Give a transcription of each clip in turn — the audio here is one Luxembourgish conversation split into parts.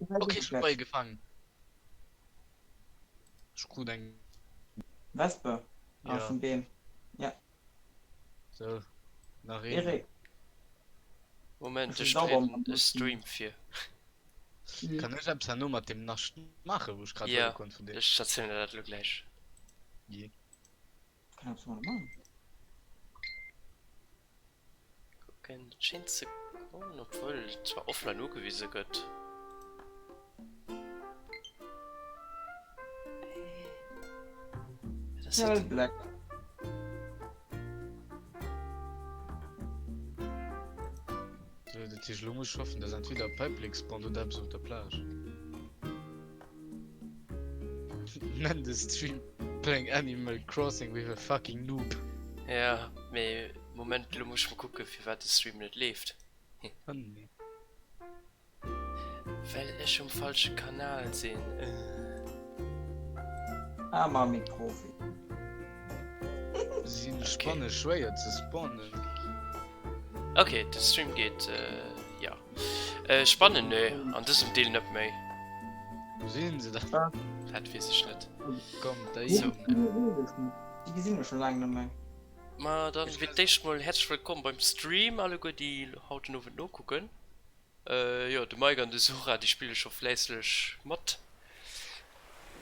Ok, ech hu Beie gefaangen. Ech krut eng. Wespe? Ah, Ja. vun Beem. Ja. Sou, nach een. Erik. Moment, Ech sinn ech sauber bereeden mam e Stream vir. Kann ech eppes herno mat deem Nascht maachen, wou ech grad Ja, huele konnt vun deem? ech erzielen der dat elo gläich. Jee. Kann eppes mat maachen. Kucken, et schéint ze goen, obwuel et zwar offline ugewise gëtt. Hell Black. So, dat heescht, elo muss ech hoffen, dass entweder e Päiplek spawnt oder eppes op der Plage. Nenn de Stream Playing Animal Crossing with a fucking noob. Ja, mee Moment, elo muss ech mol kucken, firwat de Stream net leeft. Oh nee. Well ech um falsche Kanal sinn. Ah, ma mi Profi. Sinn Spanne schwéier ze spawnen? Ok, de Stream geet, jo. Spannen, nee, an dësem Deel net méi. Wou sinn se dann? Dat weess ech net. Kommt da hin. Déi gesinn ech scho laang net méi. Ma dann fir d'éischt mol häerzlech wëllkomm beim Stream alleguer déi haut den Owend nokucken. Jo de Mike an de Sora déi spille scho fläisslech mat.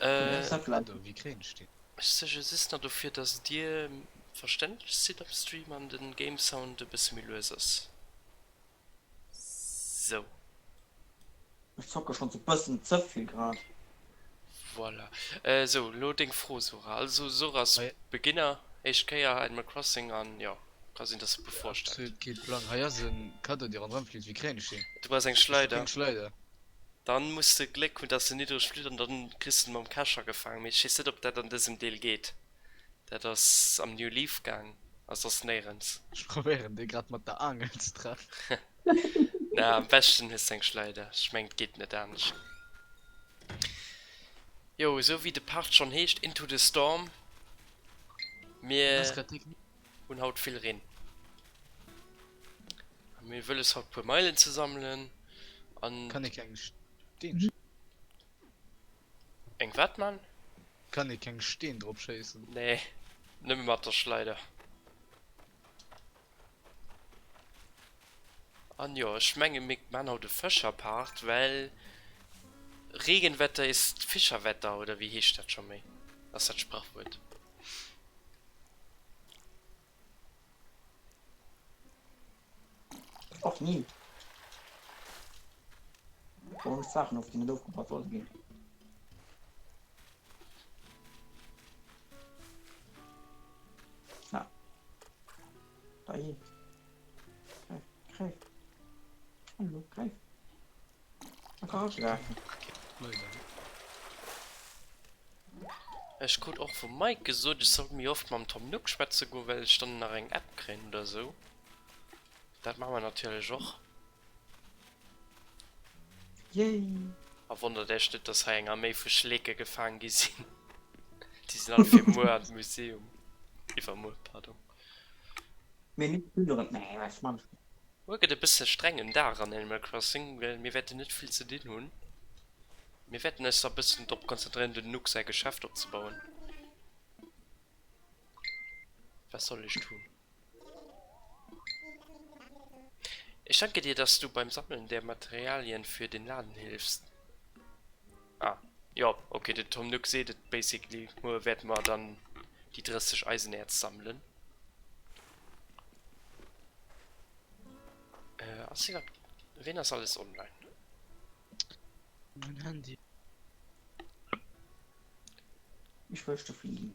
Wéi kréien ech deen? Ech suerge just nach dofir dass dir verständlech sidd am Stream an den Game Sound e bësse méi lues ass. Sou. Ech zocke schonns e bëssen ze vill grad. Voilà. Sou, lo deng Fro Sora. Also Sora ass Beginner, éischt Kéier Animal Crossing an jo, ka sinn dass e puer Froe stellt. Absolut kee Plang. Hei ass en Cadeau dee ronderëm flitt. Wéi kréien ech deen? Du brauchs eng Ech hu Schleider. keng Schleider. Dann muss de Gléck hunn dass en niddreg flitt an dann kriss de en mam Kescher gefaangen. Mee ech weess net ob dat an dësem Deel geet. Dat ass am New Leaf gaang a soss néirens. Ech probéieren dee grad mat der Aangel ze treffen. Na, am beschten hues de eng Schleider. Ech mengen et geet net anescht. Jo, esou wéi de Part schonn heescht, Into the Storm. Mir hunn haut vill Reen. A mir wëlles haut puer Meilen ze sammelen an. Kann ee keng Steen. Eng wat man? Kann ee keng Steen drop schéissen? Nee, nëmme mat der Schleider. An jo, ech menge mir man haut e Fëscherpart, well Regenwetter ist Fischerwetter, oder wéi heescht dat scho méi? Ass dat Sprachwuert? Och ni. Bauen ech Saachen of, déi net ofgebaut sollte ginn. Na. Da hi. Greif, greif. Hallo, greif. Man kann auch greifen. Ech krut och vum Mike gesot, ech sollt méi oft mam Tom Nook schwätze goen, well ech dann nach eng App kréien oder sou. Dat maache mer natierlech och. Yay! A wonnert Iech net, dass hei eng Arméi vu Schleeke gefaang gi sinn. Déi sinn all fir muer an d'Museum. Iwwermuer, pardon. Mee net plünderen. Nee, was man. Muer gëtt e bësse strengen Dag an Animal Crossing, well mir wäerten net vill ze dinn hunn. Mir wäerten eis da bëssen drop konzentréieren, den Nook säi Geschäft opzebauen. Was soll ich tun? Ich danke dir, dass du beim Sammeln der Materialien für den Laden hilfst. Ah, jo, okay, den Tom Nook seet et basically. Muer wäerte mer dann déi 30 Eisenäerz sammelen. Äh, ass iwwer... Ween ass alles online? Mein Handy. Ich möchte fliegen.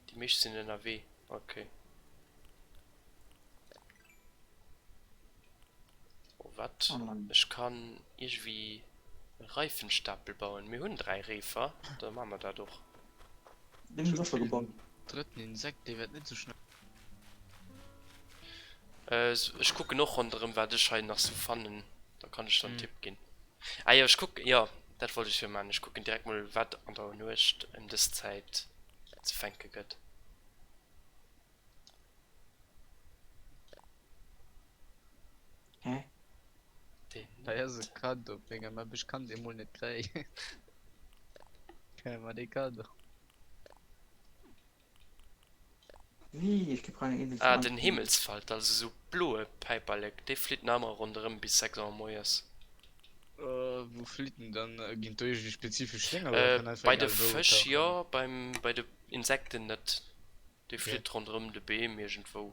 Déi meescht sinn ënnerwee, okay. Oh wat? Online. Ech kann iergendwéi e Reifenstapel bauen. Mir hunn 3 Reefer, da maache mer dat och. Den hunn ech och scho gebaut. Drëtten Insekt, dee wäert net sou schnell. Ech kucken och ronderëm wat ech hei nach sou fannen, da kann ech der en Tipp ginn. Ah jo, ech kucken, jo dat wollt ech jo man, ech kucken direkt mol wat an der Nuecht ëm dës Zäit ze fänke gëtt. Hä? Deen Hei ass e net. Kado op menger Map, ech kann dee mol net kréien. Kréie mer dee Kado? Wéi, ech geb rein Insel Ah, den Himmelsfalter, also sou bloe Päiperlek, dee flitt nach ëmmer ronderëm bis 6 Auer moies. Wou flitt en dann? Ginn et do iergendwéi spezifesch Dénger oder Äh, kann einfach bei de egal wou Fësch tauchen? jo, beim, bei de Insekten net. Dee Okay. flitt ronderëm de Beem iergendwou.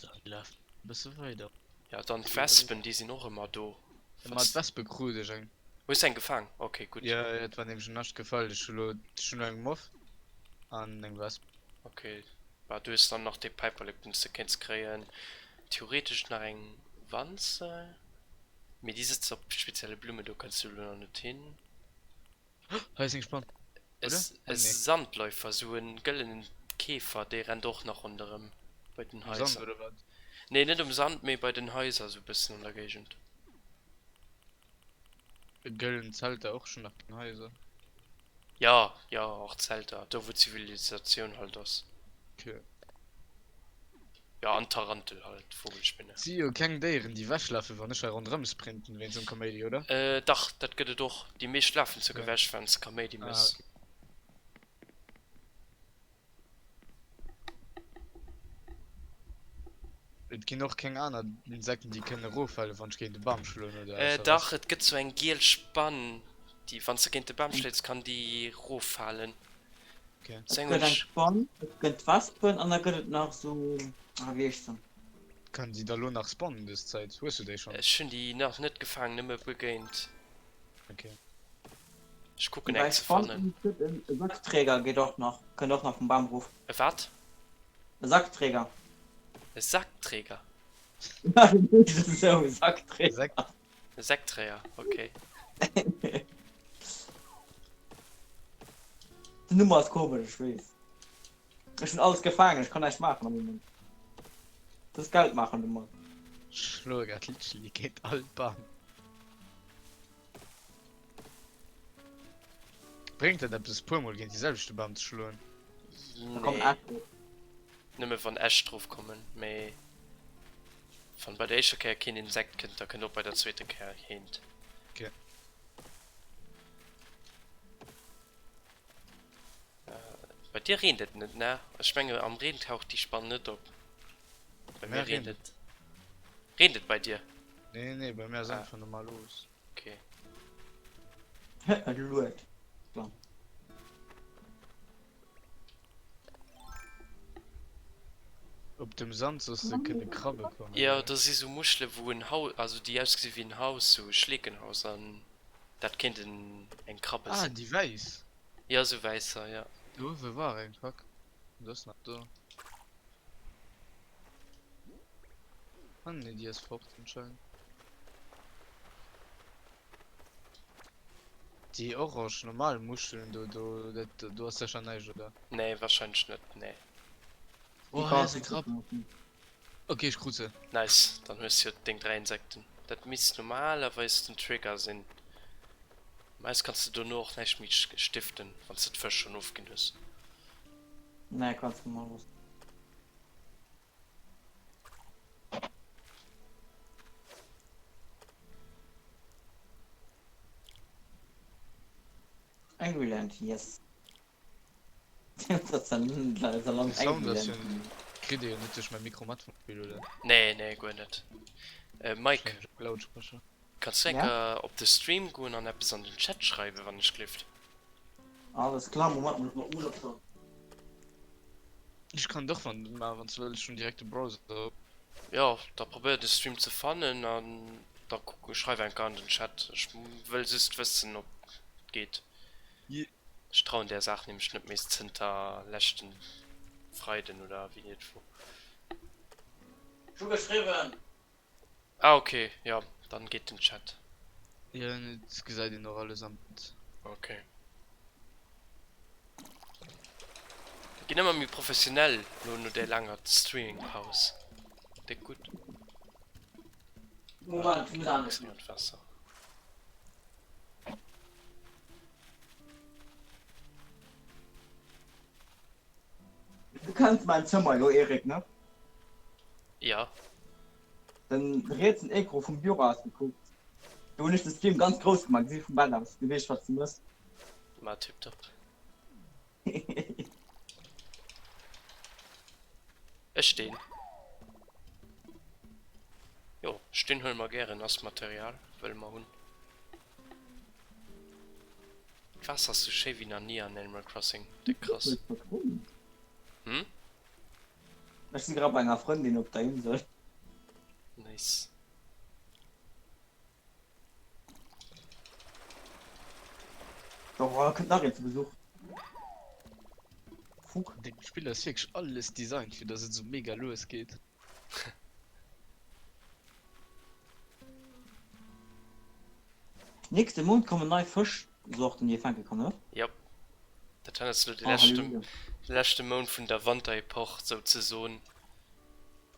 Dann laf e bësse weider. Ja, dann d'Wespen, déi sinn och ëmmer do. Ma Wanns. d'Wespe krut ech eng. Hues eng gefaang? Ok, gutt. Jo, et war nämlech en Nascht gefall. Ech hu lo, ech hunn lo eng Moff an eng Wesp. Ok, bah du hues dann nach dee Päiperlek, deen s de kéints kréien. Theoretesch nach eng Wanze, mee déi sëtzt op spezielle Blummen, do kënns du elo nach net hin. Hei ass eng Spann, E oder? Ah, nee. Sandläufer, sou en gëllenen Käfer, dee rennt och nach ronderëm bei den Um Sand, Haiser. oder wat? Nee, net um Sand, mee bei den Haiser sou bëssen an der Géigend. E gëllen Zelter och schon nach den Haiser. Jo, jo, och Zelter, do wou d'Zivilisatioun halt ass. Okay. Jo, an d'Tarantel halt, d'Vogelspinne. Si jo keng Déieren déi wechlafen wann ech hei ronderëm sprinten wéinst dem Kaméidi, oder? Äh, dach, dat gëtt et och. Déi meescht lafen souguer Okay. wech wann s de Kaméidi Ah, méchs. okay. Et ginn och keng aner Insekten déi kënnen eroffalen wann ech géint e Bam schloen, oder? Äh, Ausser dach, Wespen. et gëtt sou eng giel Spann, déi wann s de géint de Bam schléits kann déi eroffalen. Okay. Et Seng gëtt eng ech. Spann, et gëtt Wespen an da gëtt et nach sou, ah wéi heescht se? Kann déi da lo nach spawnen dës Zäit? Hues du déi schonn? Ech hunn déi nach net gefaang, nëmme begéint. Okay. Ech kucken Déi eng wäiss ze Spann fannen. an et gëtt en e Sackträger geet och nach, kënnt och nach vum Bam erof. E wat? E Sackträger. E Sackträger? Ja, den heescht esou, Sackträger. Säck. E Säckträger, okay. Den Numm ass komesch, ech weess. Ech hunn alles gefaangen, ech kann näischt maachen am Moment. Just Geld maachen domat. Ech schloe grad literally géint all Bam. Bréngt dat eppes e puer mol géint dee selwechte Bam ze schloen? Da kommen Nee. Äscht erof. Nëmme wann Äscht drop kommen, mee wann bei der éischter Kéier keen Insekt kënnt, da kënnt och bei der zweeter Kéier keent. Okay. Bei dir reent et net, ne? Ech menge am Reen taucht déi Spann net op. Bei mir Mir reent reent et. Reent et bei dir? Nee, nee, bei mir ass Ah. einfach normal Owes. Okay. Et luet. Op dem Sand soss de kënne Krabbe kommen, Jo, oder? do si sou Muschele wou en Haus, also déi ausgesi wéi en Haus, sou e Schleekenhaus an dat kéint en eng Krabbe Ah, sinn. déi wäiss. Jo, sou wäisser, jo. Do uewe war eng, fuck. Déi ass nach do. Ah nee, déi ass fort anscheinend. Déi orange normal Muscheln do, do, dat, do ass sécher näischt, oder? Nee, wahrscheinlech net, nee. Oh, hei ass e Krabb. Ok, ech krut se. Nice, dann hues jo deng 3 Insekten. Dat misst normalerweis den Trigger sinn. Meist kanns de dono och näischt méi stiften, wanns de d'Fësch schon ofginn hues. Nee, kanns de mol loossen. Angryland, yes. Dat ass De Sound ass jo, kritt ee jo net duerch mäi Mikro mat vum Spill, oder? Nee, nee, guer net. Mike, Wahrscheinlech op Lautsprecher. kanns du eng Kéier op de Stream goen an eppes an den Chat schreiwen, wann ech gelift? Alles klar, Moment, muss ech mol usetzen. Ech kann et och wann maachen, wann s du wëlls, ech hunn direkt de Browser op. Jo, da probéier de Stream ze fannen an da schreif eng Kéier an den Chat. Ech wëll just wëssen op et geet. Ech trauen där Saach nämlech net méi zënter leschten Freiden oder wéini et wor. Ech hu geschriwwen. Ah ok, jo dann geet den Chat. Jo et gesäit een och alles am Bild. Ok. Mir ginn ëmmer méi professionell lo no där laanger Streaming Paus. Déck gutt. Moment, ech muss anescht An d'Waasser. Du kenns mäin Zëmmer jo Eric, ne? Ja. Den rietsen Ecran vum Büro aus gekuckt. Do hunn ech de Stream ganz grouss gemaach, gesi vum Bett aus, du weess wat s de mëss. Ma tiptop. Ech Steen. Jo, Steen huele mer gären, ass Material, wëlle mer hunn. D'Waasser ass sou schéi wéi nach ni an Animal Crossing, déck krass. Hm? Ech si grad bei enger Frëndin op der Insel. Nice. Oh, da kënnt nach een zu Besuch. Fuck. An deem Spill ass wierklech alles designt fir dass et esou mega lues geet. Nächste Mount kommen nei Fëschsorten déi ee fänke kann, ne? Jop. Dat han ass elo de Oh, leschte, Halleluja. de leschte Mount vun der Wanterepoch souzesoen.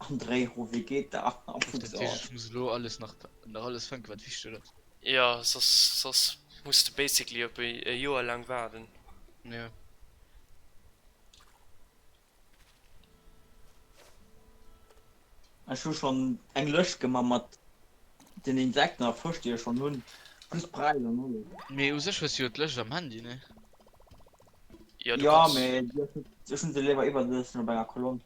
André, ho wéi geet da? Dat heescht ech muss elo alles nach nach alles fänken wat wichteg ass. Jo, soss soss muss de basically op e Joer laang waarden. Jo. Ech hu schonn eng Lëscht gemaach mat den Insekten a Fësch déi ech schonn hunn, plus Präis an alles. Mee u sech hues du jo d'Lëscht am Handy, ne? Jo, du Jo, kanns. mee déi ass net, ech hunn se léiwer iwwersiichtlech op enger Kolonn.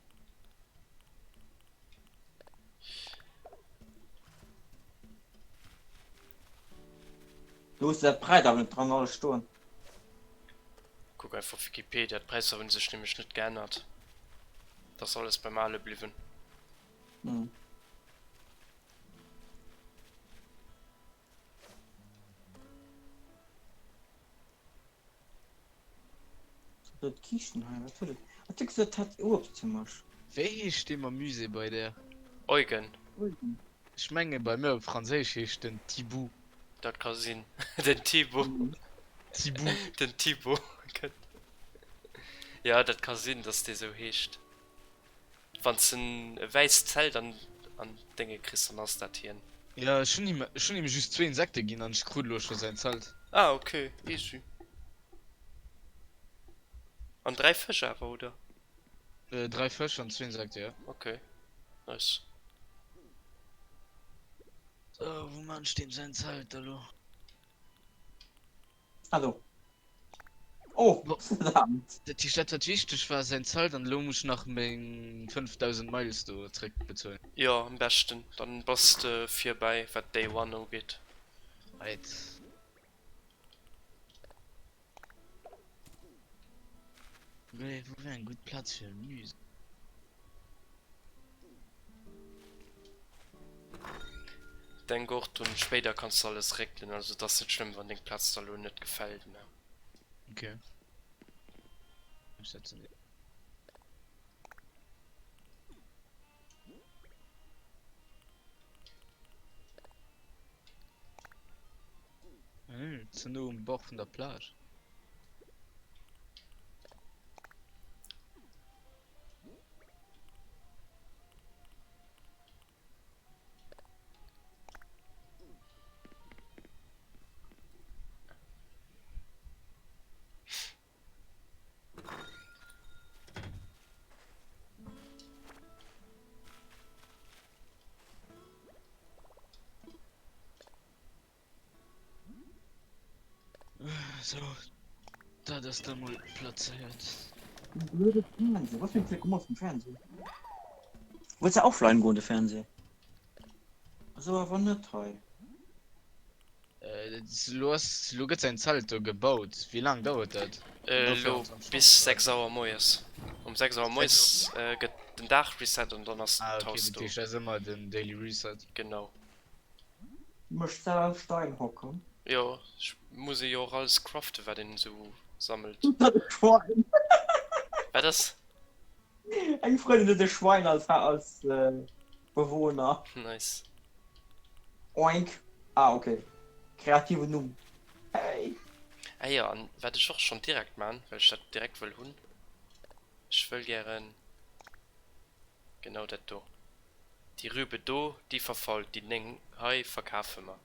Do hues de dat Präis awer net dran alles stoen. Kuck einfach op Wikipedia, d'Präisser hunn sech nämlech net geännert. Et ass alles beim ale bliwwen. Hm. Dat Kiischten hei, wat huet et? Wat huet gesot, hat Uebst fir mech? Wéi heescht dee mam Musée bei där? Eugen. Eugen. Ech menge bei mir op Franséisch heescht den Thibout. Dat ka sinn. Den Thibaut. Thibout. Den Thibaut kënnt. Jo, dat ka sinn, dass dee sou heescht. Wann s en e wäisst Zelt an an Dénge kriss, dann ass dat hien. Jo, ech hunn him ech hunn him just zwee Insekte ginn an ech krut elo scho säin Zelt. Ah ok, easy. An 3 Fësch awer, oder? 3 Fësch an zwee Insekte, jo. Ok, nice. Sou, wou man ech deem säin Zelt da lo? Ah do. Oh, verdammt. Dat heescht dat wat wichteg war säin Zelt an elo muss ech nach meng 5000 Miles do zréck bezuelen. Jo am beschten, dann bass de virbäi wat Day One ugeet. Right. Wéi wou wär eng gutt Plaz fir e Musée? Denk och drun, spéider kanns de alles réckelen, also et ass net schlëmm wann deng Plaz der lo net gefält, ne? Ok. Ech setzen déi. Ze no um Bord vun der Plage. So, dat ass da mol plazéiert. Blöde Fernseh. Was für ein Klick vum Fernseh? Wëlls de offline goen de Fernseh? Ass awer net hei. Elo ass, elo gëtt säin Zelt do gebaut. Wéi laang dauert dat? Elo bis 6 Auer moies. Um 6 Auer moies gëtt den Dag reset an dann ass Ah, okay, d'Haus dat do. heescht dat ass ëmmer den Daily Reset. Genau. Mech sal Stein hocken. Jo, ech muss ee jo och alles craften wat een esou sammelt. Dat e Schwein. Wat ass? Eng Frëndin huet e Schwein als als Bewohner. Nice. Oink. Ah ok. Kreativen Numm. Hey. Ah jo, an wat ech och schon direkt man, well ech dat direkt wëll hunn, ech wëll gären genau dat do. Déi Rübe do, déi verfault, déi 9 hei verkafe mer.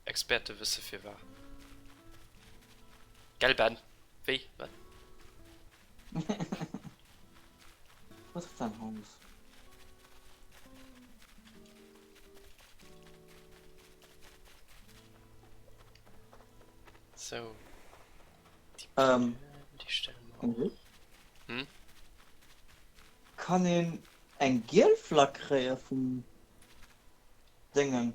Experte wësse firwat. Gell Ben? Wéi? Wat? Wat ass dat Haus? Sou. Déi Ähm. Pil, déi stelle mer och. Hm? Kann een eng giel Flagg kréie vum Déngen?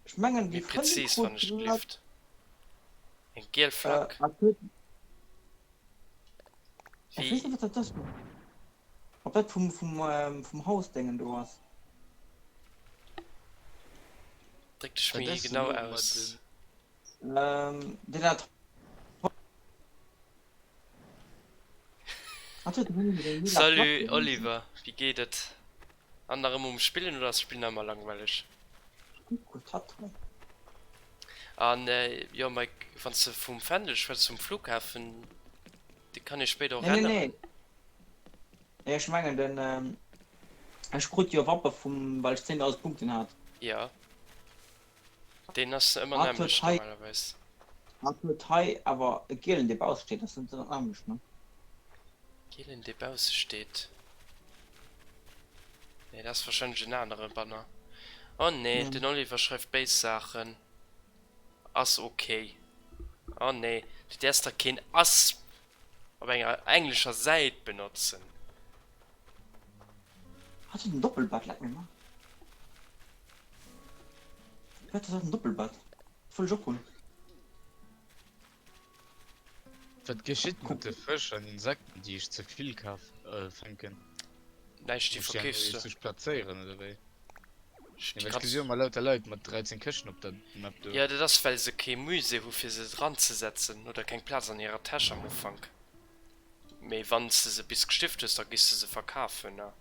Ech mengen Méi déi Frëndin präzis, wann krut ech grad. gelift. Eng giel Äh, Flagg? hat huet. Ech weess Wéi? net wat dat ass. Ob dat vum vum vum Hausdéngen do ass. Dréck dech Wat méi ass genau elo mat aus. den. Ähm, deen hat. Hat huet den eng lila Flagg Salut do. Oliver, wéi geet et? An nach ëmmer um Spillen oder ass Spillen nach ëmmer langweileg? Kuck, hat hei. An jo Mike, wann s de vum Fändel schwätz, vum Flughafen, dee kann ee spéider och Nee, nee, änneren. nee. Nee, ech mengen den, ech krut jo Wappe vum, well ech 10.000 Punkten hat. Jo, deen ass ëmmer Hat huet nämmlecht hei, normalerweis. hat huet hei awer e gielen dee bausse steet, ass net den nämmlechten, ne? Gielen dee bausse steet? Nee, dat ass warscheinlech en anere Banner. Oh nee, den Oliver schreift béis Saachen. Ass ok. Oh nee, du däerfs dach keen ass op enger englescher Säit benotzen. Hat huet en Doppelbett, leck mir mar. Wat ass dat en Doppelbett? Dat wëll ech och hunn. Wat geschitt mat de Fësch an Insekten déi ech ze vill kaf fänken? Näischt, déi Muss ech déi verkeefs einfach du. richteg plazéieren oder wéi? Ech, Nee déi well ech kanns. gesi jo ëmmer lauter Leit mat 13 Këschten op der Map do. Jo, dat ass well se kee Musée hu fir se dran ze setzen oder keng Plaz an hirer Täsch am Ufank. Mee wann s de se bis gestift hues, da giss de se verkafen, ne?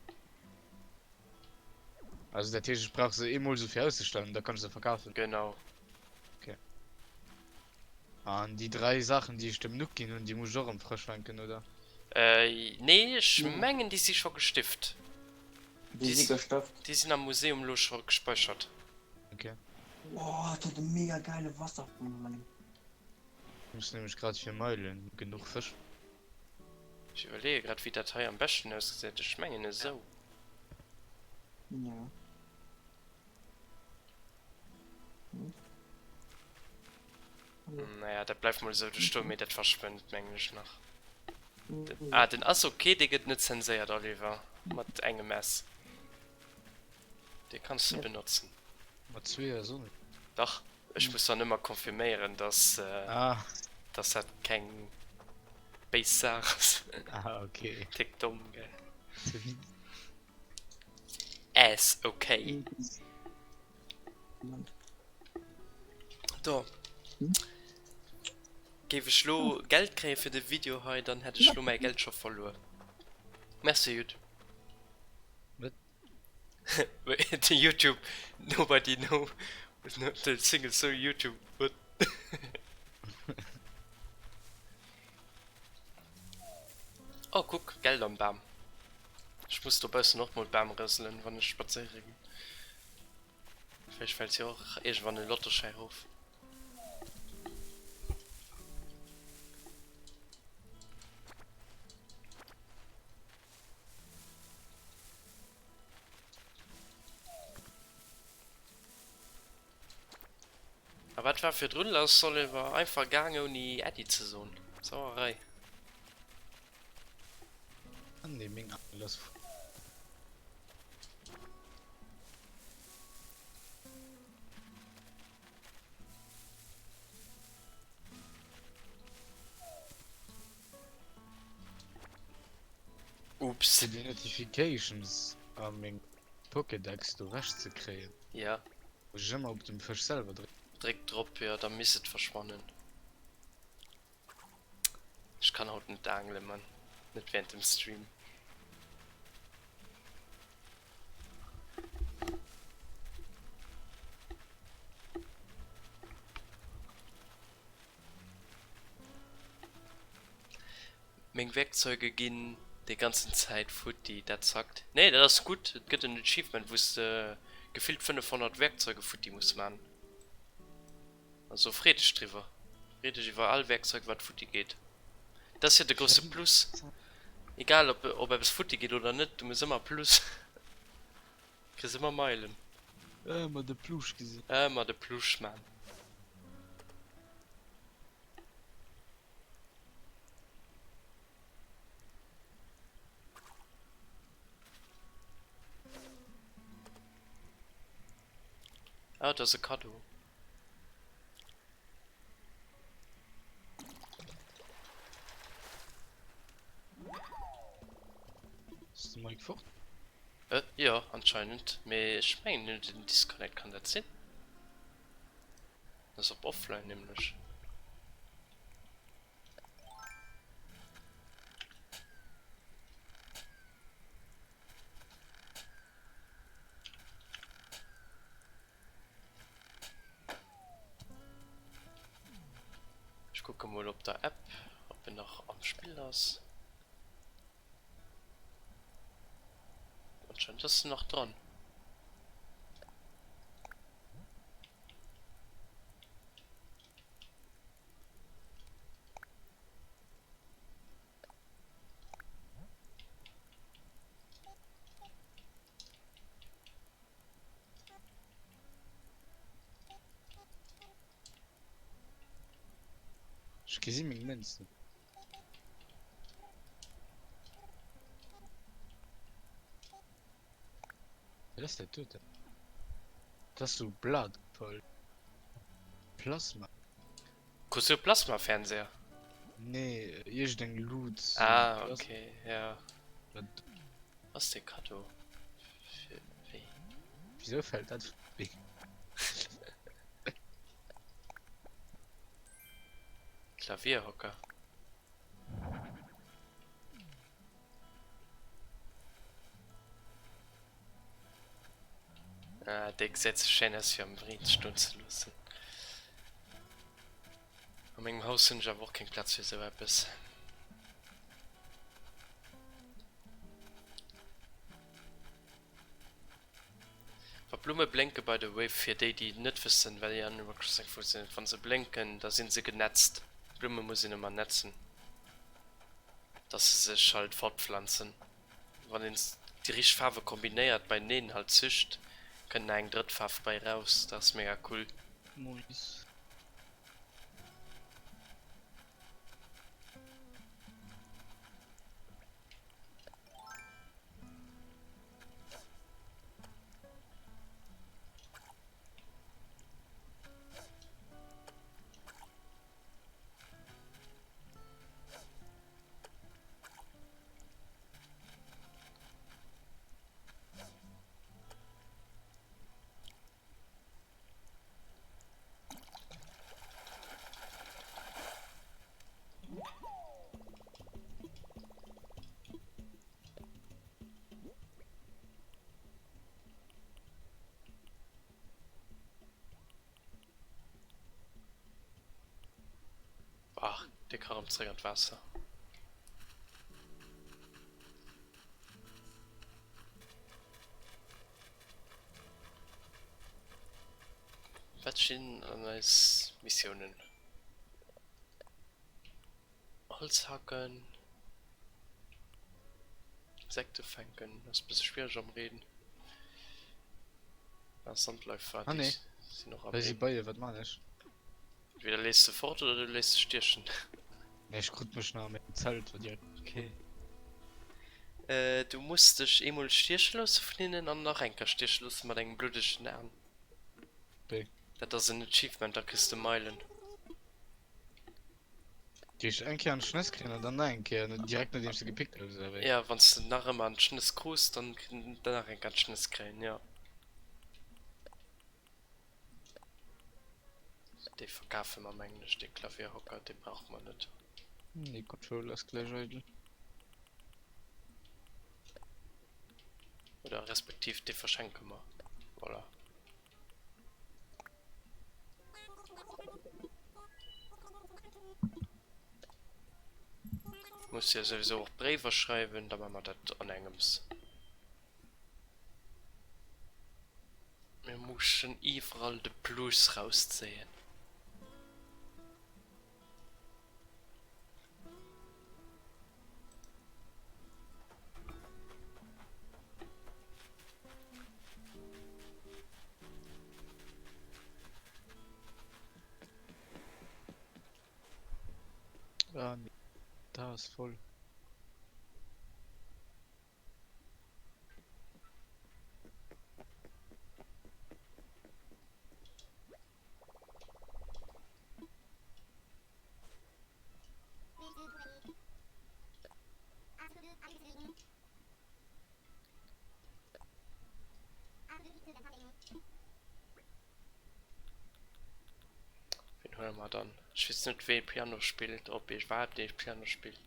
Also dat heescht ech brauch se eemol sou fir auszestellen, da kann ech se verkafen? Genau. Ok. An déi 3 Saachen déi ech dem Nook ginn hunn, déi muss ech och erëm frësch fänken, oder? Nee, ech mengen déi si scho gestift. Déi si gestëft. Déi sinn am Museum elo scho gespeichert. Ok. Oh, dat huet e mega geile Wasserfall. Ech muss nämlech grad fir Meilen genuch Fësch. Ech iwwerleeë grad wéi dat hei am beschten ausgesäit. Ech mengen esou. Ja. Naja, dat bleift mol esou do stoen, mee dat verschwënnt mengen ech nach. Ah, den ass ok, dee gëtt net zenséiert, Oliver, mat engem S. Dee kanns de benotzen. Mat zwee S och net. Dach, ech muss dann ëmmer confirméieren, dass dass dat keng béis Saach ass. Ah, ok. Déck domm, gell? S ok. Do. Géif ech lo Geld kréie fir de Video hei, dann hätt ech lo mäi Geld scho verluer. Merci Judd. Wat? De YouTube, nobody know, not a single soul YouTube, what? Oh kuck, Geld am Bam. Ech muss dobaussen och mol Bam rëselen, wann ech spadséiere ginn. Vläicht fält jo och iergendwann e Lottoschäi rof. A wat war virdrun lass? Oliver einfach gaang ouni Äddi ze soen. Sauerei. Ah nee, meng Angel ass fu. Ups. Fir déi Notifications a meng Pokédex do wech ze kréien, Ja. muss ech ëmmer op dem Fësch selwer drécken. Dréck drop, jo, da misst et verschwannen. Ech kann haut net aangelen, Mann. Net während dem Stream. Meng Werkzeuge ginn déi ganzen Zäit futti, dat zackt. Nee, dat ass gutt, et gëtt en Achievement wou s de gefillt 500 Werkzeuge futti muss man. Also free dech driwwer. Free dech iwwer all Werkzeug wat futti geet. Dat ass jo de grousse Plus. Egal ob ob eppes futti geet oder net, du mëss ëmmer Plus. Kriss ëmmer Meilen. Ëmmer de Plusch gesinn. Ëmmer de Plusch man. Ah, dat ass e Kaddo. Ass de Mike fort? Äh, jo, anscheinend. Mee ech mengen en huet en Disconnect, kann dat sinn? En ass op offline nämlech. Ech kucke mol op der App, ob en nach am Spill ass. Anscheinend ass en nach dran. Ech gesi meng Mënz net. Wat ass dat doten? Dat ass sou Blood voll. Plasma. Kuss du e Plasmafernseher? Nee, iergendeng Lut. Ah, okay, ja. Wat? Ass dee Kaddo fir wéi? Wisou fällt dat vum Bee? Klavierhocker. Ah, dee gesäit sou schéin aus fir am Reen stoen ze loossen. A mengem Haus hunn ech awer och keng Plaz fir sou eppes. Wa Blumme blénke by the way, fir déi déi et net wëssen, well déi Animal Crossing funktioniert, wann se blénken da sinn se genetzt. Blumme muss een ëmmer netzen, dass se sech halt fortpflanzen. Wann een déi richteg Faarwe kombinéiert beieneen halt zücht, kënnt nach eng drëtt Faarf bei raus, dat ass mega cool. Mois. Ach, dee ka rëm zréck an d'Waasser. Wat stinn an eis Missiounen? Holz hacken, Insekte fänken, ass bësse schwiereg am Reen. Ah, Sandläufer, Ah déi nee, sinn och am hei si Reen. Beien, wat man ech? Entweder lees de fort oder du léiss dech stiechen. Nee, ech krut mech nach a mengem Zelt, war direkt. Okay. Du muss dech eemol stieche loosse vun hinnen an nach eng Kéier stieche loosse mat engem bluddegen Aen. Okay. Dat ass en Achievement, da kriss de Meilen. Déi ech eng Kéier an d'Schnëss kréien an dann nach eng Kéier, direkt nodeems de gepickt hues, oder wéi? Ja, wann s de nach ëmmer an d'Schnëss krus, dann nach eng Kéier an d'Schnëss kréien, jo. Dee verkafe mer mengen ech, dee Klavierhocker, dee brauche mer net. Nee, Controller ass gläich eidel. Oder respektiv dee verschenke mer. Voilà. Muss jo souwisou och Bréiwer schreiwen, da maache mer dat an engems. Mir mussen iwwerall de Plus rauszéien. Inventar ass voll. Ween huele mer dann? Ech weess net wee Piano spillt, ob ee iwwerhaapt ee Piano spillt.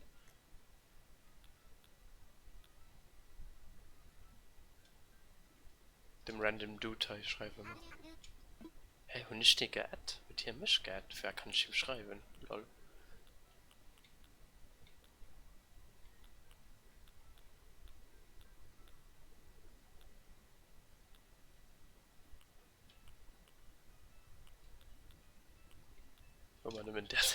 Dem random Dude hei schreiwe mer. Hä, hunn ech dee geadd? Huet hie mech geadd? Firwat kann ech him schreiwen? Lol. Hu mer nëmmen dat.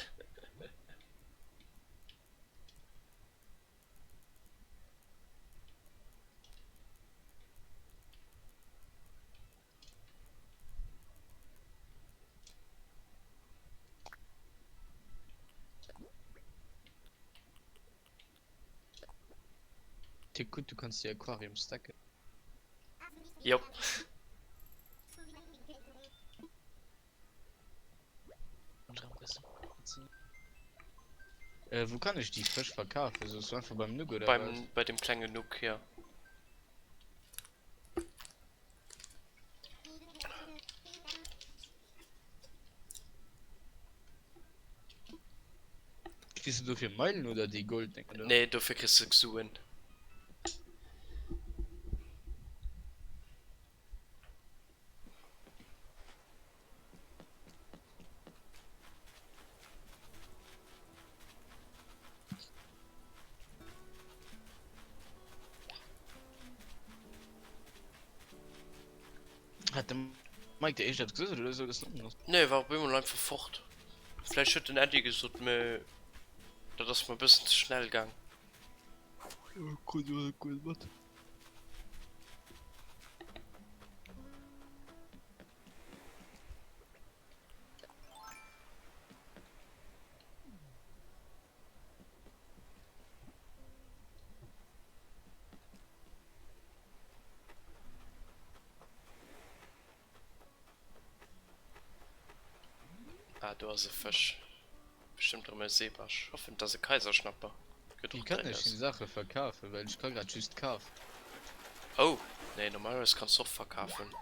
Tick gutt, du kanns déi Aquarium stacken. Jop. Äh, wou kann ech déi Fësch verkafen? Soos du einfach beim Nook oder Beim, wat? bei dem klenge Nook, jo. Kriss du dofir Meilen oder déi Golddénger do? Nee, dofir kriss de Suen. Hat de Mike dir éischt eppes gesot oder sou dass en Nee, war op eemol einfach fort. Vläicht huet den Äddi gesot, mee dat ass mer e bëssen ze schnell gaang. Krut ech och net guer mat. Ah, do ass e Fësch. Bestëmmt erëm e Seebarsch. Hoffen, et ass e Kaiserschnapper. Gëtt och dräi aus. Wéi kann ech Saache verkafen? Well ech ka grad just kafen. Oh, nee, normalerweis kanns du och verkafen.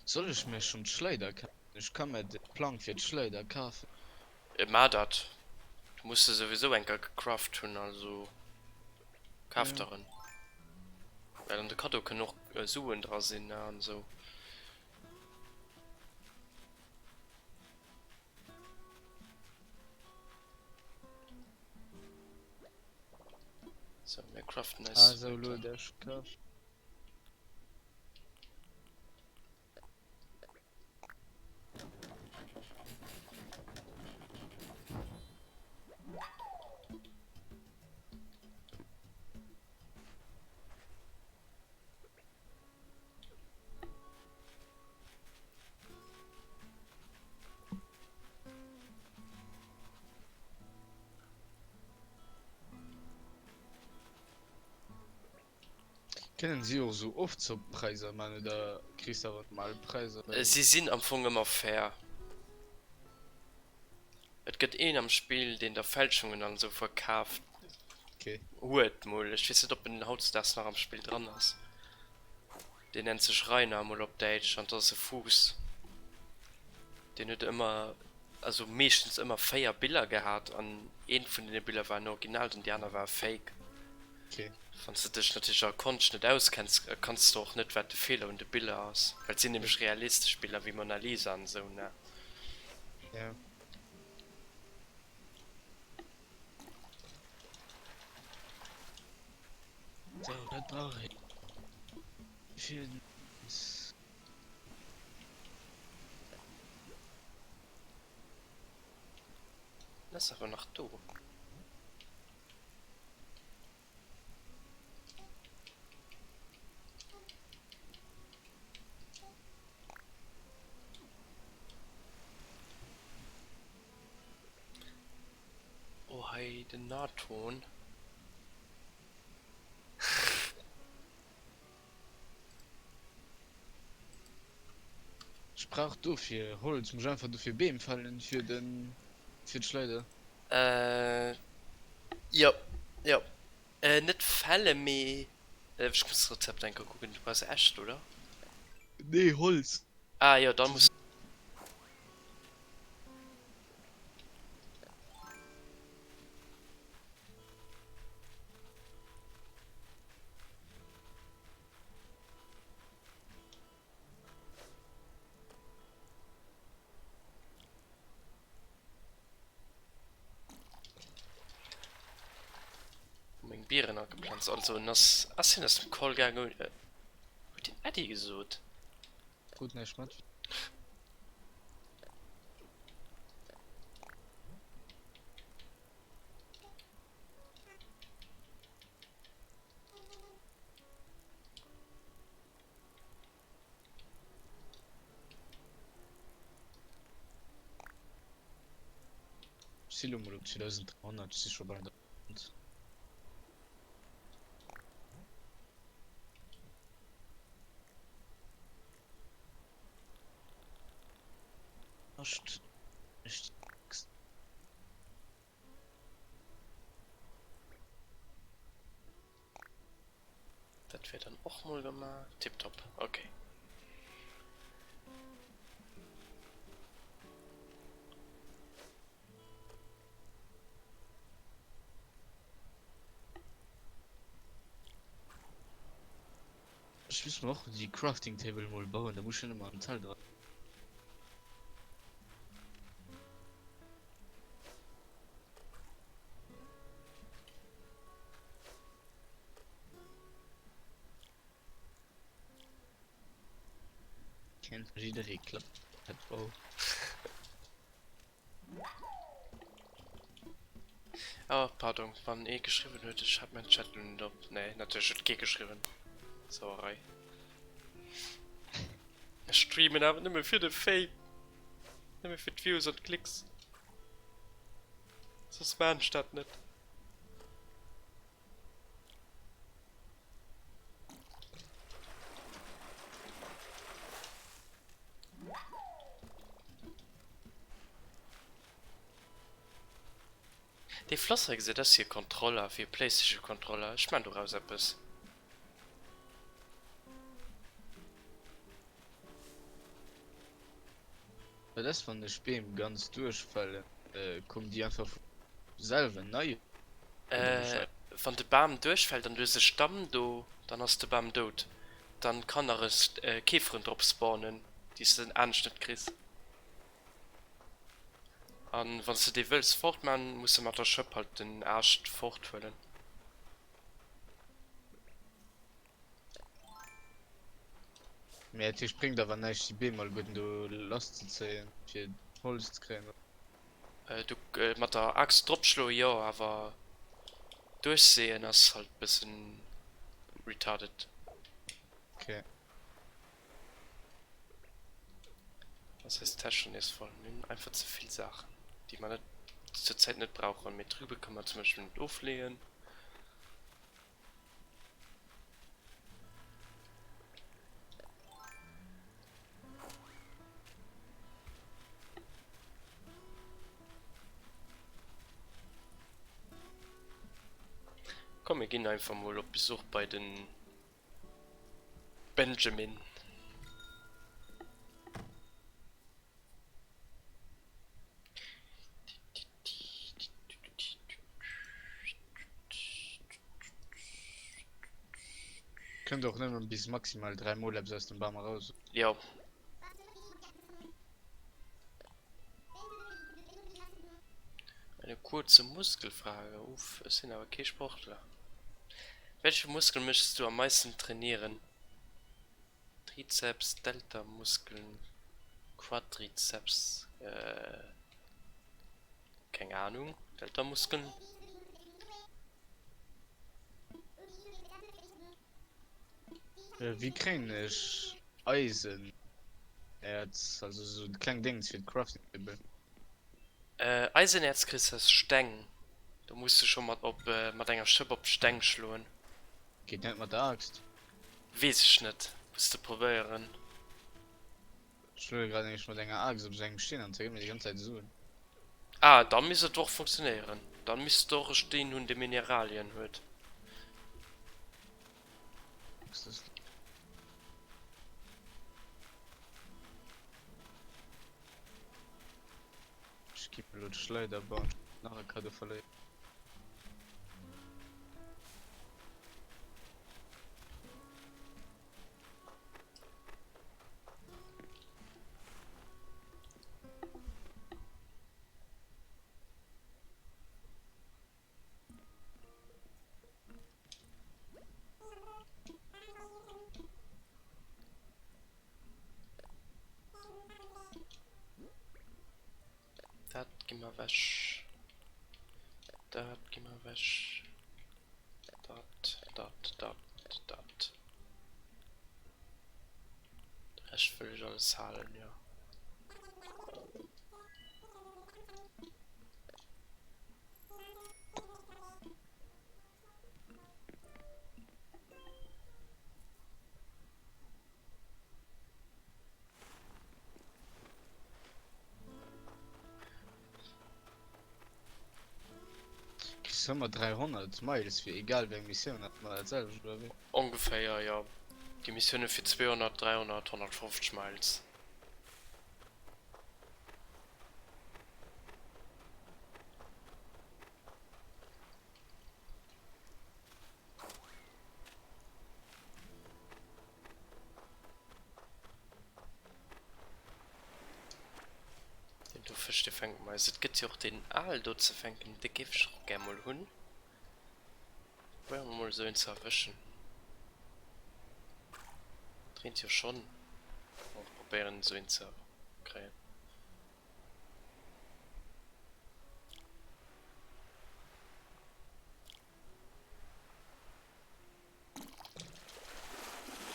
Soll ech mir schon d'Schleider kafen? Ech ka mir de Plang fir d'Schleider kafen. Maach dat. Du muss se souwisou eng Kéier gecraft hunn, also kaf der en. Well an de Cadeau kënnen och Suen dra sinn an esou. Sou, mir craften eis. Ah sou, lo huet ech kaf. Kennen si och sou Ofzockpräisser man oder kriss de awer normal Präisser? Si sinn am Fong ëmmer fair. Et gëtt een am Spill deen der Fälschungen an esou verkaaft huet mol, ech weess net op en hautdesdaags nach am Spill dran ass, deen nennt sech Rainer mol op Däitsch an dat ass e Fuuss. Deen huet ëmmer, also meeschtens ëmmer 4 Biller gehat an eent vun deene Biller war en Original an déi aner war e Fake. Wann s de dech natierlech a Konscht net auskenns, erkanns de och net wat de Feeler un de Biller ass, well et sinn nämlech realistesch Biller wéi Mona Lisa an esou, ne? Ja. Sou, dat brauch een fir den. En ass awer nach do. Den Naton. Ech brauch dofir Holz, muss ech einfach dofir Beem fällen fir den fir d'Schleider? Äh jo jo äh net fälle mee ech muss d'Rezept eng Kéier kucken, du brauchs Äscht oder? Nee Holz. Ah jo dann muss. Meng Bieren ageplanzt. Also en ass ass hien aus dem Call gaangen? Huet den Äddi gesot. Krut näischt mat. Ech si lo mol op 2300, ech si scho bal 1000. Ascht. Dat wär dann och mol gemaach. Tiptop, ok. Ech muss mer och déi Crafting Table mol bauen, da muss ech net ëmmer am Zelt era. Kennt jidderee Klappbau. Oh, pardon, wann ee geschriwwen huet, ech hat mäin Chat lo net op. Nee, natierlech huet kee geschriwwen. Sauerei. Ech streamen awer nëmme fir de Fame. Nëmme fir d'Views an d'Klicks. Soss maan ech dat net. Dee Floss hei gesäit aus wéi e Kontroller, wéi e Playstation Kontroller. Ech maan doraus eppes. Wat ass wann ech Beem ganz duerchfällen? Kommen déi einfach vu selwer nei oder? Wann de Bam duerchfällt an du hues e Stamm do, dann ass de Bam dout. Dann kann nach e Käferen drop spawnen, déi s de anescht net kriss. An wann s de dee wëlls fortman, muss de mat der Schëpp halt den Aascht forthuelen. Mee dat heescht bréngt awer näischt déi Beem alleguerten do lass ze zéien fir Holz ze kréien oder? Du mat der Axt drop schloe jo, awer duerchseeën ass halt bëssen retarded. Ok. Ass eis Täsch schon nees voll? Mir hunn einfach ze vill Saachen déi mer net zur Zäit net brauchen. Mee d'Rübe kënne mer zum Beispill net ofleeën. Komm mir ginn einfach mol op Besuch bei den Benjamin. Kënnt och nëmmen bis maximal 3 mol eppes aus dem Bam eraus. Jo. Eine kurze Muskelfrage, uff, ech sinn awer kee Sportler. Welche Muskel möchtest du am meisten trainieren? Trizeps, Deltamuskeln, Quadrizeps, äh, keng Ahnung, Deltamuskeln? Wéi kréien ech Eisenerz, also sou kleng Déngs fir d'Crafting Table? Äh, Eisenerz kriss aus Steng. Do muss de scho mat op mat enger Schëpp op d'Steng schloen. Geet net mat der Axt? Weess ech net, muss de probéieren. Ech schloe grad nämlech mat enger Axt op esou engem Steen an zergëtt mir déi ganz Zäit Suen. Ah, da misst et och funktionéieren. Dann misst de och e Steen hunn dee Mineralien huet. Ech gi elo d'Schleider bauen, nach e Cadeau verléieren. Dat gi mer ewech. Dat gi mer ewech. Dat, dat, dat, dat. De Rescht wëll ech alles halen, jo. Kriss ëmmer 300 Miles fir egal wéi eng Missioun, ass ëmmer dat selwecht oder wéi? Ongeféier jo. Déi Missioune fir 200, 300, 150 Miles. Deen do Fësch, dee fänke mer eis. Et gëtt jo och deen Aal do ze fänken, dee géif ech och gär mol hunn. Probéiere mer mol esou een ze erwëschen. Et reent jo schonn. Och probéieren esou een ze kréien.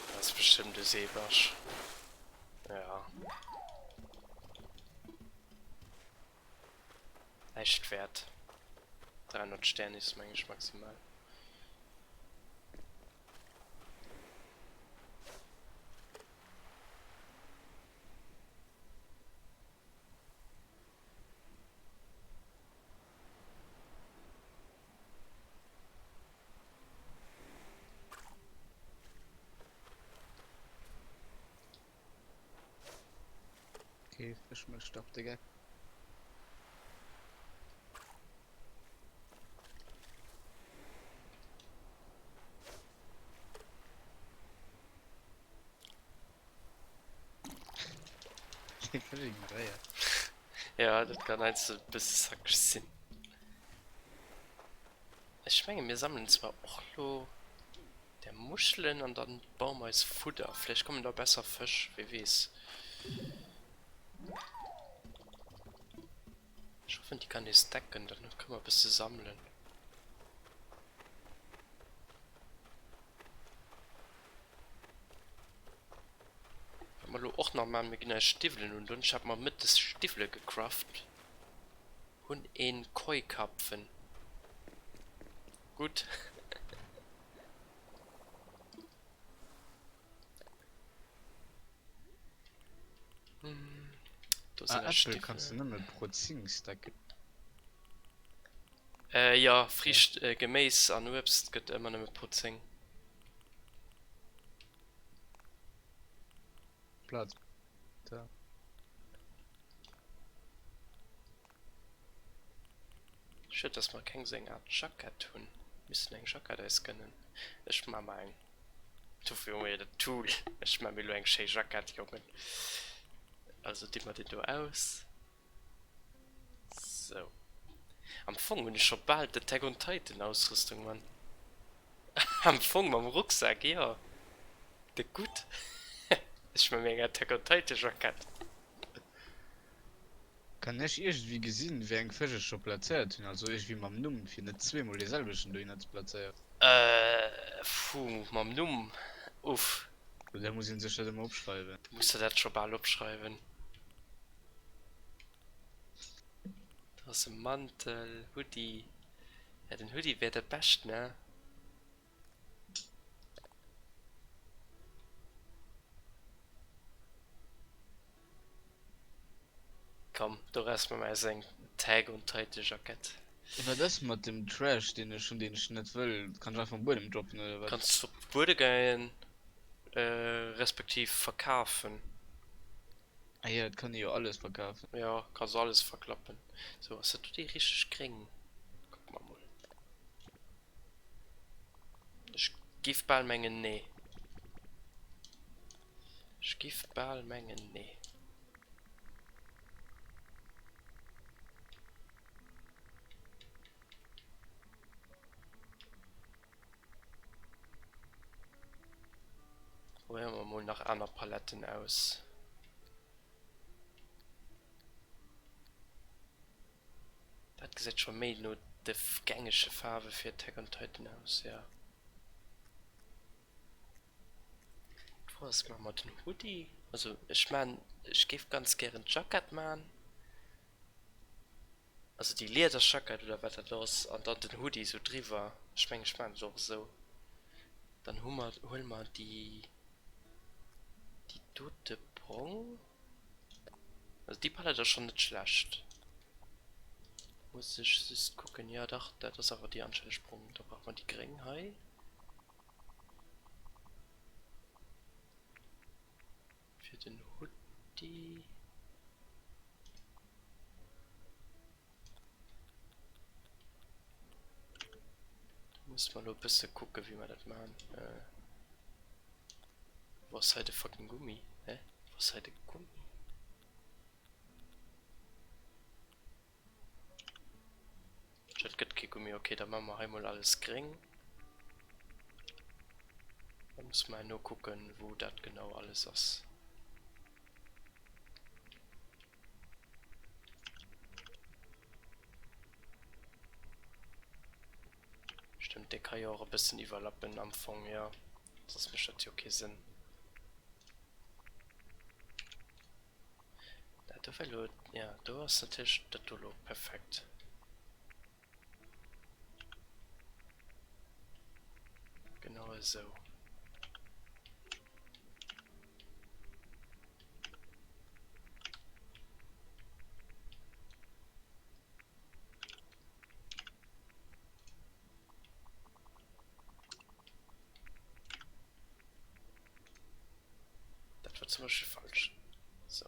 Dat ass bestëmmt e Seebarsch. Ja. Näischt wäert. 300 Sternis meng ech maximal. Okay, Fisch mécht op de Geck. Dee Fësch ignoréiert. Ja, dat kann heiansdo e bësse sackeg sinn. Ech menge mir sammelen zwar och lo där Muschelen an dann baue mer eis Fudder. Vläicht kommen da besser Fësch, wie weess. Ech hoffen déi kann ee stacken, dann kënne mer e bësse sammelen. Wat mer lo och nach maan, mir ginn eis Stiwwelen un don. Ech hat mer mëttes Stiwwele gecraft. Hunn een Koi-Karpfen. Gutt. Do Ah, sinn eis Äppel kanns de Stiwwelen. nëmme pro 10 stacken. Äh, jo, Friicht, Geméis an Uebst gëtt ëmmer nëmme pro 10. Plaz da. Schued dass mer keng sou eng Art Jackett hunn. Missten eng Jackett eis gënnen. Ech maa mer eng. Dofir hu mer jo dat Tool. Ech maa mir lo eng schéi Jackett, Jongen. Also di mer déi do aus. Sou. Am Fong hunn ech scho bal d'Attack on Titan Ausrüstung, Mann. Am Fong mam Rucksak, jo. De gutt. Ech man mir eng Attack on Titan Jackett. Kann ech iergendwéi gesinn wéi eng Fësch ech scho plazéiert hunn, also iergendwéi mam Numm, fir net zweemol dee selwechten dohinner ze plazéieren? Äh, puh, mam Numm, uff. Oder muss een sech dat ëmmer opschreiwen? Du muss der dat scho bal opschreiwen. Do ass e Mantel, Hoodie. Ja, den Hoodie wär dat Bescht, ne? Komm, do rest mer eis eng Tag on Titan Jackett. Wat ass mat dem Trash deen ech hunn deen ech net wëll? Kann ech einfach um Buedem droppen oder wat? Kanns op de Buede geien, respektiv verkafen. Ah jo, et kann ee jo alles verkafen. Jo, kanns alles verklappen. Sou, ass dat do déi richteg gréng? Kucke mer mol. Ech giff bal mengen nee. Ech giff bal mengen nee. Probéiere mer mol nach aner Paletten aus. Dat gesäit scho méi no de gängege Faarwe fir Attack on Titan aus, jo. D'Fro ass, Maache mer den Hoodie? Also ech maan, ech géif ganz gären d'Jackett maan. Also déi Liederjackett oder wat dat ass an dann den Hoodie sou driwwer. Ech mengen ech maan et och esou. Dann hu mer, huele mer déi déi dote brong. Also déi Palette ass schonn net schlecht. Muss ech just kucken, jo dach dat ass awer déi anstänneg brong. Da brauche mer déi gréng hei. Fir den Hoodie. Da musse mer elo e bësse kucken, wéi mer dat maachen. Wou ass hei de fucking Gummi? Hä? Wou ass hei de Gummi? Et gëtt kee Gummi. Ok, da maache mer hei mol alles gréng. Da musse mer herno kucken, wou dat genau alles ass. Stëmmt, dee ka jo och e bëssen iwwerlappen am Fong, jo. Soss mécht dat jo kee Sënn. Dat do war lo, ja, do ass natierlech dat do lo perfekt. Genau esou. Dat war zum Beispill falsch. So.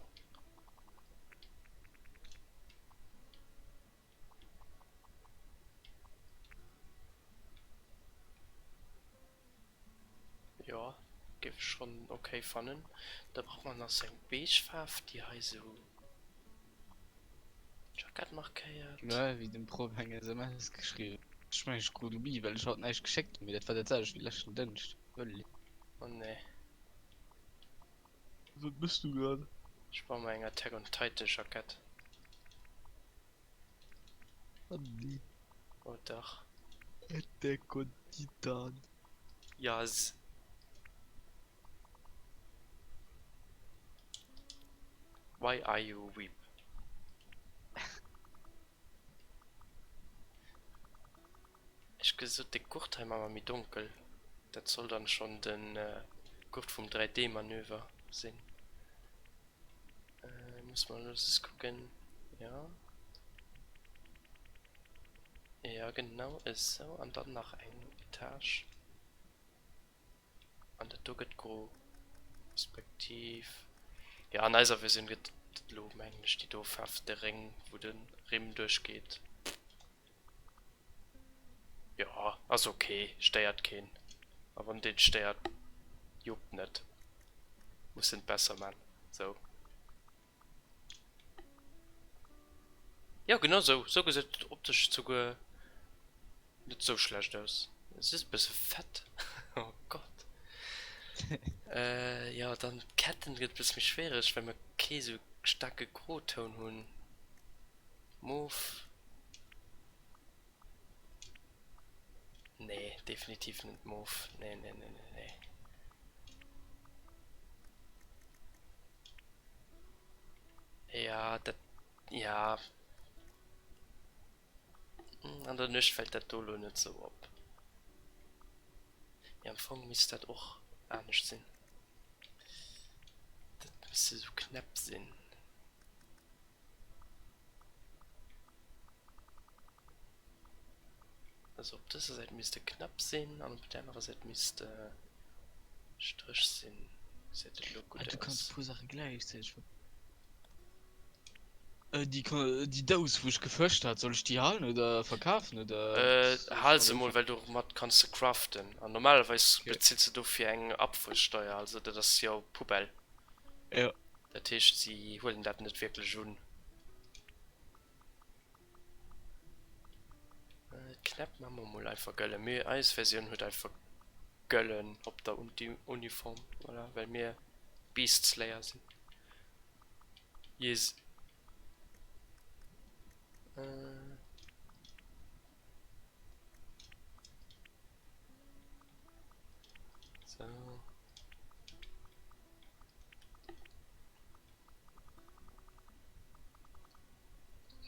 Ja, géif ech schon okay fannen. Da brauch man nach sou eng beige Faarf, déi hei sou d'Jackett markéiert. Lol, wéi den Proff eng SMS geschriwwen. Ech mengen ech krut Oubli well ech haut näischt geschéckt hunn, mee dat war dat selwecht wéi leschten Dënschd. Wëll. Oh nee. Wat mëss du grad? Ech baue mer eng Attack on Titan Jackett. Oh nee. Oh dach. Attack on Titan. Yas. Why are you a weeb? Ech gesot de Gurt hei man mer méi donkel, dat soll dann schon den Gurt vum 3D Manöver sinn. Muss mer elo just kucken, jo jo genau esou an dann nach eng Etage. An dat do gëtt gro. Respektiv, jo an eiser Versioun gëtt et elo mengen ech déi do Faarf, de Réng wou de Rimm duerchgeet. Jo ass ok, stéiert keen. A wann et een stéiert, juckt net. Muss en et besser man. Sou. Jo genau sou, sou gesäit et optesch souguer net sou schlecht aus. Et ass e bësse fett, oh Gott. Jo dann d'Ketten gëtt e bësse méi schwiereg well mer kee sou staarke Grotoun hunn. Mof. Nee, definitiv net mof. Nee, nee, nee, nee, nee. Ja, dat, ja. An der Nuecht fält dat do elo net sou op. Mee am Fong misst dat och anescht sinn. Dat misste sou Knäpp sinn. Also op dëser Säit misst e Knapp sinn an op der anerer Säit misst e Stréch sinn. Gesäit et elo Ah, gutt du kanns aus. e puer Saache gläichzäiteg ver. Äh, déi, déi Dous, wou ech gefëscht hat, soll ech déi halen oder verkafen oder Äh, soll ech hal mat se mol, ëmfang? well domat kanns de craften. An normalerweis Okay. bezills de dofir eng Abfuhrsteuer, also dat ass jo Poubelle. Ja. Dat heescht, si huelen dat net wierklech un. D'Knäpp maache mer mol einfach gëlle. Mir, eis Versioun huet einfach gëllen op der Uniform, voilà, well mir Beast Slayer sinn. Yes. Sou.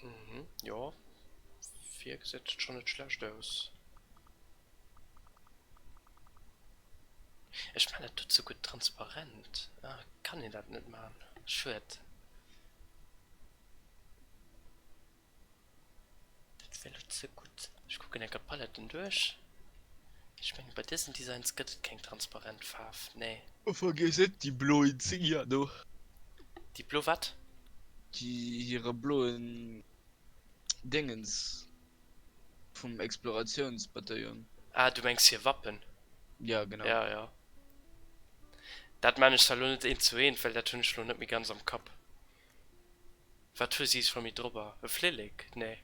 Mhm, jo. Vir gesäit et schon net schlecht aus. Ech man dat do ze gutt transparent. Ah, kann een dat net man? Schued. Dat wär lo ze gutt. Ech kucken enker d'Paletten duerch. Ech mengen bei dësen Designs gëtt et keng transparent Faarf, nee. Vergiess net déi blo Insignia do. Déi blo wat? Déi hire bloen Déngens vum Exploratiounsbataillon. Ah, du mengs hir Wappen? Ja, genau. Ja, ja. Dat man ech zwar lo net eent zu eent, well dat hunn ech lo net méi ganz am Kapp. Wat hu si scho méi drobber? E Flillek? Nee.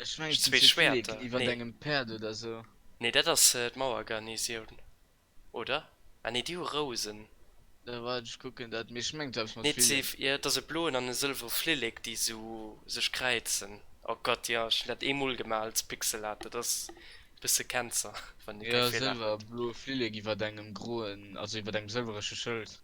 Ech mengen et sinn Zwee zwee Flilleken Schwäerter? iwwert Nee. engem Päerd oder sou. Nee, dat ass d'Mauergarnisioun, oder? Ah nee, déi hu Rousen. Waart ech kucken dat, mee ech mengen et war eppes mat Nee, et si, Flillek. jo, et ass e bloen an e sëlwere Flillek, déi sou sech kräizen. Oh Gott, jo, ech hunn dat eemol gemaach als Pixelart, dat ass e bësse Cancer, wann ee Jo, keng Virlag sëlwer huet. bloe Flillek iwwert engem groen, also iwwert engem sëlwerege Schëld.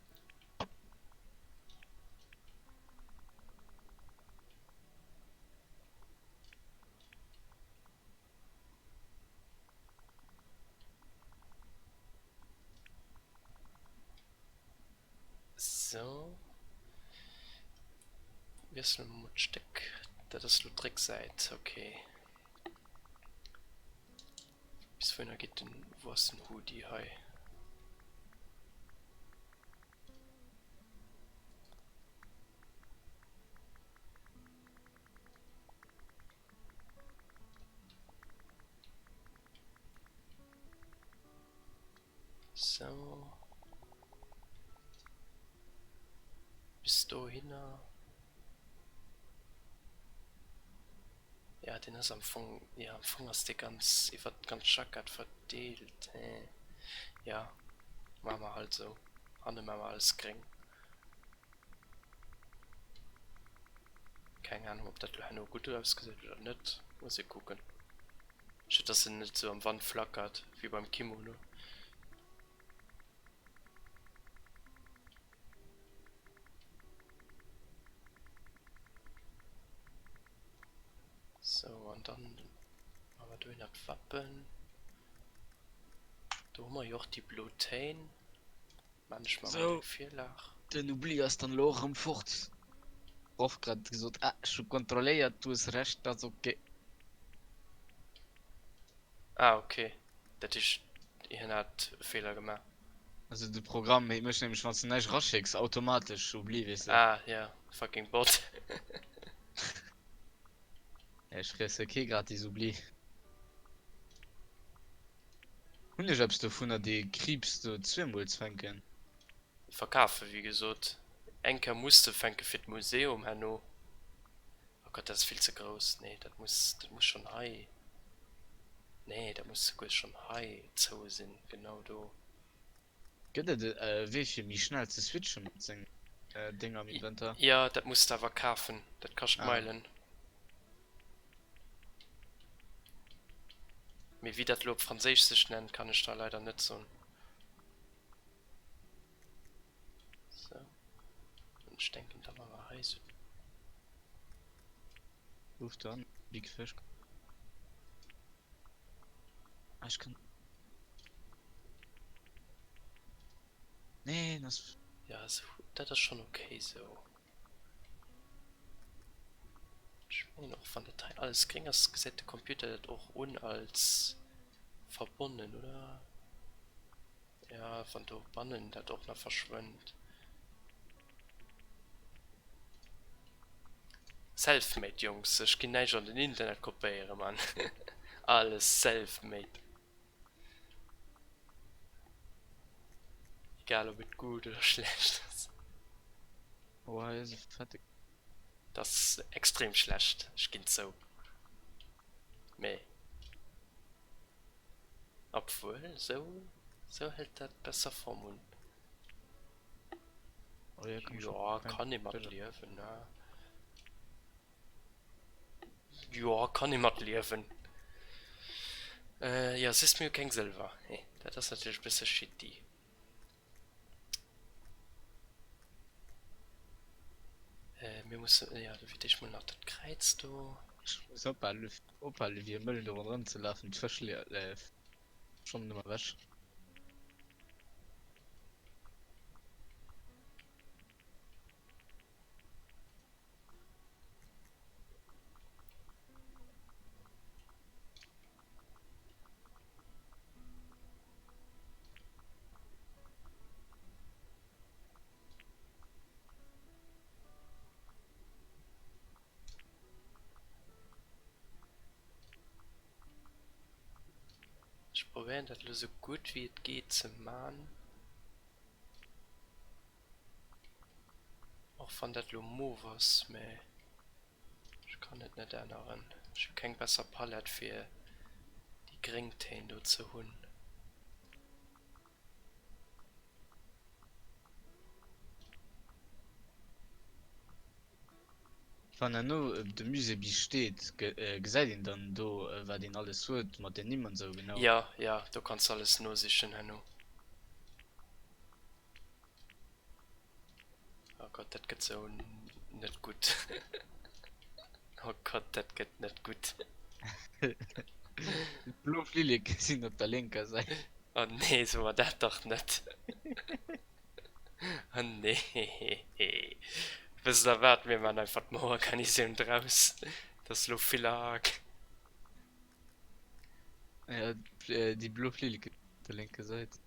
So. Wiessele mer mol d'Stéck. Dat ass lo d'Récksäit, okay. Bis wouhinner geet den, wou ass den Hoodie hei? Sou. Bis dohinner. Ja, deen ass am Fong, ja am Fong ass dee ganz iwwert d'ganz Jackett verdeelt. Ja, maache mer halt esou. Hanne maache mer alles gréng. Keng Ahnung ob dat lo herno gutt ausgesäit oder net, muss ee kucken. Schued dass en net sou am Wand flackert wéi beim Kimono. Sou an dann maa mer dohinner d'Wappen. Do hu mer jo och déi blo Téin. Maan ech mer mol Sou, eng Virlag. den Oubli ass dann elo och erëm fort. Proff grad gesot, ah, ech hu kontrolléiert, du hues Recht, ass ok. Ah ok, dat heescht hien hat e Feeler gemaach. Also de Programm mécht nämlech wanns de näischt eraschécks automatesch Oubli, weess de. Ah ja, fucking Bot. Ech friesse kee gratis Oubli. Hunn ech eppes dovunner dee Kriibs do zweemol ze fänken? Verkafen, wéi gesot. Eng Kéier muss de fänke fir d'Museum herno. Oh Gott, dat ass vill ze grouss. Nee, dat muss, dat muss schonn hei, nee, dat muss souguer schonn hei zou sinn, genau do. Gëtt et e Wee fir méi schnell ze switchen mat sengen Dénger am Inventar? Jo, dat muss de awer kafen, dat kascht Ah. Meilen. Mee wéi dat elo op Franséisch sech nennt, kann ech der leider net soen. Sou, an ech denken da maache mer hei sou. Uff dann, Big Fish. Ah, ech kann. Nee, das. Ja, so, dat ass schon okay sou. Ech mengen och wann dat hei alles gréng ass, gesäit de Computer dat och un als verbonnen, oder? Ja, wann do bannen dat och nach verschwënnt. Selfmade Jungs, ech ginn näischt an den Internet kopéieren, Mann. Alles selfmade. Egal ob et gutt oder schlecht ass. Oh, hei ass e fette. Dat ass extrem schlecht, ech ginn zou. Mee obwuel, esou, esou hëlt dat besser Form un. Oh ja, komm, Jo, kann ee mat liewen, ne? Jo, kann ee mat liewen. Äh, jo, siehst mir hu keng Sëlwer. He, dat ass natierlech e bësse shitty. Äh, mir mussen, jo, da fir d'éischt mol nach dat Kräiz do. Ech muss ophalen, ophalen wéi e Mëll do ronderëm ze lafen, d'Fësch schwammen ëmmer ewech. Ech probéieren dat elo sou gutt wéi et geet ze man. Och wann dat elo mov ass, mä ech kann et net änneren. Ech hu keng besser Palett fir déi gréng Téin do ze hunn. Wann herno de Musée bis steet, gesäit een dann do wat een alles huet mat den Nimm an sou genau? Jo, jo, do kanns de alles nosichen herno. Oh Gott, dat gëtt sou net gutt. Oh Gott, dat gëtt net gutt. D'blo Flilleke sinn op der lénker Säit. Oh nee, so mer dat dach net. Oh nee. Wësst der wat, mir man einfach d'Mauergarnisoun draus. Dat ass lo vill arg. Ja, déi blo Flilleke op der lénker Säit.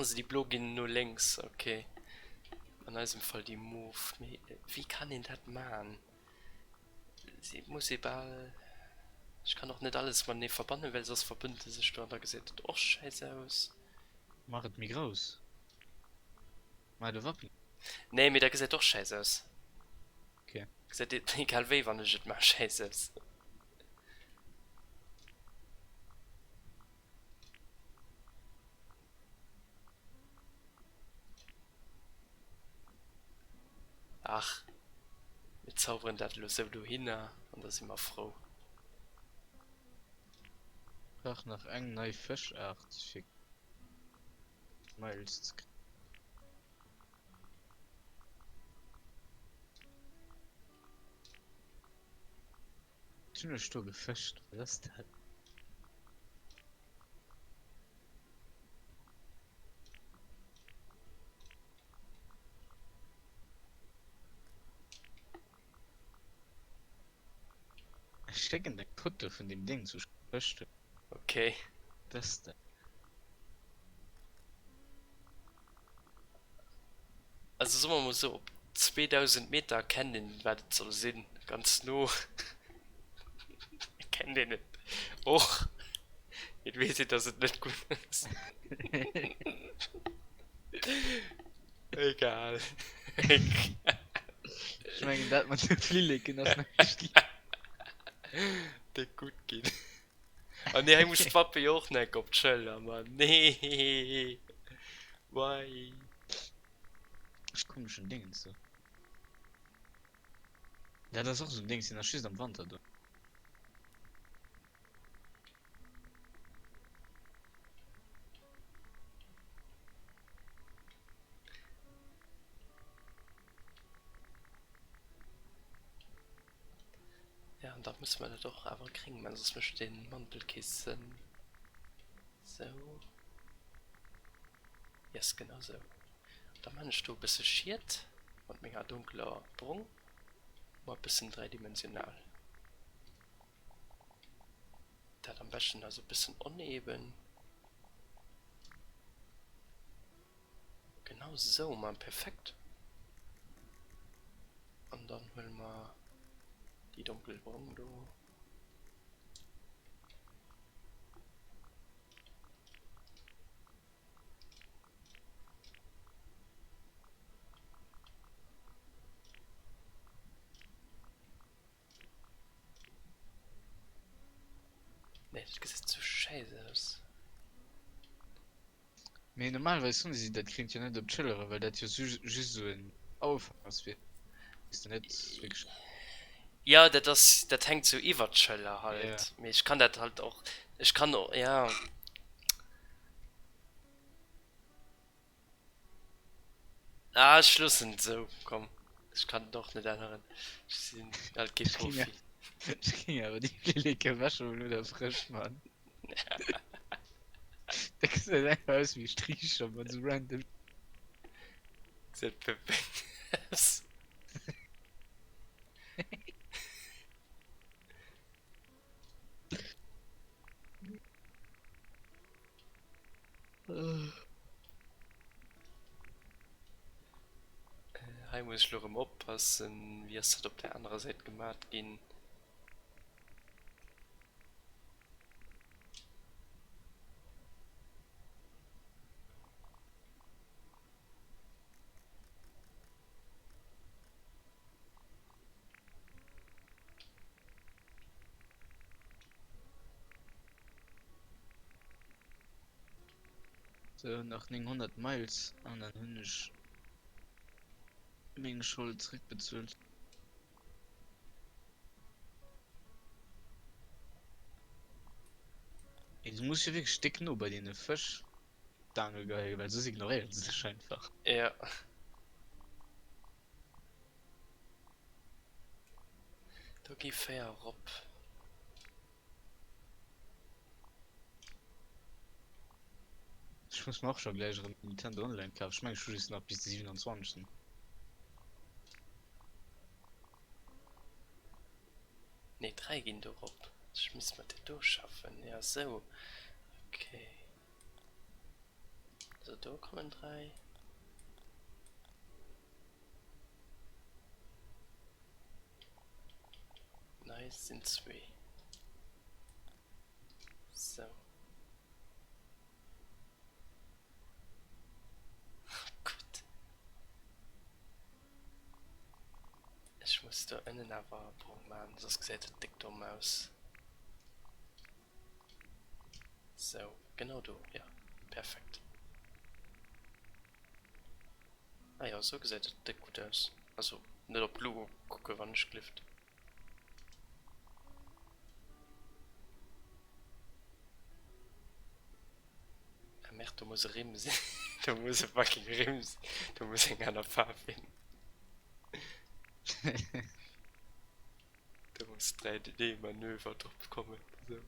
Also déi blo ginn no lénks, ok. An eisem Fall déi mof. Mee wéi kann een dat man? Et muss ee bal, ech kann och net alles matenee verbannen, well soss verbënnt e sech do an da gesäit et och schäiss aus. Mach et méi grouss. Maach et e Wappen. Nee, mee da gesäit och schäiss aus. Ok. Gesäit egal wéi, wann ech et maach, schäiss aus. Ach, mir zauberen dat elo sou dohinner an da si mer frou. Brauch nach eng nei Fëschaart fir Miles ze kréien. Wat hunn ech do gefëscht? Wat ass dat? Ech schécken der eng Foto vun deem Ding wou ech gefëscht hunn. Okay. Wat ass dat? Also soe mer mol sou, op 2000 Meter erkennt een wat et soll sinn, ganz no erkennt een et och, et weess een dass et net gutt ass. Egal. Ech mengen dat mat de Flilleken ass näischt ginn. Déck gutt ginn. Oh nee, hei muss d'Wappe jo och neck op d'Schëller, man. Nee. Why? Ech komischen Dingens do. Dat ass och esou en Dings, deen ass just am Wanter do. Ja, an da musse mer dat och awer gréng man, soss mécht dee Mantel kee Sënn. Sou. Yes, genau sou. Da man ech do e bësse Schied mat menger donkeler Brong, ma e bëssen dräidimensional. Dat am beschten also e bëssen oneben. Genau sou, ma perfekt. An dann huele mer déi donkelbrong do. Nee, dat gesäit sou schäiss aus. Mee normalerweis hunn si dat Gréngt jo net op d'Schëllere, well dat jo just esou en Auffang ass, weess de, net wierklech. Jo, dat ass, dat hänkt sou iwwert d'Schëller halt. Mee ech kann dat halt och, ech kann och, ja. Ah, ech loossen et esou, komm. Ech kann et och net änneren. Ech sinn halt kee Profi. Ech géing awer déi Flilleke ewechhuelen oder frësch man. Dat gesäit einfach aus wéi Striicher mat esou random. Gesäit perfekt aus. Hei muss ech lo rem oppassen, wéi ass dat op der anerer Säit gemat ginn? Sou, nach 900 Miles an dann hunn ech meng Schold zréckbezuelt. Ey, du muss jo wierklech déck no bei deene Fësch d'Aangel geheien, well soss ignoréieren se dech einfach. Ja. Do gi 4 erop. Ech muss mer och scho gläich erëm Nintendo Online kafen. Ech mengen ech hu just nach bis de 27. Nee 3 ginn do rop. Ech misst mat der do schaffen. Ja sou. Okay. Also do kommen 3. Nice sinn zwee. Sou. Oh Gott. Ech muss do ënnen awer brong man, soss gesäit et déck domm aus. Sou, genau do, ja, perfekt. Ah jo, sou gesäit et déck gutt aus. Also net op d'Logo kucke wann ech glift. Ah merde, do muss e Rimm sinn. Do muss e fucking Rimm sinn. Do muss eng aner Faarf hin. Do muss 3D Manöver drop kommen. Sou.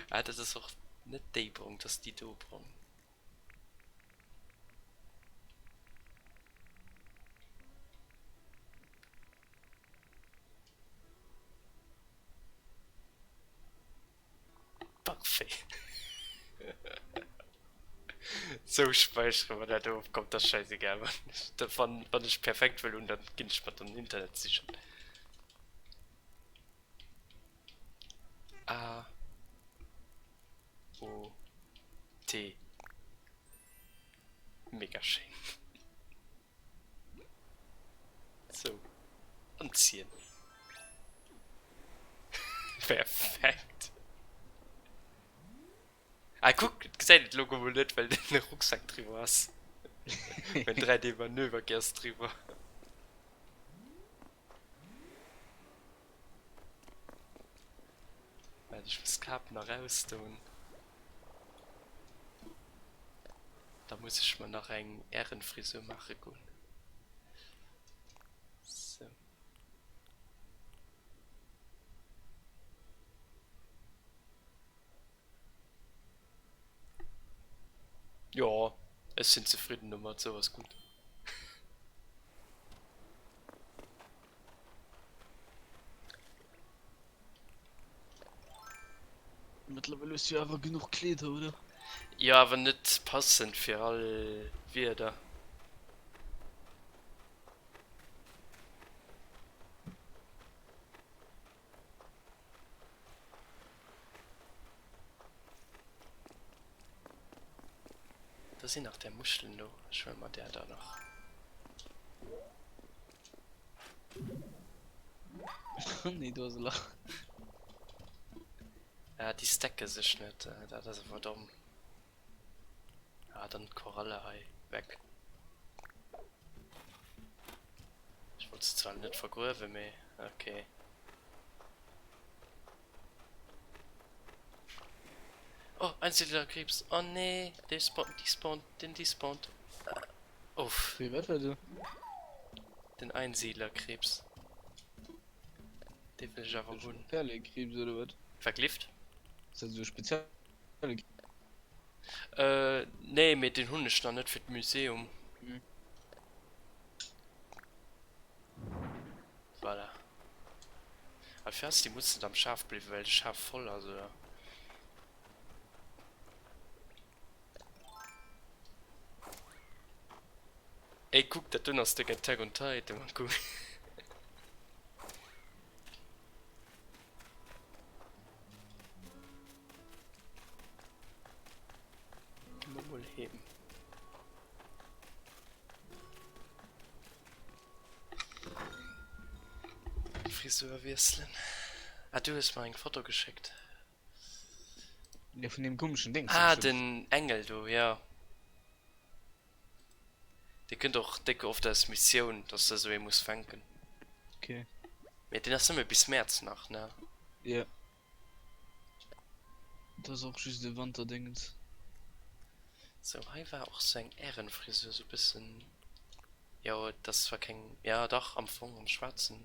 Ah, dat ass och net déi Brong, dat ass déi do Brong. Parfait. Sou späichere mer dat of. Kommt, dat ass schäisegal. Wann wann ech perfekt wëll hunn, dann ginn ech mer den Internet sichen. A O T. Mega schéin. Sou, anziehen. Perfekt. Ah kuck, et gesäit et elo mol net, well den Rucksack driwwer ass. Mein 3D Manöverke ass driwwer. Waart, ech muss d'Kap nach ausdoen. Da muss ech mer nach eng Ärenfrisur maache goen. Sou. Jo, ech sinn zefridden domat, sou ass gutt. Mëttlerweil hues du jo awer genuch Kleeder, oder? Jo, awer net passend fir all Wieder. Da sinn nach där Muschelen do. Ech huele mer där da nach. Nee, do ass e Lach. Ah, déi stacke sech net. Dat ass awer domm. Ah, dann d'Koralle hei weg. Ech wollt se zwar net vergruewen, mee okay. Oh, einsiedler Krebs. Oh nee, der spawnt, die spawnt, den despawnt. Uff. Wéi, wat war do? Den Einsiedlerkrebs. Dee wëll ech awer hunn. Perlekrebs oder wat? Wat glift? Ass dat esou e spezielle Krebs? Äh, nee, mee deen hunn ech nach net fir d'Museum. Mhm. Voilà. A fir ass déi Mutz net am Schaf bliwwen, well de Schaf voll ass, oder? Ey, kuck, dat doen ass déck Attack on Titan, man, kuck. Gi mer mol heem. Frisur wiesselen. Ah, du hues mer eng Foto geschéckt. Ja, vun deem komeschen Déngs. Ah, den Engel do, jo. Dee kënnt och déck oft aus Missioun, dass de esou ee muss fänken. Okay. Mee deen ass nëmme bis Mäerz nach, ne? Jo. Dat ass och just e Wanterdéngens. Sou, hei war och sou eng Ärenfrisur, sou bëssen, jo et ass zwar keng, ja dach am Fong am schwaarzen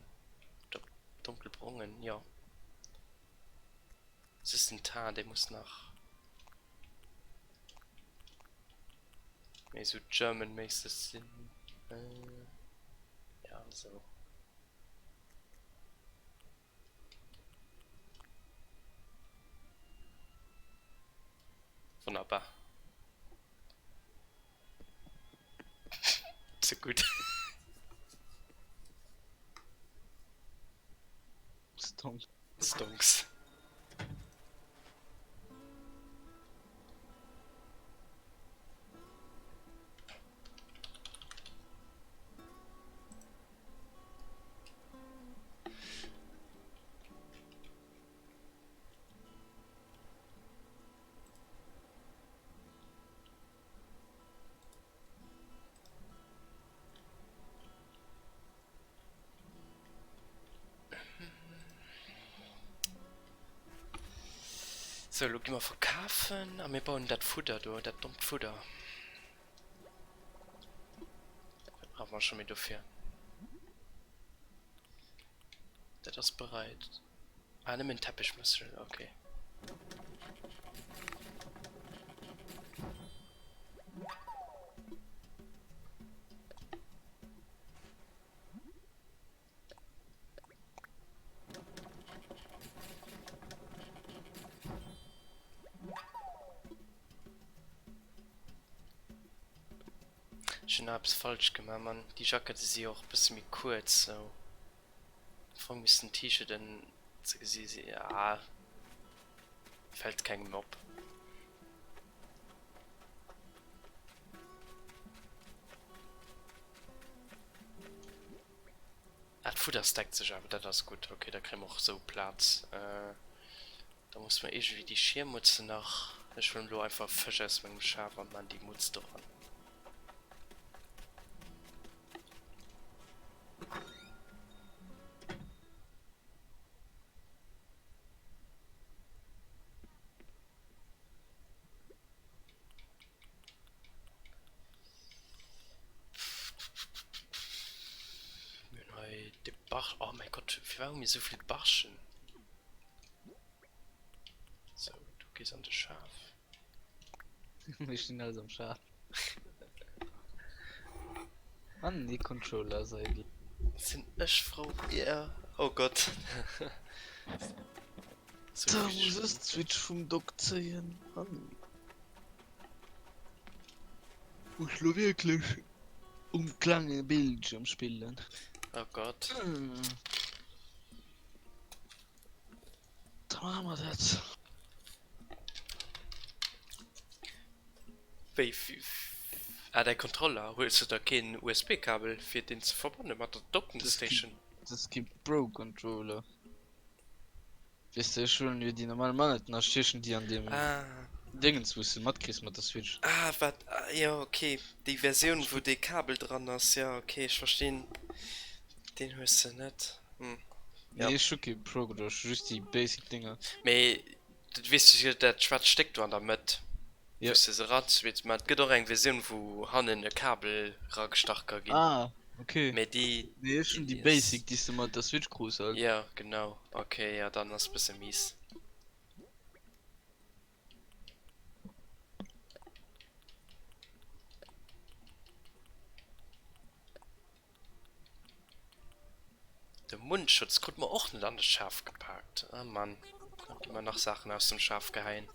oder donkelbrongen, jo. Just den Teint, dee muss nach méi sou German-méisseg sinn, ja sou. Wonnerbar. Ze gutt. Stonks. Stonks. Sou, elo gi mer verkafen a mir bauen dat Fudder do, dat dommt Fudder. Wat brauche mer scho méi dofir? Dat ass bereit. Ah, nëmmen Teppichmuschel, okay. Ech hunn nach eppes falsch gemaach, Mann. Déi Jackette si jo och e bësse méi kuerz, sou. Am Fong missten d'T-Shirten ze gesi si. Ah, fält kengem op. Ah, d'Fudder stackt sech awer, dat ass gutt. Ok, da kréie mer och esou Plaz. Da muss mer iergendwéi déi Schiermutze nach. Ech huelen elo einfach Fësch aus mengem Schaf an man déi Mutz doran. Barsch, oh mäi Gott, firwat hu mir esou vill Barschen? Sou, du gees an de Schaf. Mir stinn alles am Schaf. An dee Controller ass eidel. Sinn ech frou, yeah, oh Gott. Sou Da vill muss ech Schwéng. d'Switch vum Dock zéien an muss lo wierklech um klenge Bildschirm spillen. Oh Gott. Da maache mer dat. Wéi, ah däi Controller, hues de da keen USB-Kabel fir deen ze verbanne mat der Docking Station? Dat ass kee Pro Controller. Weess de, ech huelen jo déi normal Manetten a stiechen déi an deem Déngens wou s de matkriss mat der Switch. Ah wat, jo ok, déi Versioun wou dee Kabel dran ass, jo ok ech verstinn, deen hues de net, hm jo. Nee ech hu kee Pro Controller, ech hu just déi basic Dénger. Mee weess de dat schwaarzt Stéck do an der Mëtt Jo. wou s de se eranswitzt, ma et gëtt och eng Versioun wou hannen e Kabel eragestach ka ginn. Ah ok, Mee déi nee ech hunn déi déi ass, basic déi s de mat der Switch krus halt. jo genau, ok jo dann ass bësse mies. De Mundschutz krut mer och net an de Schaf gepaakt. Ah Mann, da gi mer nach Saachen aus dem Schaf geheien.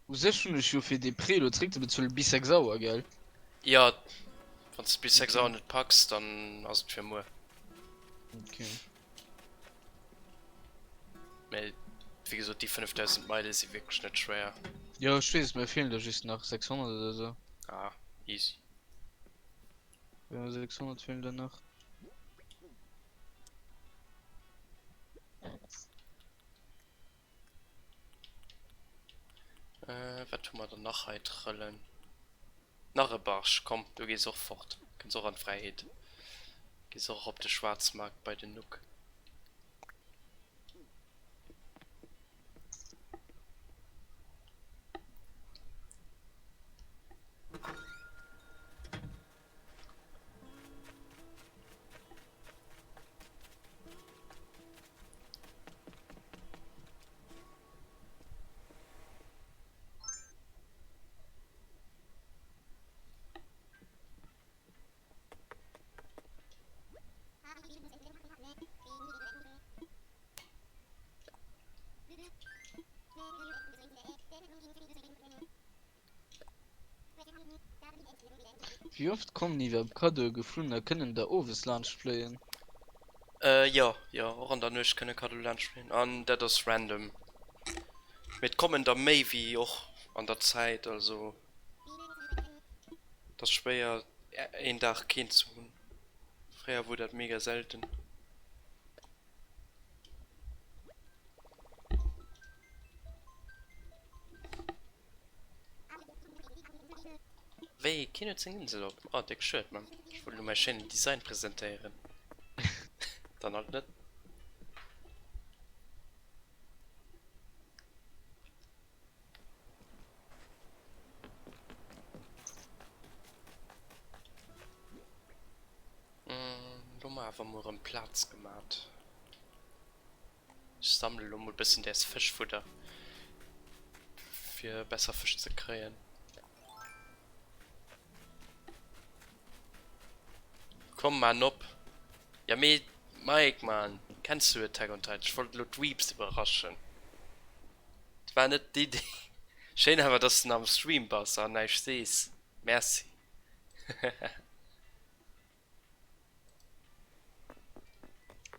U sech hunn ech jo fir dee Prêt elo zréckzebezuelen bis 6 Auer, gell? Jo, wann s de bis 6 Okay. Auer net packs, dann ass et fir muer. Okay. Mä wéi gesot, déi 5000 Meile si wierklech net schwéier. Jo, ech weess, mir feelen der just nach 600 oder sou. Ah, easy. Jo, 600 feelen der nach. Äh, wat hu mer dann nach hei trëllen? Nach e Barsch, komm, du gees och fort, kënns och an d'Fräiheet, gees och op de Schwaarzmarkt bei den Nuck. Wéi oft kommen iwwerhaapt Kaddoe geflunn a kënnen der owes laanscht fléien? Äh jo, jo, och an der Nuecht kënne Kaddoe laanscht fléien an dat ass random. Mee et kommen der méi wéi och an der Zäit, also et ass schwéier een Dag keen ze hunn. Fréier wor dat mega selten. Wéi, keen huet seng Insel op? Oh, déck schued, Mann. Ech wollt elo mäi schéinen Design presentéieren. Dann halt net. Lo hu mer awer mol erëm Plaz gemat. Ech sammle lo mol bëssen däers Fëschfudder fir besser Fësch ze kréien. Komm man op! Ja mee Mike man, kenns du Attack on Titan? Ech wollt elo d'Weebs iwwerraschen. Dat war net d'Idee. Schéin awer dass de nach am Stream bass an näischt sees. Merci.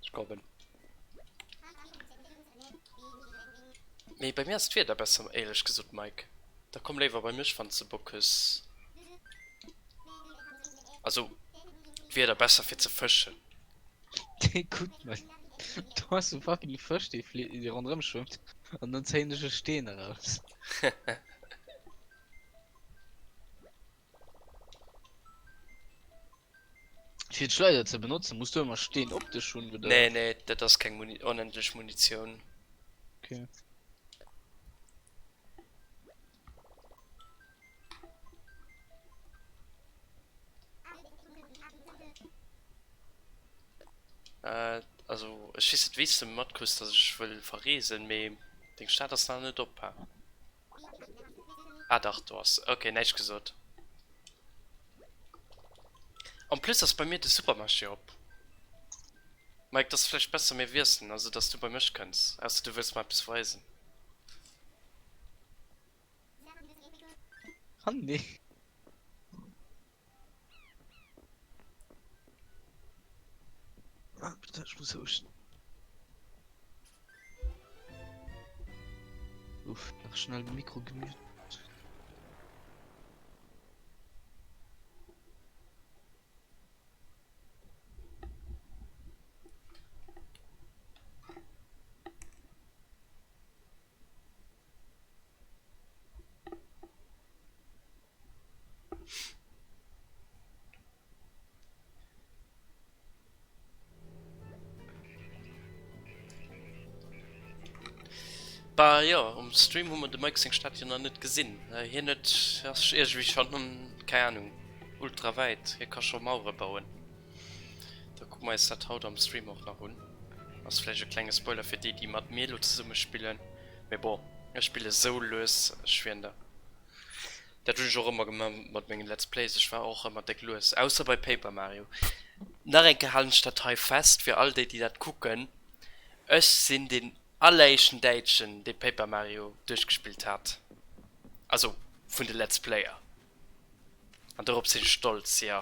Ech kommen. Mee bei mir ass d'Wieder besser, éierlech gesot Mike. Da komm léiwer bei mech wanns de Bock hues. Also d'Wieder besser fir ze fëschen. Gutt mei do ass e fucking Fësch dee flitt dee ronderëm schwëmmt an dann zéien ech e Steen eraus. Fir d'Schleider ze benotzen, muss du ëmmer Steen op dech hunn, oder? Nee, nee, dat ass keng Muni onendlech Munitioun. Okay. Also ech weess net wéi s de matkriss dass ech wëll verreesen, mee deng Stad ass nach net op, ha? Ah dach, do ass se. Ok, näischt gesot. En plus ass bei mir de Supermarché op. Mike, 't ass vläicht besser mir wiesselen, also dass du bei mech kënns, ausser du wëlls mer eppes weisen. Ah nee. Ah, bitte, ich muss houschten. Uff, nach schnell den Mikro gemutet. Bah jo, um Stream hu mer dem Mike seng Stad jo nach net gesinn. Hien huet, ass iergendwéi schonn, keng Ahnung, ultra wäit. Hie ka scho Mauere bauen. Da kucke mer eis dat haut am Stream och nach un. Ass vläicht e klenge Spoiler fir déi, déi mat mir elo zesumme spillen. Mee bon, ech spille sou lues, ech schwieren der. Dat hunn ech och ëmmer gemaach mat mengen Let's Plays, ech war och ëmmer déck lues, ausser bei Paper Mario. Nach eng Kéier halen ech dat hei fest fir all déi déi dat kucken, ech sinn deen alleréischten Däitschen dee Paper Mario duerchgespillt hat, also vun de Let's Player, an dorop sinn ech stolz, jo.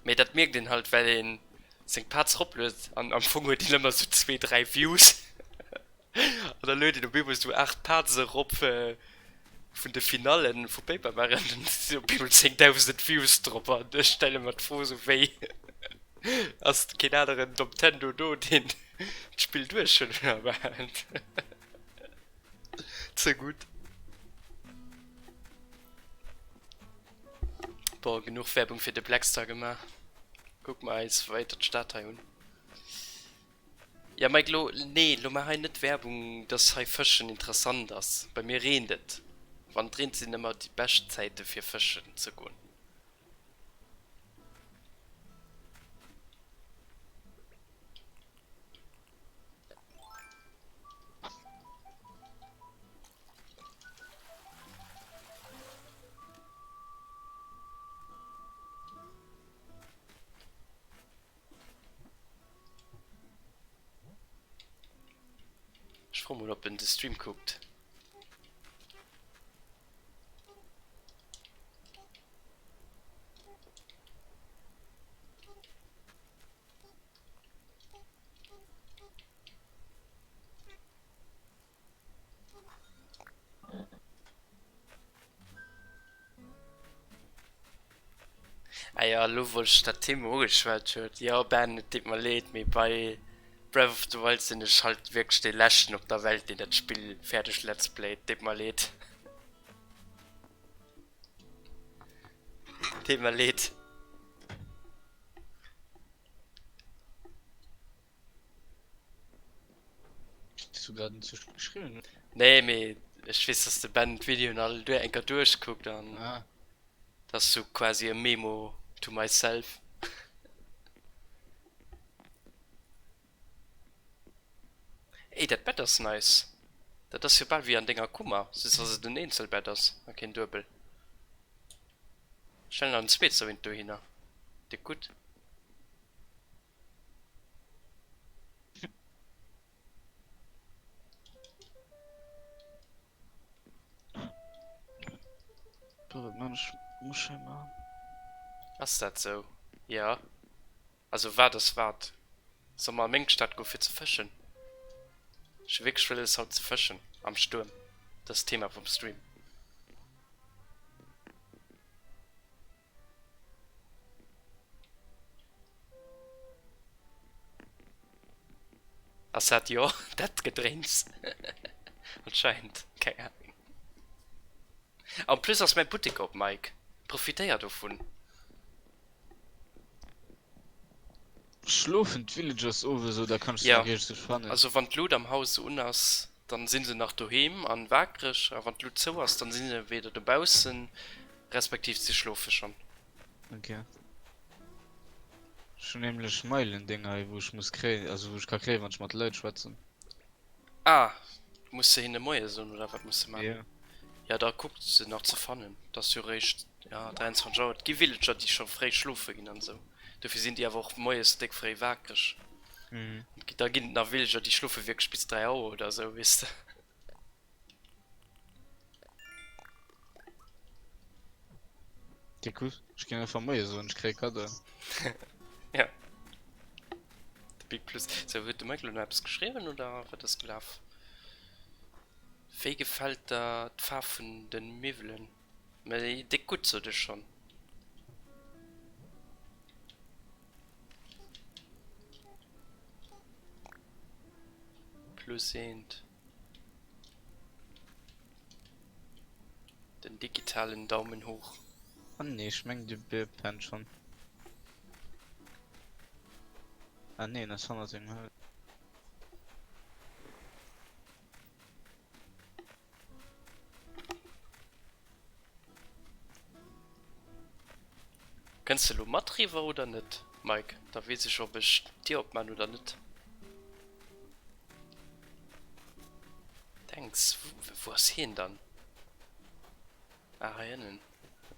Mee dat mierkt een halt well een seng Parts ropluet an am Fong huet een ëmmer sou zwee, dräi Views. An da luet een op eemol sou 8 Parts erop vun de Finallen vu Paper Mario an dann si op eemol 10.000 Views drop an ech stelle mer d'Fro sou wéi ass keen aneren Domtendo do deen d'Spill duerch huet oder wat? Ze gutt. Bon, genuch Werbung fir de Blackstar gemaach. Kucke mer eis weider d'Stad hei un. Ja Mike lo nee lo maach hei net Werbung dass hei fëschen interessant ass. Bei mir reent et. Wann et reent sinn ëmmer déi bescht Zäite fir fëschen ze goen. Ech froe mol op en de Stream kuckt. Ah jo, elo wou ech dat Thema ugeschwat huet, jo Ben, et deet mer leed, mee bei Breath of the Wild sinn ech halt wierklech dee leschten op der Welt deen dat Spill fäerdeg let's playt, deet mer leed. Deet mer leed. Hues du grad inzwischen geschriwwen? Nee, mee ech weess, dass de Ben d'Videoen all duer enker duerchkuckt an Ah. dat ass sou quasi e Memo to myself. Ey, dat Bett ass nice. Dat ass jo bal wéi an denger Kummer, just dass et en Eenzelbett ass a keen Duebel. Stell nach en zweet sou eent dohinner. Déck gutt. Ass dat sou? Jo. Also wat ass wat? Soll mer a meng Stad goe fir ze fëschen? Ech hu wierklech wëlles haut ze fëschen am Stuerm. Dat ass d'Thema vum Stream. Ass dat jo dat Gedréns? Anscheinend, keng Ahnung. En plus ass mäi Buttek op, Mike. Profitéier dovun. Schlofen d'Villagers owes oder kanns du Jo, nach iergendwou fannen? also wann d'Lut am Haus un ass, dann sinn se nach doheem an waakreg, a wann d'Lut zou ass, dann sinn se entweder dobaussen, respektiv se schlofe schonn. Ok. Ech hunn nämlech Meilendéng hei wou ech muss kréien, also wou ech ka kréien wann ech mat Leit schwätzen. Ah, muss de hinne Moie soen oder wat muss de man? Jo. Ja da kuck se nach ze fannen, et ass jo réischt ja 23 Auer. Et gi Villager déi scho fréi schlofe ginn an esou, dofir sinn déi awer och moies déck fréi wakereg. Mhm. Da ginn et nach Villager déi schlofe wierklech bis 3 Auer oder esou, weess de. Déck gutt, ech ginn einfach Moie soen, ech kréie Kaddoen. Ja. De Big Plus. Sou, huet de Michael elo nach eppes geschriwwen oder wat ass gelaf? Wéi gefält der d'Faarf vun den Miwwelen? Mä déck gutt, sot ech schonn. Plus eent. Den digitalen Daumen hoch. Ah nee, ech mengen de Bier pennt schon. Ah nee, en ass hannert sengem Haus. Kënns de lo mat riwwer oder net, Mike? Da weess ech ob ech d'Dier opman oder net. Thanks. Wou ass hien dann? Ah hei ënnen.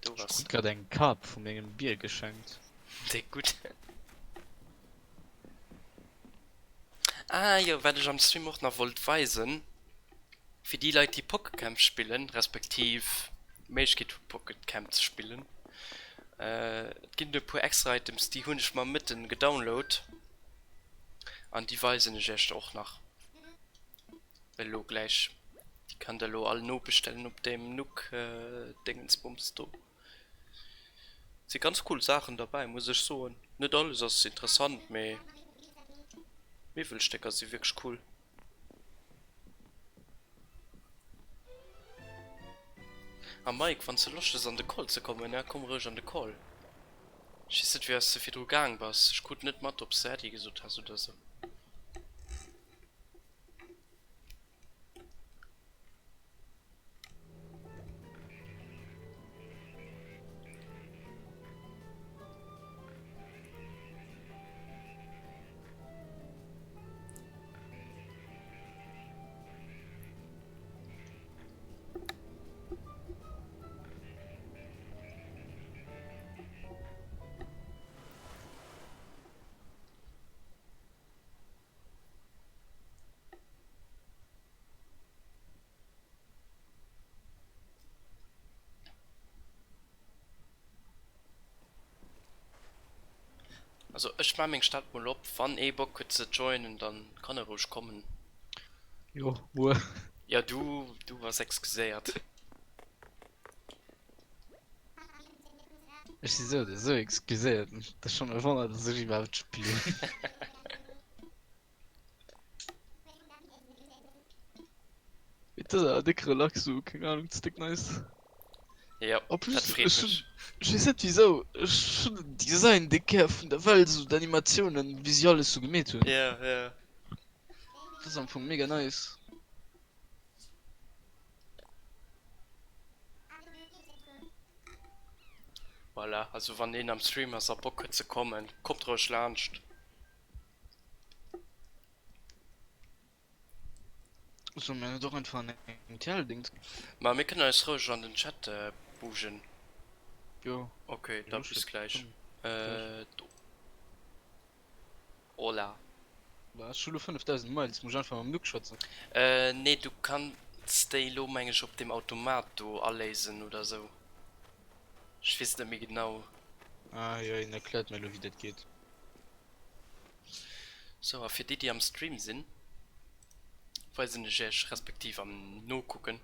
Do Ech ass krut grad eng Kap vu mengem Bier geschenkt. Déck gutt. Ah jo, wat ech am Stream och nach wollt weisen, fir déi Leit déi Pocket Camp spillen, respektiv d'Méiglechkeet hu Pocket Camp ze spillen, et ginn e puer extra Items déi hunn ech mer mëtten gedownload an déi weisen ech iech och nach elo gläich. Déi kann der elo all nobestellen op deem Nook Dingensbums do. Si ganz cool Saachen derbäi muss ech soen. Net alles ass interessant mee Miwwelstécker si wierklech cool. A Mike wanns de Loscht hues an de Call ze kommen ne komm roueg an de Call. Ech weess net wéi s de virdru gaang bass, ech krut net mat obs de Äddi gesot has oder sou. Also ech maan meng Stad mol op, wann ee Bock huet ze joinen dann kann e roueg kommen. Jo, muer. Jo du du bass excuséiert. Ech si sou oder sou excuséiert, et ass schon e Wonner dass ech iwwerhaapt spillen. Et ass awer déck relax sou, keng Ahnung, ass déck nice. Jo, En dat plus, freet ech hunn, mech. ech weess net wisou, ech hunn den Design déck gär vun der Welt, sou d'Animatiounen, wéi si alles sou gemeet hunn. Jo, jo. Dat ass am Fong mega nice. Voilà, also wann een am Stream ass a Bock huet ze kommen, kommt roueg laanscht. Solle mir net och einfach an eng TL-Dings? Ma mir kënnen eis roueg an den Chat bugen. Jo. Ok, da bis gläich. Do. Hola. Ech hu lo 5000 Miles, muss ech einfach mam Luc schwätzen? Nee, du kanns déi lo meng ech op deem Automat do aléisen oder sou. Ech weess et net méi genau. Ah jo, een erkläert mir lo wéi dat geet. Sou, a fir déi déi am Stream sinn, weisen ech iech, respektiv am Nokucken,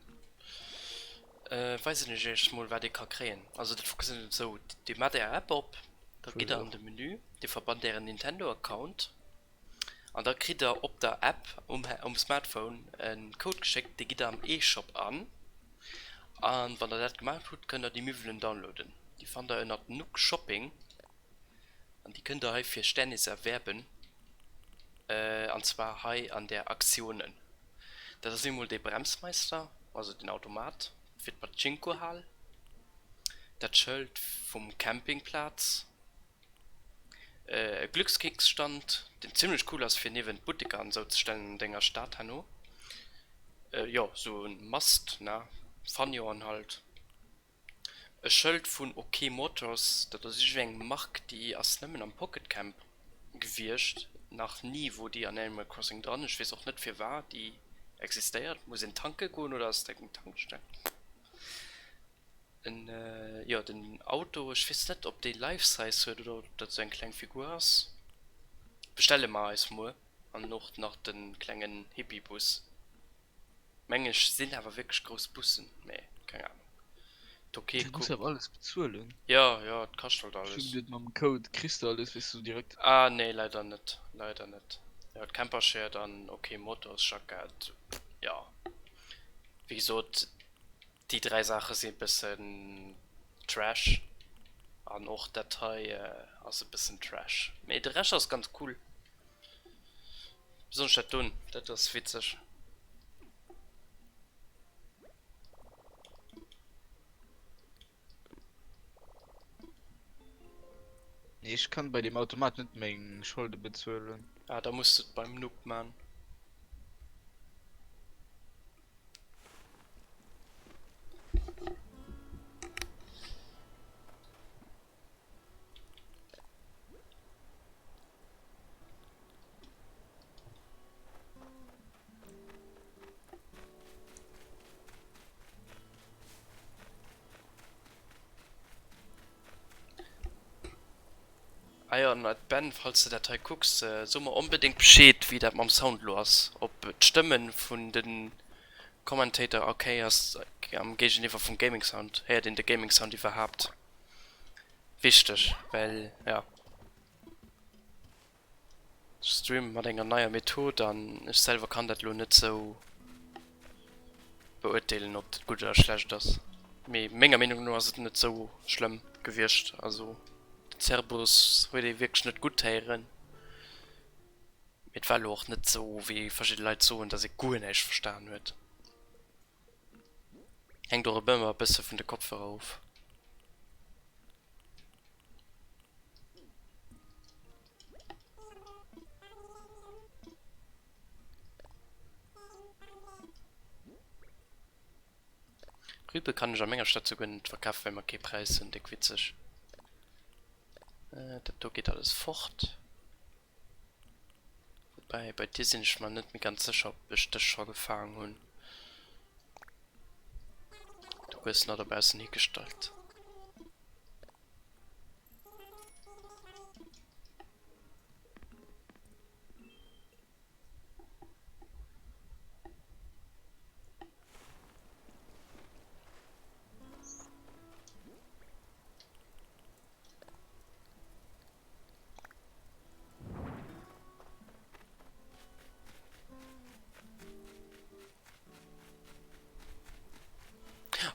weisen ech iech mol wat ee ka kréien. Also dat funktionéiert esou, Dir maacht är App op, da gitt der an de Menü, Dir verbannt ären Nintendo Account an da kritt der op der App um Smartphone e Code geschéckt, dee gitt der am E-Shop an. An wann der dat gemaach hutt, kënnt der déi Miwwelen downloaden. Déi fannt der ënnert Nook Shopping. An déi kënnt der hei fir Sternis erwäerben, an zwar hei an der Aktionen. Dat ass eemol dee Bremsmeister, also den Automat fir d'Pachinko-Hal, dat Schëld vum Campingplaz. E Glückskeksstand, deen zimlech cool ass fir niewent Butteker an esou ze stellen an denger Stad herno. Jo, sou e Mast, ne, Fanioen halt. E Schëld vun Ok Motors, dat ass iergendwéi eng Mark, déi ass nëmmen am Pocket Camp gewiescht, nach ni wor déi an Animal Crossing dran. Ech weess och net firwat déi existéiert. Muss een tanke goen oder ass dat eng Tankstell? En, jo den Auto, ech weess net ob dee Life Size huet oder ob dat sou eng kleng Figur ass. Bestelle mer eis muer an och nach de klengen Hippie-Bus. Meng ech sinn awer wierklech grouss Bussen, mee keng Ahnung. D'Ok Du muss awer alles bezuelen. Jo, jo, et kascht halt alles. Ech hunn et mam Code kriss de alles, weess du direkt. Ah nee, leider net, leider net. Jo, d'Campershirt an ok Motorsjackett, jo. Wéi gesot, déi 3 Saache si e bëssen Trash an och dat hei ass e bëssen Trash, mee de Rescht ass ganz cool. Besonnesch dat doen, dat ass witzeg. Nee, ech kann bei dem Automat net meng Scholde bezuelen. Ah, da muss du et beim Noob man. Ah jo, an Ben, falls de dat hei kucks, so mer onbedéngt Bescheed, wéi dat mam Sound elo ass, ob d'Stëmmen vun de Commentator ok ass am Géigeniwwer vum Gaming Sound. Héiert een de Gaming Sound iwwerhaapt? Wichteg, well jo ech streamen mat enger neier Method an ech selwer kann dat elo net sou beurteelen ob dat gutt oder schlecht ass. Mee menger Meenung no ass et net sou schlëmm gewiescht. Also den Cerberus huet ee wierklech net gutt héieren, mee et war elo och net sou wéi verschidde Leit soen, dass ee guer näischt verstan huet. Hänkt och ëmmer e bësse vun de Kopfhörer of. Rübe kann ech a menger Stad souguer net verkafen, well mer kee Präis hunn. Déck witzeg. Dat do geet alles fort. Woubäi, bei dir sinn ech mer net méi ganz sécher, ob ech dech scho gefaang hunn. Du hues nach dobaussen higestallt.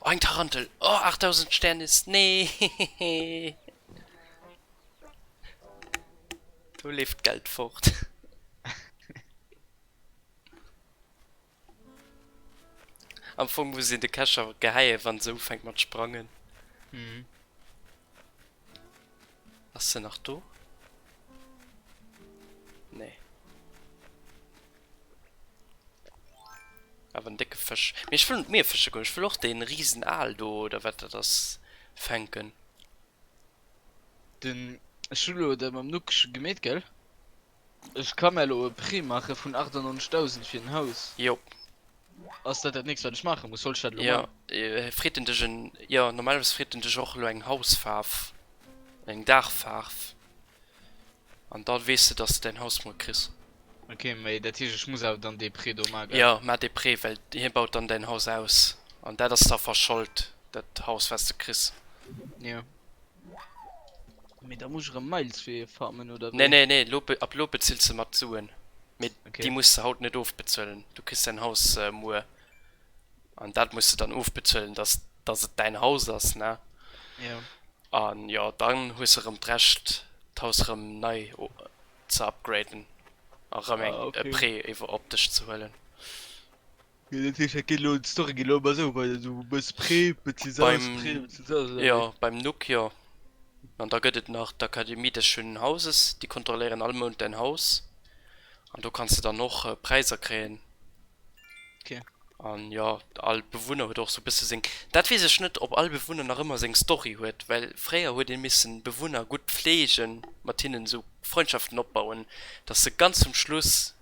Oh, eng Tarantel! Oh, 8000 Sternis! Nee! Do leeft d'Geld fort. Am Fong muss een de Kescher gehäien, wann se ufänkt mat sprangen. Mhm. Ass se nach do? Nee. Awer en décke Fësch. Mee ech wëll net méi fësche goen. Ech wëll och dee risen Aal do, oder wat dat ass, fänken. Den, ech hu lo dat mam Nuck gemeet, gell? Ech ka mär elo e Prêt maache vun 98.000 fir en Haus. Jo. Ass dat dat nächst wat ech maache muss? Soll ech dat elo Jo, maachen? freet en dech en, jo normalerweis freet en dech och elo eng Hausfaarf, eng Daachfaarf an da weess de dass de däin Haus muer kriss. Ok, mee dat heescht ech muss awer dann dee Prêt do maachen, gell? Jo, maach dee Prêt, well hie baut dann däin Haus aus an dat ass da verschold, dat Haus wat s de kriss. Jo. Mee da muss ech erëm Miles fir farmen oder Nee, wéi? nee, nee, lo, ab lo bezills de mat Suen. Mee déi Okay. muss de haut net ofbezuelen. Du kriss däin Haus muer. An dat muss de dann ofbezuelen, dass, dass et däin Haus ass, ne? Jo. An jo, dann hues de erëm d'Recht, d'Haus erëm nei ze upgraden a rëm eng, Ah, e okay. Prêt iwwer op dech ze huelen. Jo, dat heescht, dat geet elo, d'Story geet elo ëmmer esou weider, du mëss Prêt, bezills aus, Prêt, Beim, bezills aus, oder jo, wéi? beim Nook, jo. An da gëtt et nach d'Akademie des schönen Hauses, déi kontrolléieren all Mount däin Haus an do kanns de dann och Präisser kréien. Okay. An jo, all Bewunner huet och sou bësse seng, dat weess ech net, ob all Bewunner nach ëmmer seng Story huet, well fréier huet ee missen Bewunner gutt pfleegen, mat hinnen sou Freundschaften opbauen, dass de ganz zum Schluss,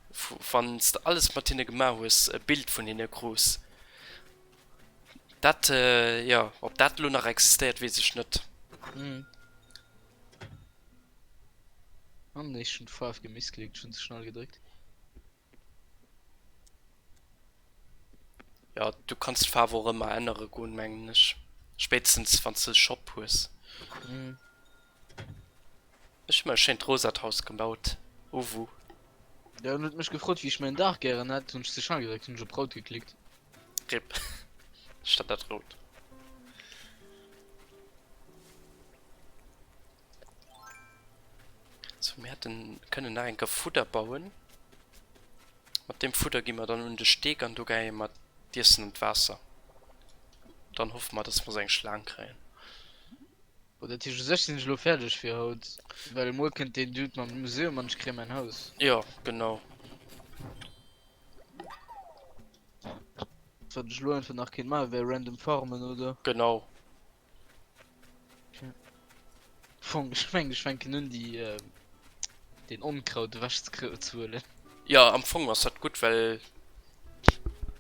wann s de alles mat hinne gemaach hues, e Bild vun hinne krus. Dat, jo, ob dat elo nach existéiert, weess ech net. Oh nee, ech hunn d'Faarf gemissklickt, ech hunn ze schnell gedréckt. Jo, du kanns d'Faarf och ëmmer ännere goen, mengen ech. Spéitstens wann s de e Shop hues. Ech hu mer e schéint rosat Haus gebaut. Uwu. Jo, en huet mech gefrot wéi ech mäin Daach gären hätt, hunn ech ze schnell gedréckt, hunn ech op rout geklickt. Rip. Statt dat rout. Sou, mir hätten kënnen nach eng Kéier Fudder bauen. Mat deem Fudder gi mer dann un de Steg an do geheie mer d'Iessen an d'Waasser. Dann hoffe mer, dass mer sou eng Schlaang kréien. Bon, dat heescht u sech sinn ech elo fäerdeg fir haut, well muer kënnt deen Dude mam Museum an ech kréie mäin Haus. Jo, genau. Wat ech elo einfach nach kéint maachen, wär random farmen, oder? Genau. Fong, ech mengen ech fänken un déi deen Onkraut ewech ze huelen. Jo am Fong ass dat gutt, well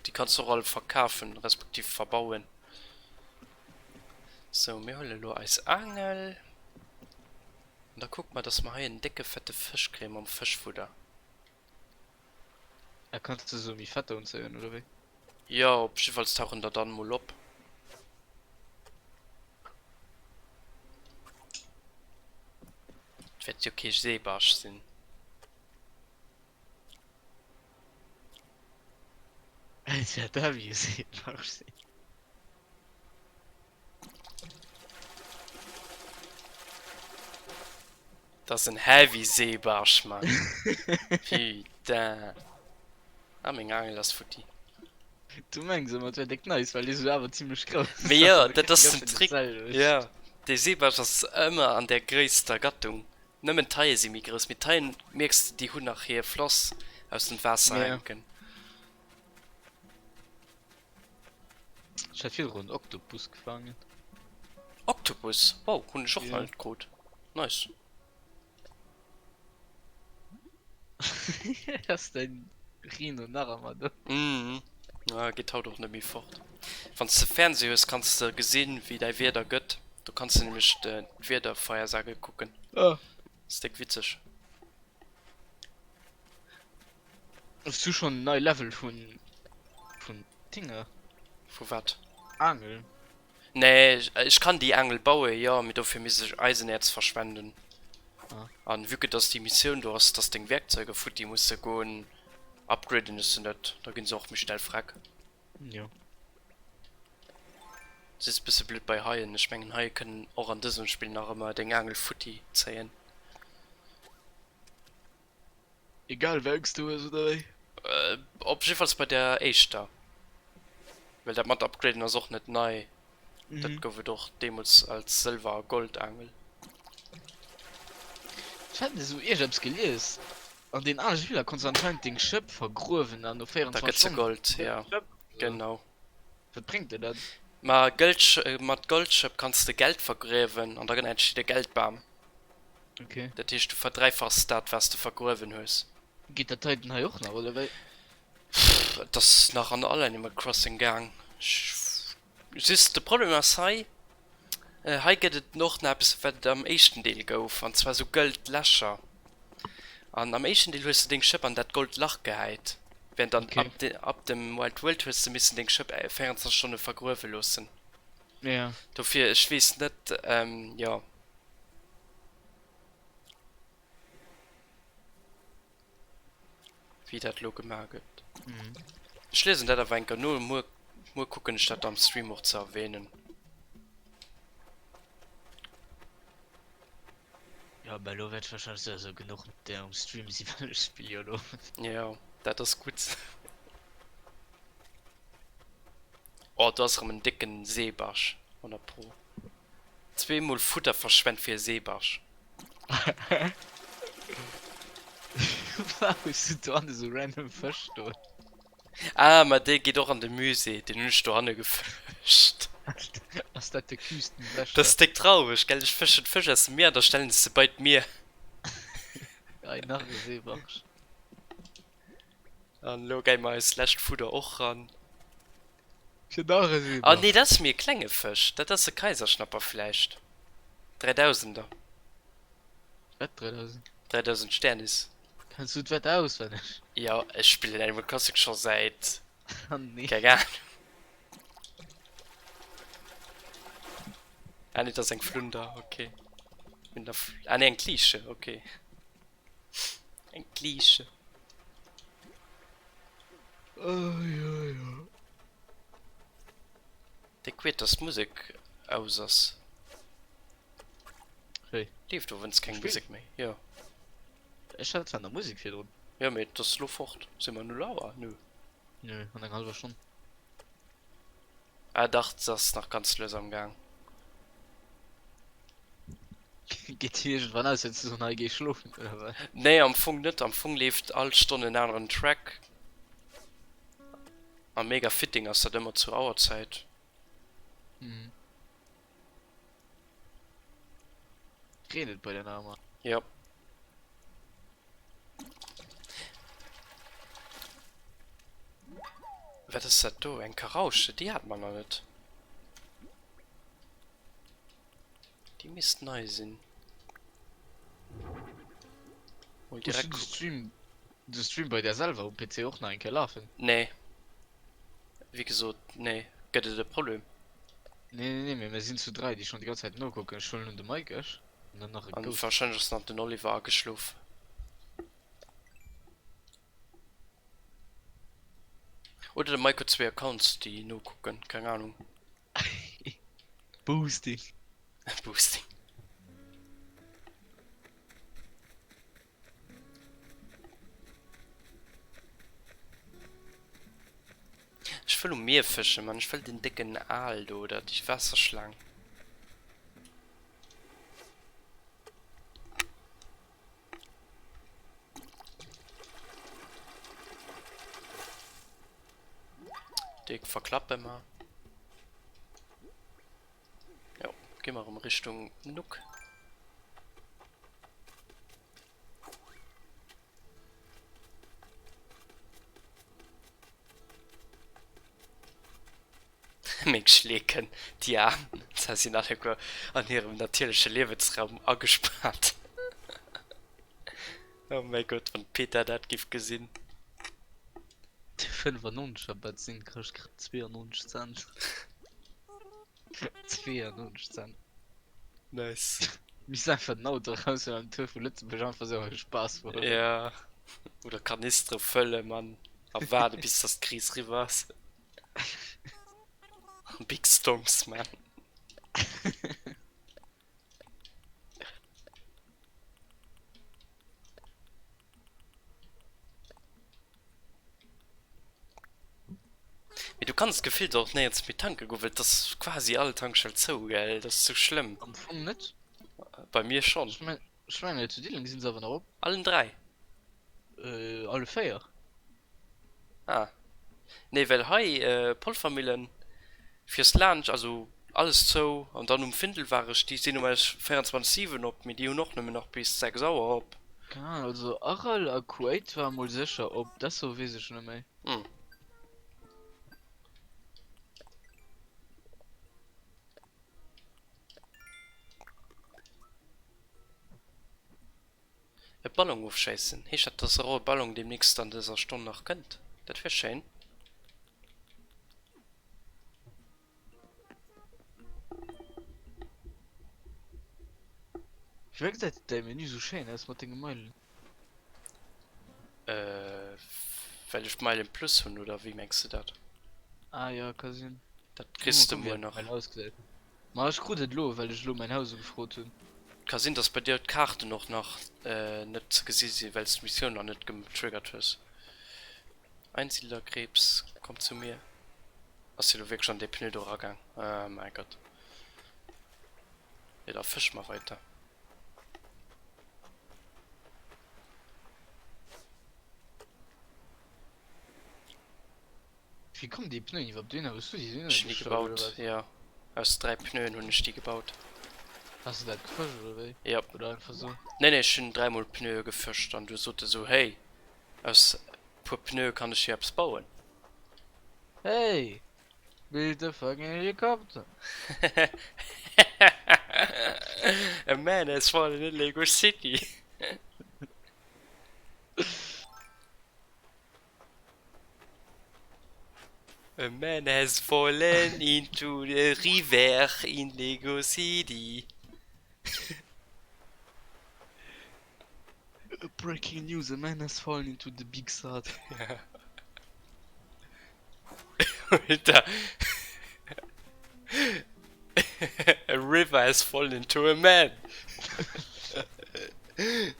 déi kanns de och all verkafen respektiv verbauen. Sou mir huele lo eis Aangel an da kucke mer dass mer hei en décke fette Fësch kréie mam Fëschfudder. Ah kanns de sou méi fetter unzéien oder wéi? Jo, op jiddefalls tauchen der dann mol op. Et wäert jo kee Seebarsch sinn. Et wäert awer e Seebarsch sinn. Dat ass en heavy Seebarsch, Mann. Putain. Ah, meng Aangel ass futti. Du mengs ëmmer, et wär déck nice, well dee sou awer zimlech grouss ass. Mee jo, dat ass den Trick. Jo, dee Seebarsch ass ëmmer an der gréisster Gattung. Nëmmen d'Haie si méi grouss, mee d'Haien, mierks de, déi hunn nach hir Floss aus dem Waasser hänken. Ech hat virdrun en Oktopus gefaangen. Oktopus? Wow, hunn ech och nach net krut. Nice. Ass däin Rhino nach ëmmer do? Mhm. Ja, geet haut och net méi fort. Wann s de Fernseh hues, kanns de gesinn, wéi däi Wieder gëtt. Do kanns de nämlech d'Wiedervorhersage kucken. Ah. Ass déck witzeg. Hues du schon nei Level vun vun Dinger? Vu wat? Aangel. Nee, ech kann déi Aangel bauen, jo, mee dofir misst ech Eisenerz verschwenden. Ah. An vue que dass déi Missioun do ass, dass deng Werkzeuge futti musse goen, upgraden ech se net, da ginn se och méi schnell freck. Jo. Just bësse blöd bei Haien, ech mengen Haie kënnen och an dësem Spill nach ëmmer deng Aangel futti zéien. Egal wéi engs du hues oder wéi? Op jiddefalls bei der éischter. Well dat mat upgraden ass och net nei. Dat gouf et och deemools als Sëlwer a Goldaangel. Ech hat esou iergendeppes gelies, an den ale Spiller konns du anscheinend deng Schëpp vergruewen an no Da 24 gëtt se Stonnen Gold, ja genau. Wat bréngt dir dat? Ma Gëld, mat Goldschëpp kanns de Geld vergruewen an da entsteet e Geldbam. Okay. Dat heescht du verdräifachs dat wat s de vergruewen hues. Geet dat heiten hei och nach oder wéi? Pff, et ass nach an all Animal Crossing gaang. Just de Problem ass hei, hei gëtt et och nach eppes wat et am éischten Deel gouf, an zwar sou gëld Lächer. An am éischten Deel hues de deng Schëpp an dat Gold Lach gehäit, während an Okay. ab ab dem Wild World hues de missen deng Schëpp 24 Stonne vergruewe loossen. Ja. Dofir ech weess net, jo. Wéi dat elo gemaach gëtt. Ech liesen dat awer enker no, muer, muer kucken ech dat am Stream och ze erwähnen. Jo, mä elo wäert ech wahrscheinlech souwisou genuch mat där um Stream sinn, well ech spille jo elo. Jo, dat ass gutt. Oh, do ass erëm en décken Seebarsch, 100 pro. Zweemol Fudder verschwent fir e Seebarsch. Wou hues du dohanne sou random Fësch stoen? Ah, ma dee geet och an de Musée, deen hunn ech dohanne gefëscht. Ass dat de Küstenwächter? Dat ass déck traureg, gell? Ech fëschen Fësch aus dem Mier an da stellen ech se bei d'Mier. Hei nach e Seebarsch. An elo geie mer eist lescht Fudder och ran. Fir nach e Ah Seebarsch. nee, dat ass méi e klenge Fësch, dat ass e Kaiserschnapper vläicht. Dräidausender. Wat 3000? 3000 Sternis. Kenns du d'Wett auswenneg? Jo, ech spillen Animal Crossing scho säit, Ah nee. keng Ahnung. Ah nee, dat ass eng Flunder, okay. Min der Fl ah nee, eng Kliische, okay. Eng Kliische. Oh jo jo. Déck weird, dass d'Musek aus ass. Wéi? Leeft owends keng Spill? Musek méi, jo. Ech hat zwar nach Musek virdrun. Jo, mee et ass lo fort. Si mer 0 Auer? Nö. Nö, an enger hallwer Stonn. Ah dach, se ass nach ganz lues am Gaang. Geet déi iergendwann aus, wann s du soen, hei géi schlofen, oder wat? Nee, am Fong net. Am Fong leeft all Stonn en aneren Track. A mega fitting ass dat ëmmer zur Auerzäit. Mhm. Reent et bei dir nach ëmmer? Jo. Wat ass dat do? Eng Karausche? Déi hate mer nach net. Déi misst nei sinn. Mol Hues du direkt de kucken. Stream, de Stream bei där selwer um PC och nach eng Kéier lafen? Nee. Wéi gesot, nee. Gëtt et e Problem? Nee, nee, nee, mee mir sinn zu 3, déi schonn déi ganz Zäit nokucken. Ech huelen un de Mike, ech, an dann nach e An Ghost. wahrscheinlech ass nach den Oliver ageschlof. Oder de Mike huet zwéi Accounts, déi nokucken, keng Ahnung. Boosting. Boosting. Ech wëll um Mier fëschen, Mann. Ech wëll den décken Aal do oder déi Waasserschlaang. Déck verklappe mer. Jo, gi mer erëm Richtung Nook. Meng Schleeken, déi Aarm, se sinn alleguer an hirem natierleche Liewensraum agespaart. Oh mäi Gott, wann d'Peta dat giff gesinn. De 95 er Bensinn kascht grad 92 Cent. 92 Cent. Nice. Misst einfach den Auto eraushuelen an den Tour vu Lëtzebuerg einfach sou aus Spaass fueren. Ja, oder Kanistere fëlle man a waarde bis dass d'Kris riwwer ass. Big Stonks man. Mee du kanns gefillt och néierens méi tanke goen, well et ass quasi all Tankstell zou, gell? Dat ass sou schlëmm. Am Fong net. Bei mir schonn. Ech mengen, ech mengen zu Diddeleng sinn se awer nach op. Allen 3? Alle 4. Ah. Nee, well hei Polvermillen fiers laanscht, also alles zou an dann um Findel war ech, déi sinn normalerweis 24 7 op, mee déi hunn och nëmmen nach bis 6 Auer op. Keng Ahnung, also Arel a Kuwait war mol sécher op, Dessau weess ech net méi. Hm. E Ballon ofschéissen. Heescht dat, dass e roue Ballon deemnächst an dëser Stonn nach kënnt? Dat wier schéin. Firwat gesäit däi Menü sou schéin aus mat denge Meilen? Äh, well ech Meilen plus hunn, oder wéi mengs de dat? Ah jo, ka sinn. Dat Muss kriss mol de kucken, wéi muer dat nach. mat Meilen ausgesäit. Ma ech krut et elo, well ech elo mäin Haus ugefrot hunn. Ka sinn, dass bei dir d'Kaarten och nach net ze gesi sinn, well s d'Missioun nach net getriggert hues. Einsiedlerkrebs, komm zu mir. Ass dee lo wierklech an dee Pneu do eragaang? Ah mäi Gott. Jo, da fësch mer weiter. Wéi kommen déi Pneuen iwwerhaapt dohinner? Hues du déi dohinner Ech hunn déi gestallt oder gebaut, wat? jo. Aus 3 Pneuen hunn ech déi gebaut. Has de dat gefëscht oder wéi? Jo. Oder einfach sou? Nee, nee, ech hunn 3 mol Pneue gefëscht an du sot e sou, hey, aus puer Pneue kann ech hier eppes bauen. Hey! Build a fucking helicopter! A man has fallen in Lego City. A man has fallen into the river in Lego City. Breaking news, a man has fallen into the big sad. Alter. A river has fallen into a man. A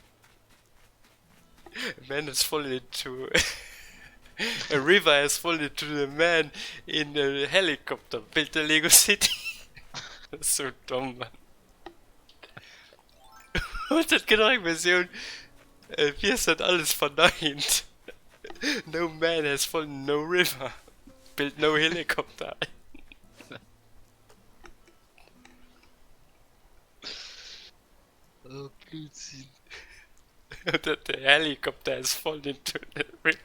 man has fallen into a river has fallen into the man in a helicopter built a Lego City. Dat ass sou domm, Mann. Und et gëtt och eng Versioun, äh, wie ass dat alles verneint? No man has fallen no river, built no helicopter. Oh, Blödsinn. Oder the helicopter has fallen into the river,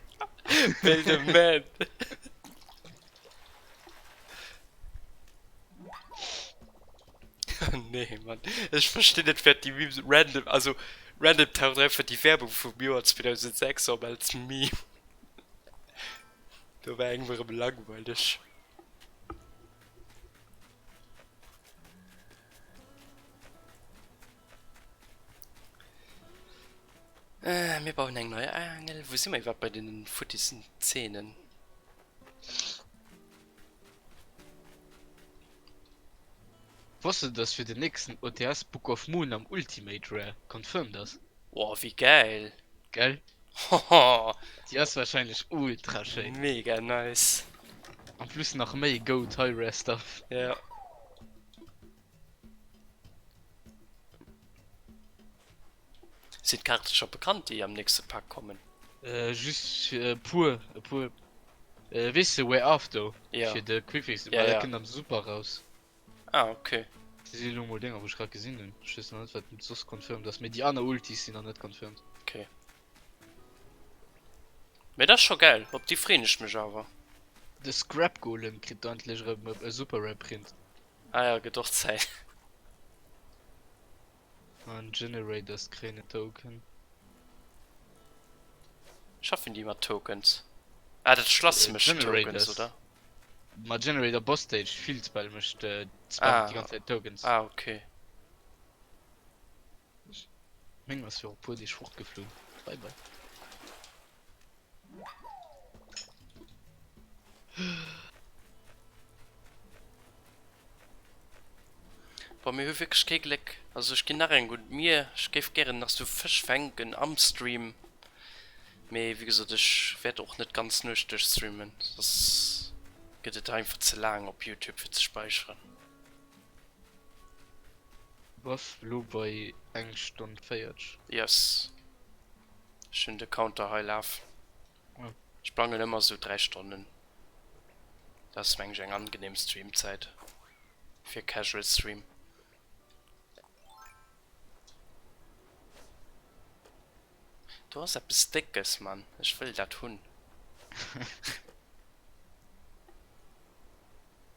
built a man. Nee, Mann. Ech verstinn net, wat déi Memes random, also random taucht einfach déi Werbung vum Joer 2006 op als Meme. Do war engem erëm langweileg. Äh, mir bauen eng nei Aangel. Wou si mer iwwerhaapt bei den futtissen Zeenen? Wosst de dass fir den nächsten OTS Book of Moon am Ultimate Rare confirmed ass? Woah, wéi gäil! Gell? Hoho! Déi ass wahrscheinlech ultra schéin. Mega nice! En plus nach méi Goat High Rare Stuff. Ja. Sinn d'Kaarte scho bekannt déi am nächste Pak kommen? Just e puer, e puer. Weess de Way After Ja. fir de Quickfix, Ja, well dat ja. kënnt am Super raus. Ah okay. Dat si elo mol Dénger wou ech grad gesinn hunn. Ech weess nach net wat soss confirmed ass, mee déi aner Ultis sinn nach net confirmed. Okay. Mee dat ass scho gäil, op déi freen ech mech awer. De Scrap Golem kritt da endlech erëm e Super Rare Print. Ah ja, gëtt och Zäit. An Generators kréien en Token. Schaffen déi mat Tokens? Ah dat Schlass mécht Tokens, Generators. oder? Ma Generator Boss Stage Field Spell mécht spammt déi ganz Zäit Tokens. Ah okay. Meng ass fir e puer Deeg fortgeflunn. Bye bye. Boah mir hu wierklech kee Gléck. Also ech ginn nach eng un d'Mier. Ech géif gären nach sou Fësch fänken am Stream. Mee wéi gesot ech wäert och net d'ganz Nuecht duerch streamen, soss gëtt et einfach ze laang op Youtube fir ze späicheren. Bass lo bei eng Stonn 40. Yes. Ech hunn de Counter hei lafen. Ech plangen ëmmer sou 3 Stonnen. Dat ass meng ech eng angenehm Streamzäit fir Casual Stream. Do ass eppes Déckes, Mann. Ech wëll dat hunn.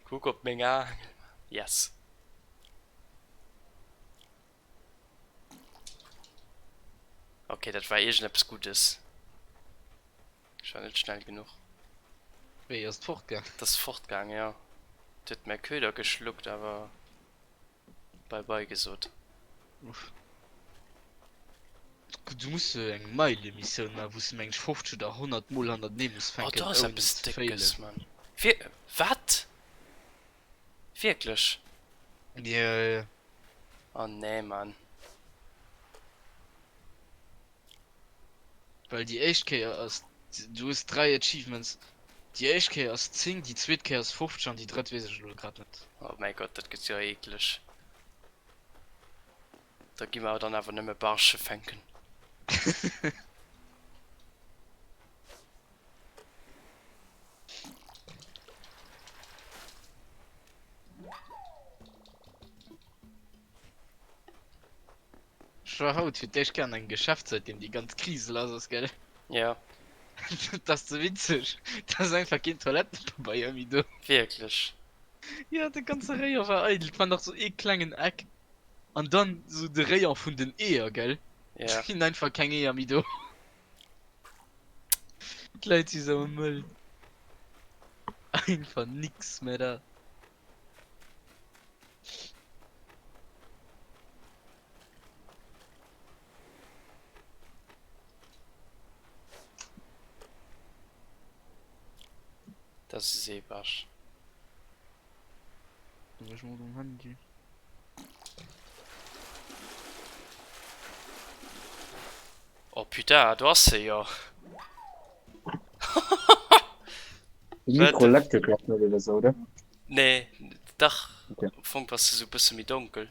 Kuck op meng Aangel, Mann. Yes. Ok, dat war iergendeppes Guddes. Ech war net schnell genuch. Wéi, ass et fortgaang? Et ass fortgaang, jo. Et huet mäi Köder geschluckt, awer Bye bye gesot. Uff. Du muss eng Meile-Missioun maachen, wou s de meng ech 50 oder 100 Mol hannertenee muss Oh, fänken, do ass ouni eppes ze Déckes, failen. Mann. Wier, wat? Wierklech? Jo, jo. Oh nee, Mann. Well déi éischt Kéier ass, du hues 3 Achievements, déi éischt Kéier ass 10, déi zweet Kéier ass 50 an déi drëtt weess ech elo grad net. Oh mäi Gott, dat gëtt jo eekleg. Da gi mer dann awer nëmme Barsche fänken. Ech war haut fir d'éischt Kéier an engem Geschäft säitdeem déi ganz Krise lass ass, gell? Ja. Dat ass ze witzeg, da ass einfach keen Toilettenpabeier méi do. Wierklech? Jo, de ganze Rayon war eidel, et war nach sou ee klengen Eck an dann sou de Rayon vun den Eeër, gell? Ja. Sinn einfach keng Eeër méi do. D'Leit si sou mëll. Einfach nix méi da. Dat ass e Seebarsch. Ech mol um Handy. Oh putain, do ass se jo. De Mikro leckt jo grad net oder sou, oder? Nee, dach, Okay. am Fong bass de sou bësse méi donkel.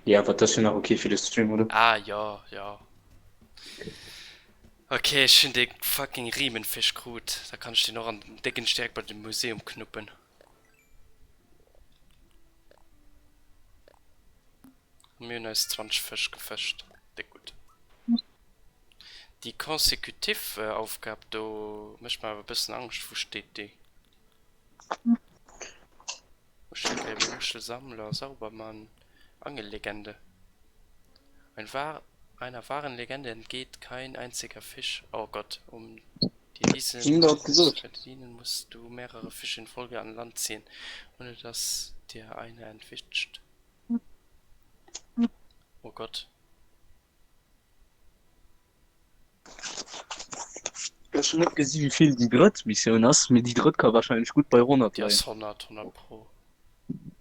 Ja, awer dat ass jo nach ok fir de Stream, oder? Ah jo, jo. Ok, ech hunn dee fucking Riemenfisch krut, da kann ech deen och an den Déngens direkt bei de Museum knuppen. Mir hunn eis 20 Fësch gefëscht. Déck gutt. Déi consecutive Aufgab do mécht mer awer e bëssen Angscht. Wou steet déi? Muschelgräber, Muschelsammler, Saubermann, Angellegende. Ein wahr, einer wahren Legende entgeht kein einziger Fisch. Oh Gott, um dir diesen Wien dat zu gesot? verdienen, musst du mehrere Fische in Folge an Land ziehen, ohne dass dir einer entwischt. Oh Gott. Ech hunn net gesi wéi vill déi drëtt Missioun ass, mee déi drëtt ka warscheinlech gutt bei 100 Déi ass leien. 100, 100 pro.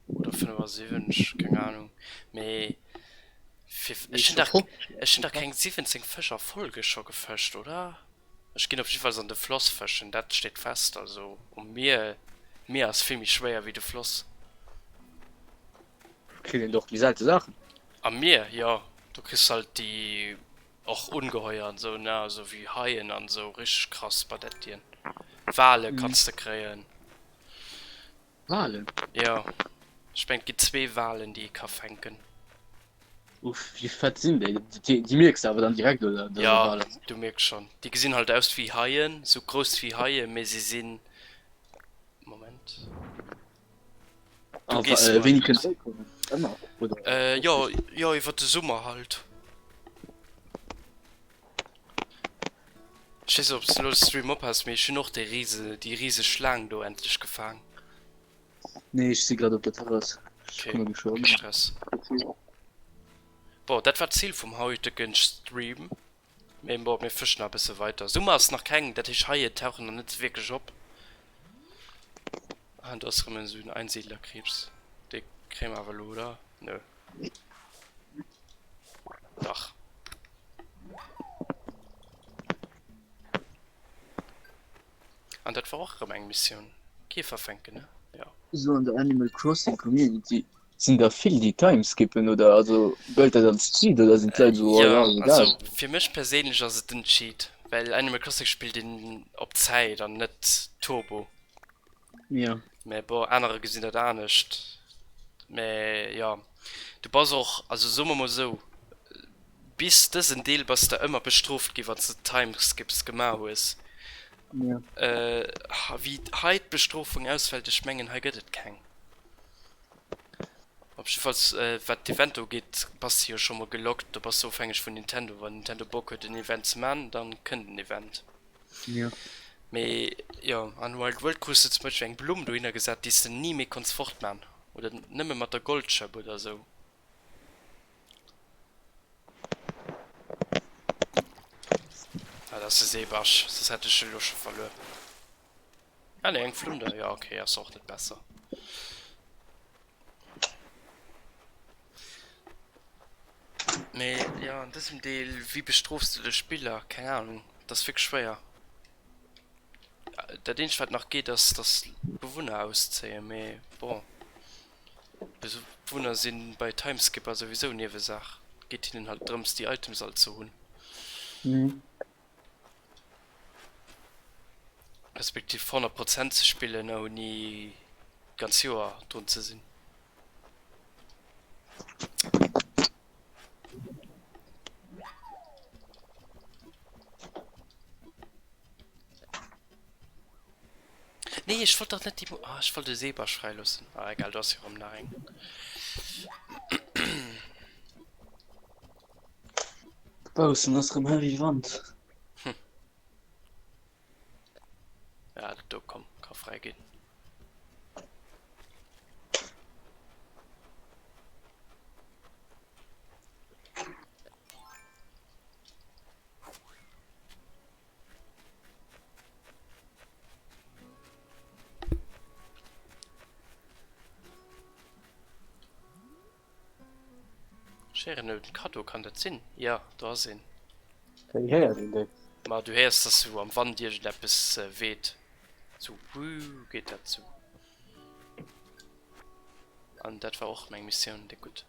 Oder 75, keng Ahnung. Mee fir, ech hunn dach, ech hunn dach keng 17 Fësch a Folge scho gefëscht, oder? Ech ginn op jiddefalls an de Floss fëschen, dat steet fest. Also um Mier, d'Mier ass vill méi schwéier wéi de Floss. Kritt een och méi selte Saachen. Am Mier, jo, do kriss de halt déi och Ungeheuer an esou, ne, also wéi Haien an esou, richteg krass Badettien. Wale kanns de kréien. Walen? Jo, ech mengen et ginn zwee Walen déi ee ka fänken. Uff, wéi fett sinn déi? Déi mierks de awer dann direkt, oder? Dass et Jo, Wale sinn? du mierks schonn. Déi gesinn halt aus wéi Haien, sou grouss wéi Haien, mee si sinn, Moment, du A gees mol. wéini kënnt déi kommen? Ëmmer, oder? Jo, jo, iwwer de Summer halt. Ech weess net obs de elo de Stream op has, mee ech hunn och déi rise déi riseg Schlaang do endlech gefaang. Nee, ech si grad op der Terrass. Ech Okay, komme geschwënn. kee Stress. Bon, dat war d'Zil vum hautegen Stream. Mee bon, mir fëschen nach e bësse weiter. Summer ass nach keng, dat heescht Haie tauchen nach net wierklech op. Ah, do ass erëm esou en Einsiedlerkrebs. Dee kréie mer awer elo, oder? Nö. Dach. An dat war och erëm eng Missioun. Käfer fänken, ne? Jo. Sou an der Animal Crossing Community sinn der vill déi Time skippen oder also gëllt dat als Cheat oder sinn d'Leit esou oh Jo, jo ass egal? also fir mech perséinlech ass et en Cheat, well Animal Crossing spillt een op Zäit an net Turbo. Jo. Mä bon, anerer gesinn dat anescht. Mä jo, du bass och, also soe mer mol esou, bis dësen Deel bass de ëmmer bestrooft gi wann s de Timeskips gemaach hues. Jo. Wéi hei d'Bestrofung ausfält, ech mengen hei gëtt et keng. Op jiddefalls wat d'Eventer ugeet, bass de jo scho mol gelockt, do bass de ofhängeg vun Nintendo. Wann Nintendo Bock huet en Event ze man, dann kënnt en Event. Jo. Mee jo, an Wild World krus de zum Beispill eng Blumm dohinner gesat, déi s de ni méi konns fortman. Oder nëmme mat der Goldschëpp oder sou. Ah, dat ass de Seebarsch, soss hätt ech elo scho verluer. Ah nee, eng Flunder, jo ok, ass och net besser. Mee jo, an dësem Deel, wéi bestrofs de de Spiller? Keng Ahnung, dat ass wierklech schwéier. Dat eenzegt wat nach geet ass, dass d'Bewunner auszéien, mee bon. D'Bewunner si bei Timeskipper souwisou Niewesaach, et geet hinnen halt drëms déi Items all ze hunn. Respektiv 100 Prozent ze spillen ouni d'ganz Joer drun ze sinn. Nee, ech wollt dach net déi... Ah, ech wollt de Seebarsch fräiloossen. Ah, egal, do ass jo erëm nach eng. Baussen ass rëm heavy Wand. Hm. Ja, do komm, ka fräi ginn. Schéieren en Cadeau, kann dat sinn? Jo, do ass een. Wéi héiert een déi? Ma du héiers, dass sou am Wand iergendeppes weht. Sou wuuh geet dat sou. An dat war och meng Missioun, déck gutt.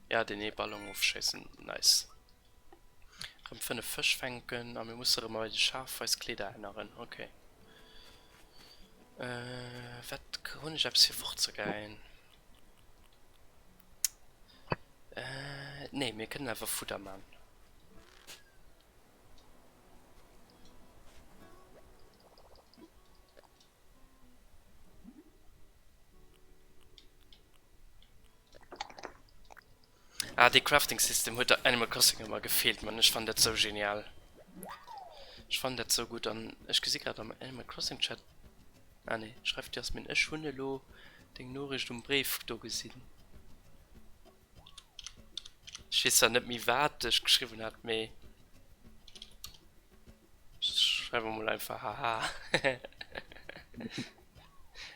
Ja, deen ee Ballon ofschéissen, nice. Rëm 5 Fësch fänken a mir musse rëm eise Schaf eis Kleeder änneren, ok. Äh, wat hunn ech eppes fir fortzegeien? Äh, nee, mir kënnen awer Fudder man. Ah, dee Crafting System huet der Animal Crossing ëmmer gefeelt, Mann. Ech fannen dat sou genial. Ech fannen dat sou gutt an ech gesi grad am Animal Crossing Chat, ah nee, schreift d'Jasmin, ech hunn elo deng Noriicht um Bréif do gesinn. Ech weess zwar net méi wat ech geschriwwen hat, mee. Schreiwe mol einfach haha.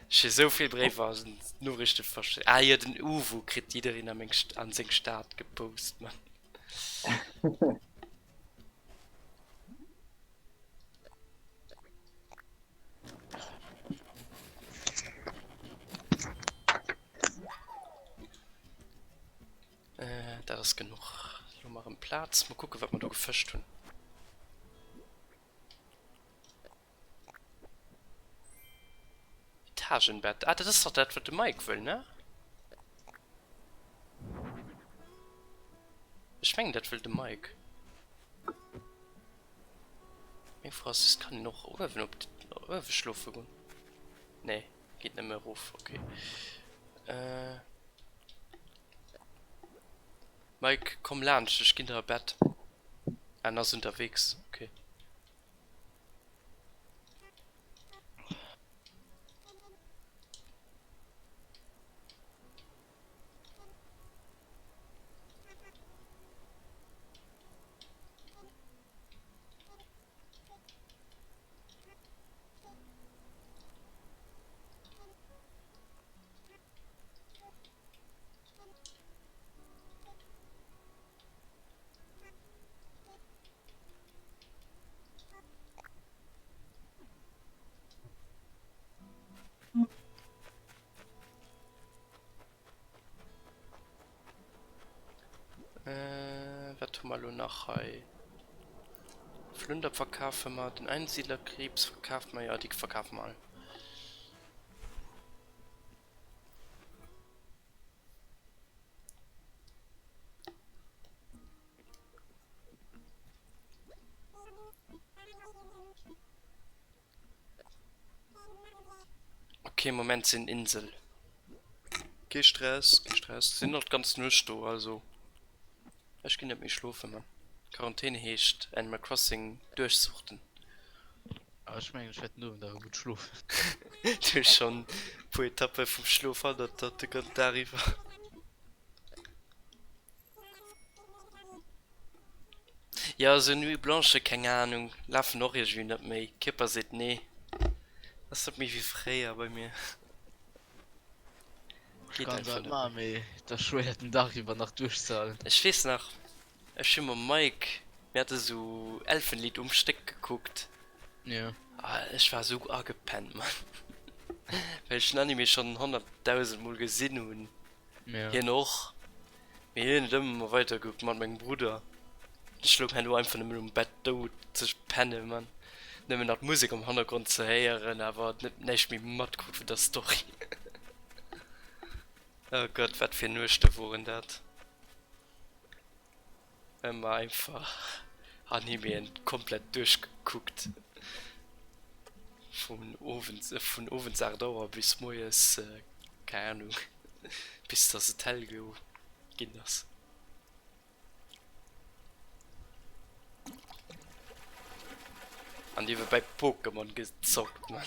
Ech hu sou vill Bréiwer an Noriichte verschéckt. Ah jo, den Uwu kritt jiddereen a meng an seng Stad gepost, Mann. Äh, dat ass genuch. Lo mar erëm Plaz. Mol kucken, wat mer do gefëscht hunn. Etagenbett. Ah, dat ass dach dat, wat de Mike wëll, ne? Ech mengen, dat wëll de Mike. Meng Fro ass just, kann een och uewen op uewe schlofe goen? Nee. Geet nëmme erof, ok. Äh. Mike, komm laanscht, ech ginn der e Bett. Ah, en ass unterwegs, ok. Äh, wat hu mer elo nach hei? Flunder verkafe mer, den Einsiedlerkrebs verkafe mer, jo déi verkafe mer all. Okay, Moment sinn Insel. Kee Stress, kee Stress. Sinn nach d'ganz Nuecht do, also ech ginn net méi schlofen, Mann. Quarantäne heescht Animal Crossing duerchsuchten. Ah, ech mengen ech wäert den Owend awer gutt schlofen. Du hues schonn puer Etappe vum Schlof hannert der de ganzen Dag iwwer. Jo esou Nuit Blanche, keng Ahnung, lafen och iergendwéi net méi, Kierper seet nee, ass net méi wéi fréier bei mir. Ech Geet kann einfach dat net méi. maachen, mee et ass schwéier den Dag iwwer nach duerchzehalen. Ech weess nach, ech hu mam Mike, mir hate sou Elfenlied um Stéck gekuckt Jo. Ah, ech war sou agepennt, Mann. Well ech den Anime schonn 100.000 mol gesinn hunn. Ja. Hien och. Mee hien huet ëmmer weider gekuckt mat mengem Brudder. Ech loung herno einfach nëmmen um Bett dout ze pennen, Mann. Nëmmen nach d'Musek am Hannergrond ze héieren, awer net näischt méi matkrut vun der Story. Oh Gott, wat fir Nuechte woren dat. Ëmmer einfach Animeen komplett duerchgekuckt. Vun owends, vun owends 8 Auer bis moies, keng Ahnung, bis dass et hell ginn ass. An niewebäi Pokémon gezockt, Mann.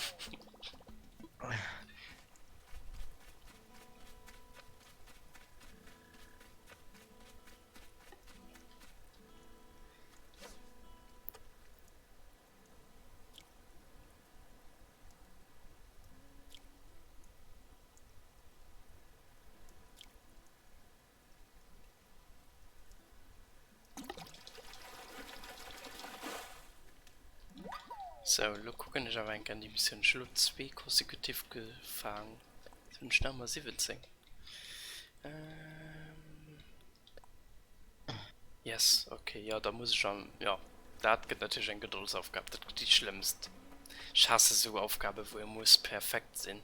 Sou, elo kucken ech awer eng Kéier an déi Missioun. Ech hu lo zwee konsekutiv gefaang. Jetzt hunn ech nach emmer 17. Ähm. Yes, okay, jo, da muss ech am, jo, dat gëtt natierlech eng Gedoldsaufgab. Dat gëtt déi schlëmmst. Ech haasse sou Aufgaben, wou ee muss perfekt sinn.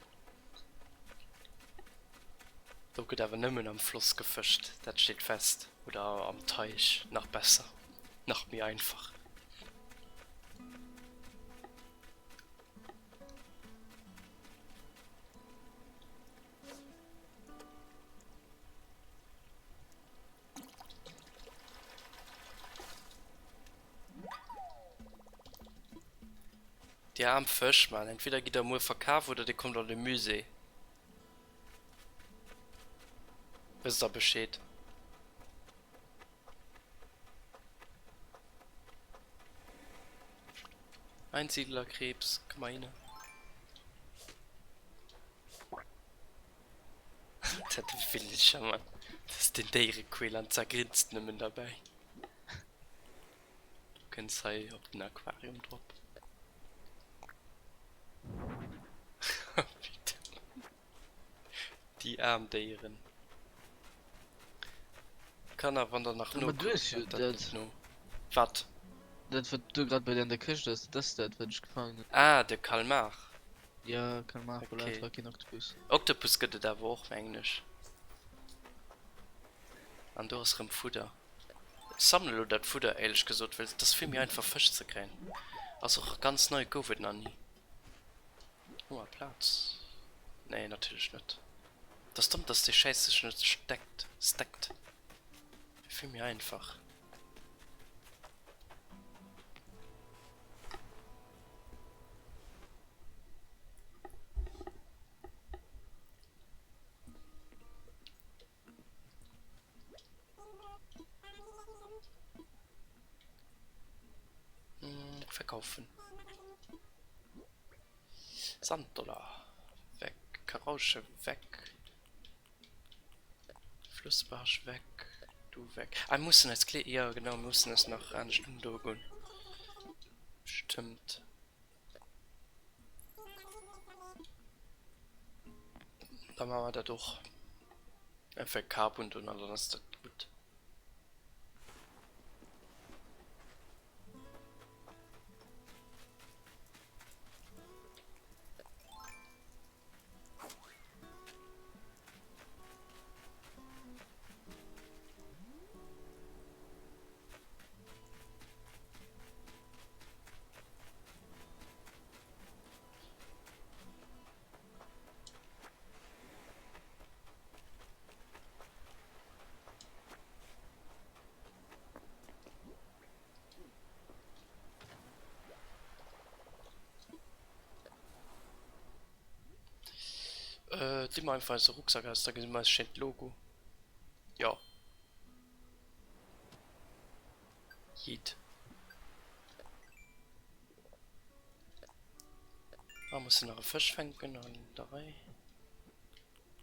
Do gëtt awer nëmmen am Floss gefëscht, dat steet fest. Oder am Teich, nach besser, nach méi einfach. Déi aarm Fësch, man, entweder gitt der muer verkaf oder dir kommt an de Musée. Wësst der Bescheed? Einsiedlerkrebs, komm mal hinne. Dat Villcher, Mann. Dat ass den Déierequäler an zergrinst nëmmen derbäi. Du kënns hei op den Aquarium drop. Déi aarm Déieren. Kanner, wann der nach Ma du hues nokuckt, jo maacht dat dat. net no. Wat? Dat wat do grad bei dir an der Këscht ass, dat ass dat wat ech gefaangen hunn. Ah, de Kalmar. Ja, Kalmar, voilà, et Okay. war keen Oktopus. Oktopus gëtt et awer och, mengen ech. An do ass rëm Fudder. Ech sammele lo dat Fudder éierlech gesot, well et ass vill méi einfach Fësch ze kréien. Ass och ganz nei, gouf et nach ni. Hu mer Plaz? Nee, natierlech net. Et ass domm, dass dee Schäiss sech net steckt, stackt. Wier vill méi einfach. Verkaufen. Sanddollar. Weg. Karausche weg. Flussbarsch weg. Du weg. Ah, mir mussen eis Klee. Ja, genau, mir mussen eis nach anescht undoe goen. Stëmmt. Da maache mer dat och. Einfach Kap undoen an dann ass dat gutt. Äh, di mer einfach eise Rucksack aus, da gesi mer eist schéint Logo. Jo. Yeet. Ah, mussen nach e Fësch fänken an der Rei.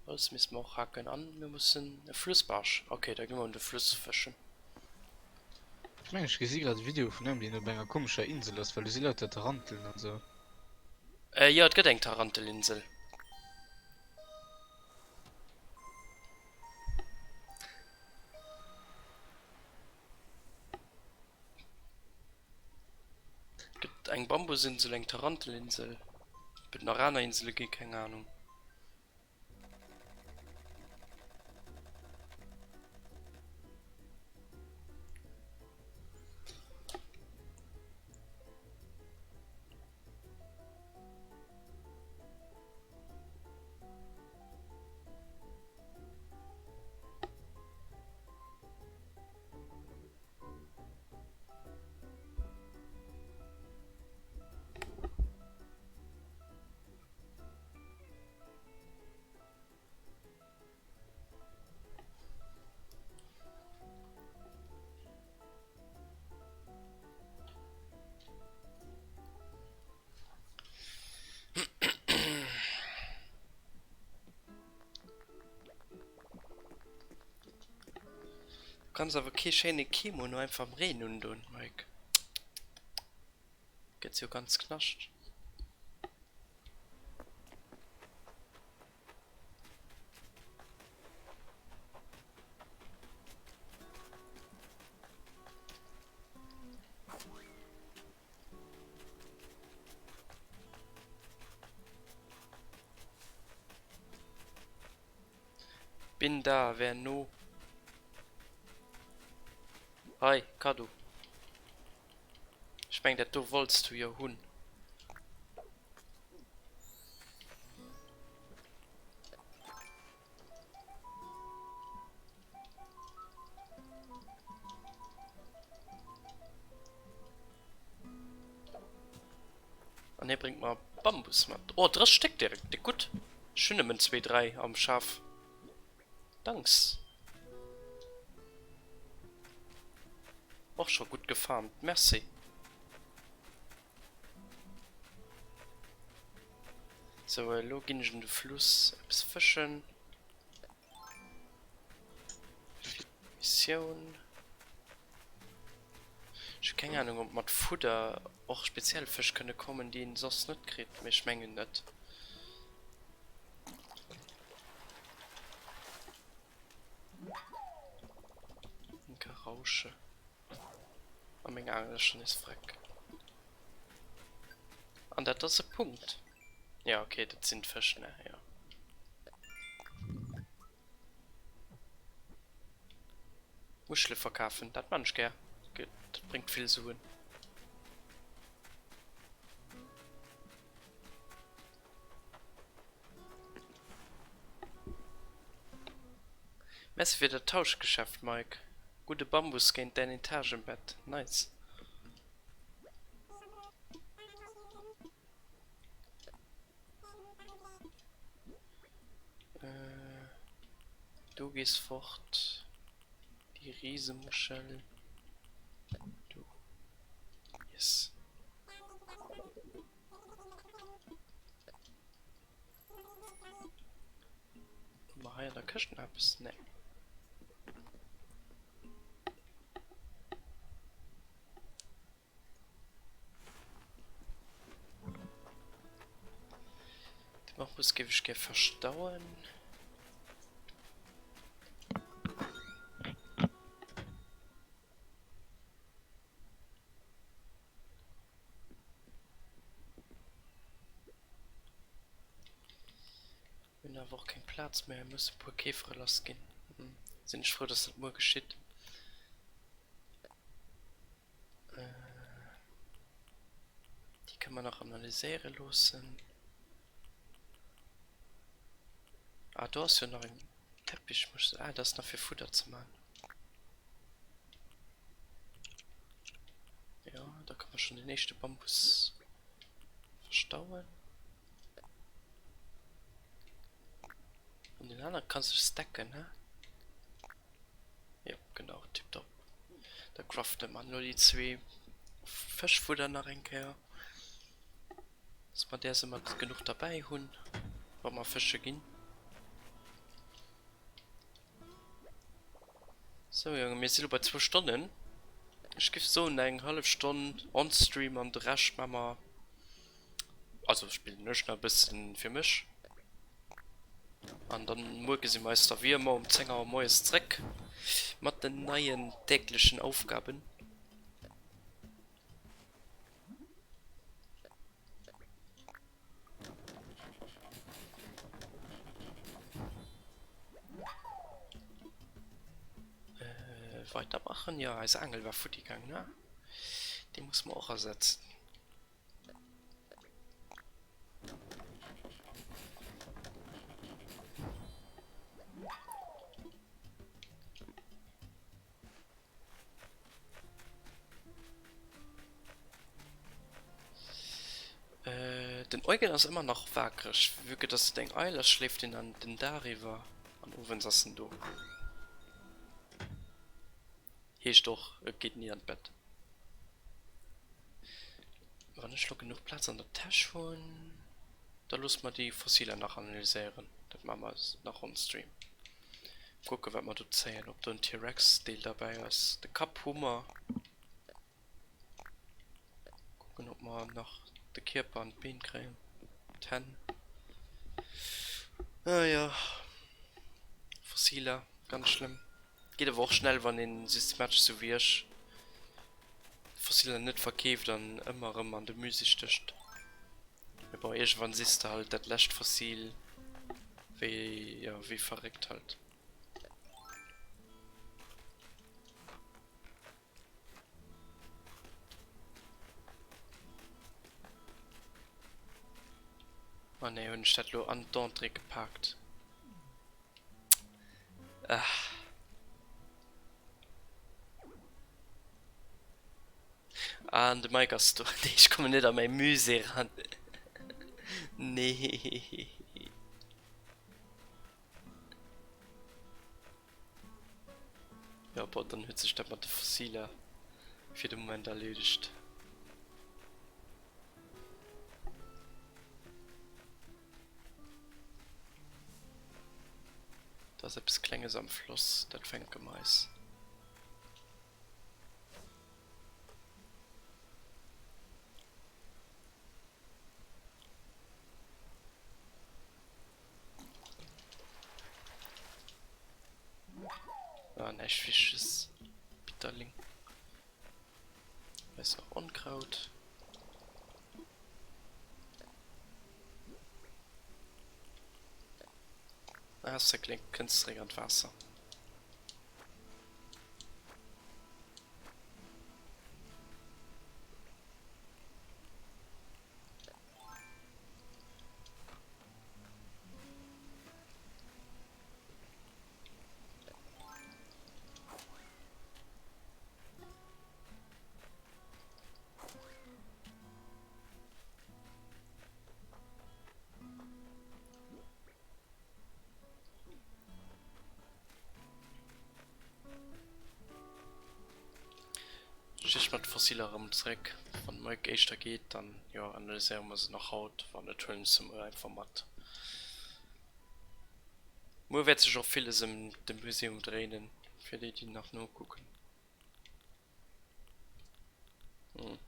Holz misste mer och hacken an mir mussen e Flussbarsch. Okay, da gi mer un de Fluss fëschen. Ech mengen ech gesi grad e Video vun engem deen op enger komescher Insel ass, well do si lauter Tarantelen an sou. Äh, jo, et gëtt eng Tarantelinsel. Et gëtt eng Bambusinsel, eng Tarantelinsel. Ob et nach aner Insele gi, keng Ahnung. Du kanns awer kee schéine Kimono einfach am Reen undon, Mike. Gëtt jo ganz knascht. Bin da, wär no. Hei, Kaddo. Ech meng dat do wollts du jo hunn. An hie bréngt mer Bambus mat. Oh, 30 Stéck direkt, déck gutt. Ech hunn nëmmen zwee, dräi am Schaf. Danks. Och scho gutt gefarmt, merci. Sou, elo ginn ech un de Fluss eppes fëschen. Missioun. Ech hu keng Ahnung ob mat Fudder och speziell Fësch kënne kommen déi een soss net kritt, mee ech mengen net. Gerausche. A meng Aangel ass schon nees freck. An dat ass e Punkt. Ja okay, dat sinn d'Fësch, ne? Ja. Muschele verkafen, dat man ech gär. Dat bréngt vill Suen. Merci fir dat Tauschgeschäft Mike. Gudde Bambus géint däin Etagenbett. Nice. Du gees fort. Déi Riesemuschel. Du. Yes. Hu mer hei an der Këscht nach eppes? Nee. De Bambus géif ech gär verstauen. Mir hunn awer och keng Plaz méi, hei musse puer Käfere lass ginn. Sinn ech frou, dass dat muer geschitt. Déi kënne mer nach analyséiere loossen. Ah, do ass jo nach eng Teppichmuschel. Ah, dat ass nach fir Fudder ze maachen. Jo, da kann mer schon den éischte Bambus verstauen. An den anere kann sech stacken, hä? Jo, genau, tiptop. Da crafte mer elo déi zwee Fëschfudder nach eng Kéier. Dass mer där se mat genuch derbäi hunn, wa mer fësche ginn. Sou Jongen, mir si lo bei zwou Stonnen. Ech giff soen eng hallef Stonn on stream an de Rescht maa mer. Also spillen ech nach e bëssen fir mech. An dann muer gesi mer eis da wéi ëmmer um 10 Auer moies zréck mat den neien täglechen Aufgaben. Äh, weitermachen? Jo, eis Aangel war futti gaang, ne? Déi musse mer och ersetzen. Äh, den Eugen ass ëmmer nach waakreg. Vue que dass et eng Eil ass, schléift en dann den Dag iwwer an owends ass en do. Heescht och, e geet ni an d'Bett. Wann ech lo genuch Plaz an der Täsch hunn, da loosse mer déi Fossiler nach analyséieren. Dat maache mer nach on stream. Kucke wat mer do zéien, ob do en T-Rex-Deel derbäi ass. De Kapp hu mer. Kucken ob mer nach de Kierper an d'Been kréien. D'Hänn. Ah jo. Fossiler, ganz schlëmm. Geet awer och schnell wann een systematesch sou wéi ech Fossiler net verkeeft an ëmmer erëm an de Musée stécht. Mee bon, iergendwann sichs de halt dat lescht Fossil wéi, jo, wéi verréckt halt. Oh nee, hunn ech dat lo an d'Entrée gepaakt? Ah. An de Mike ass do. Nee, ech kommen net a mäi Musée ran. Nee. Jo, bon, dann huet sech dat mat de Fossiler fir de Moment erleedegt. Da ass eppes Klenges am Floss, dat fänke mer eis. Ah, näischt Wichteges. Bitterling. Hei ass nach Onkraut. Ah, Säckling kënnt zeréck an d'Waasser. Ech mat Fossiler erëm zréck. Wann Mike éischter geet, dann jo analyséiere mer se nach haut, wann net huelen ech se muer einfach mat. Muer wäert sech och villes ëm de Museum dréinen, fir déi déi nach nokucken. Hm.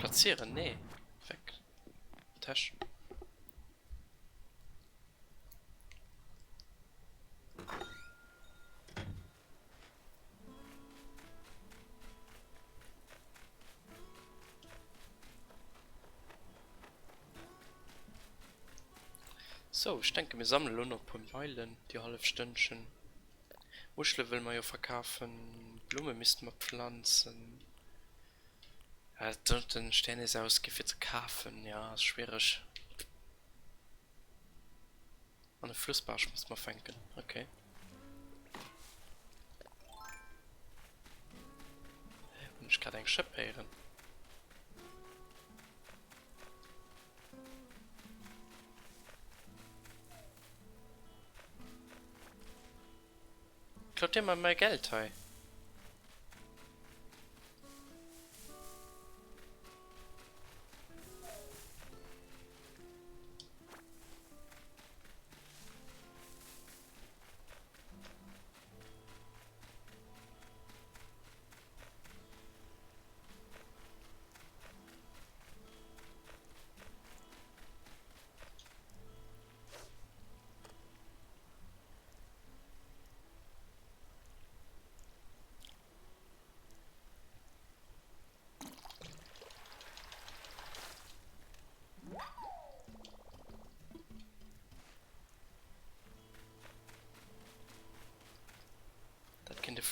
Platzieren? Nee. Weg. Täsch. Sou, ech denke mir sammele lo nach e puer Meilen, déi hallef Stënnchen. Muschele wëlle mer jo verkafen, Blumme misste mer pflanzen. Den Stär nees ausgi fir ze kafen, jo ass schwiereg. An e Flussbarsch muss mer fänken, okay. Hunn ech grad eng Schëpp héieren? Klaut dir mer mäi Geld hei?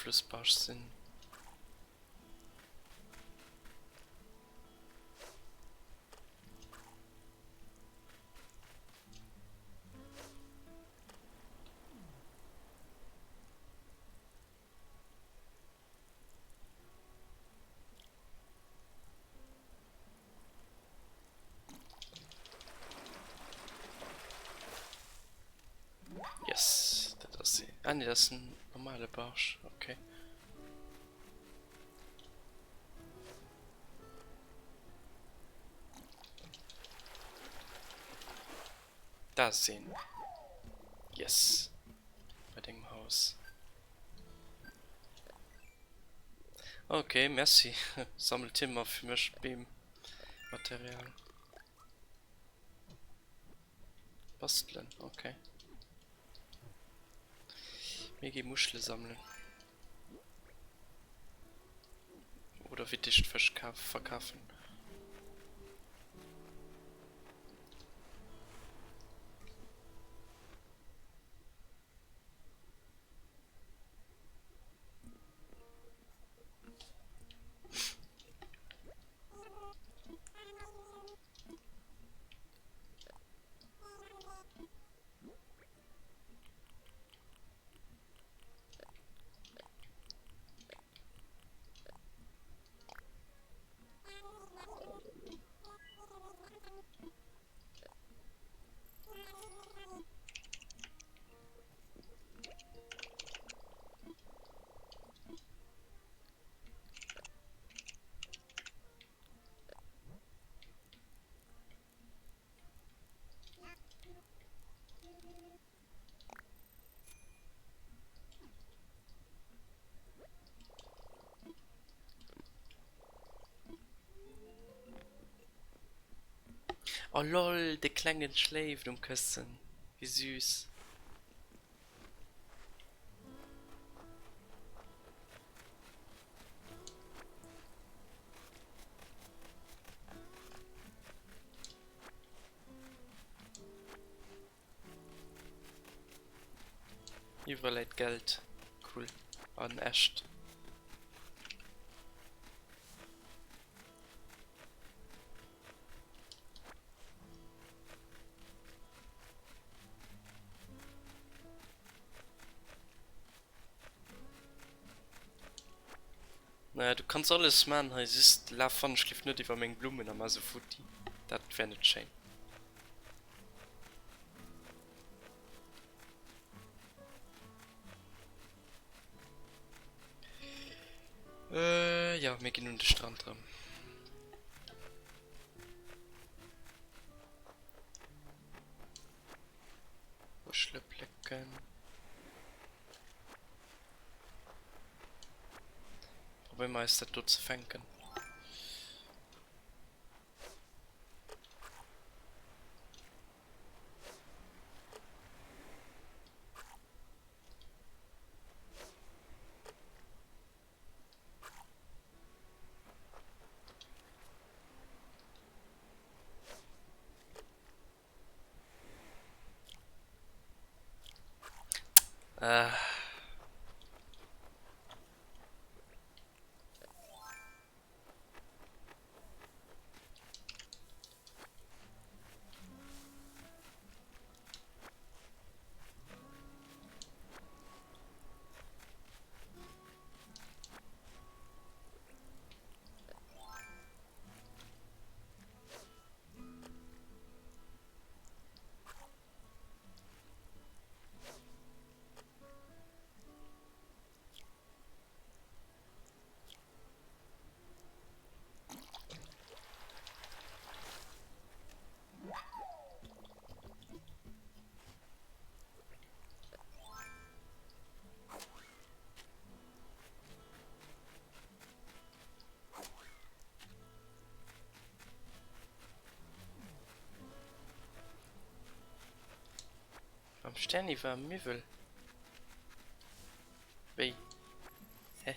Flussbarsch sinn. Yes, dat ass een. Ah nee, dat ass en normale Barsch. Okay. Da ass een. Yes. Bei dengem Haus. Ok, merci. Sammelt hie mer fir mech Beem Material. Bastelen, ok. Mir gi Muschele sammelen. Oder fir d'éischt Fësch verkafen. Oh lol, de klengen schléift um Këssen, wéi süß. Iwwerall läit Geld. Cool. An echt. Naja, du kanns alles man hei, just laf wannechgelift net iwwer meng Blummen a mar se futti. Dat wär net schéin. Äh, jo, mir ginn un de Strand rëm. Muschele plécken. Probéiere mer eis dat do ze fänken. Ah. Am Sterni war Miwwel. Wéi? Hä?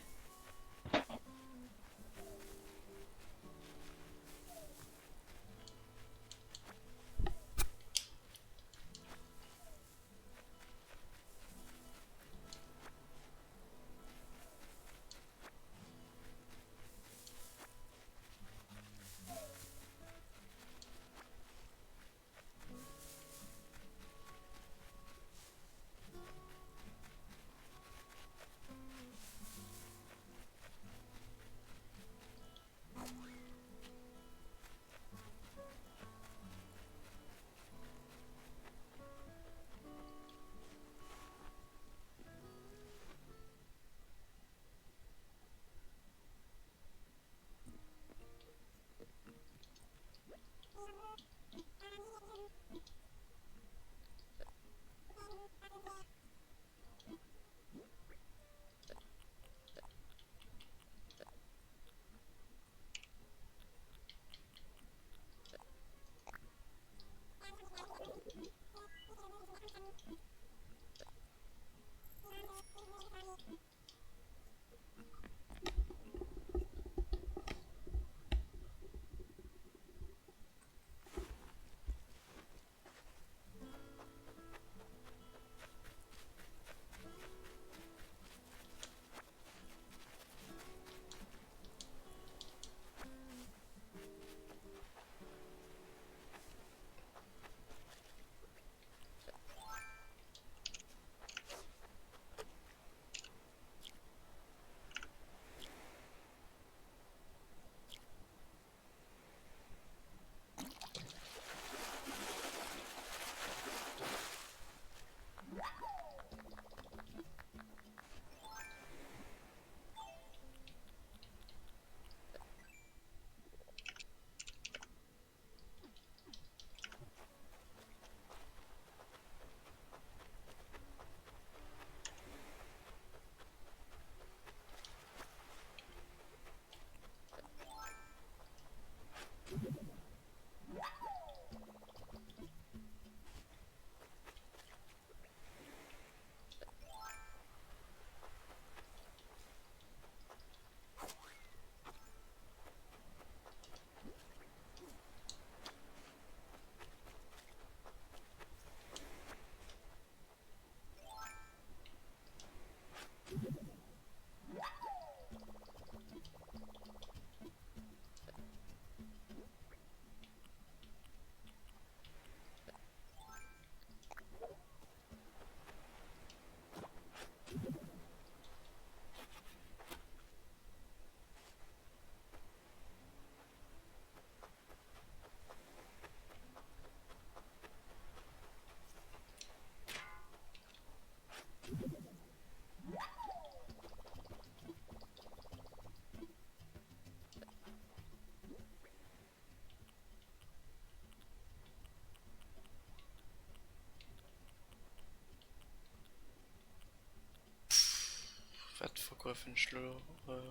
Gruewen ech lo,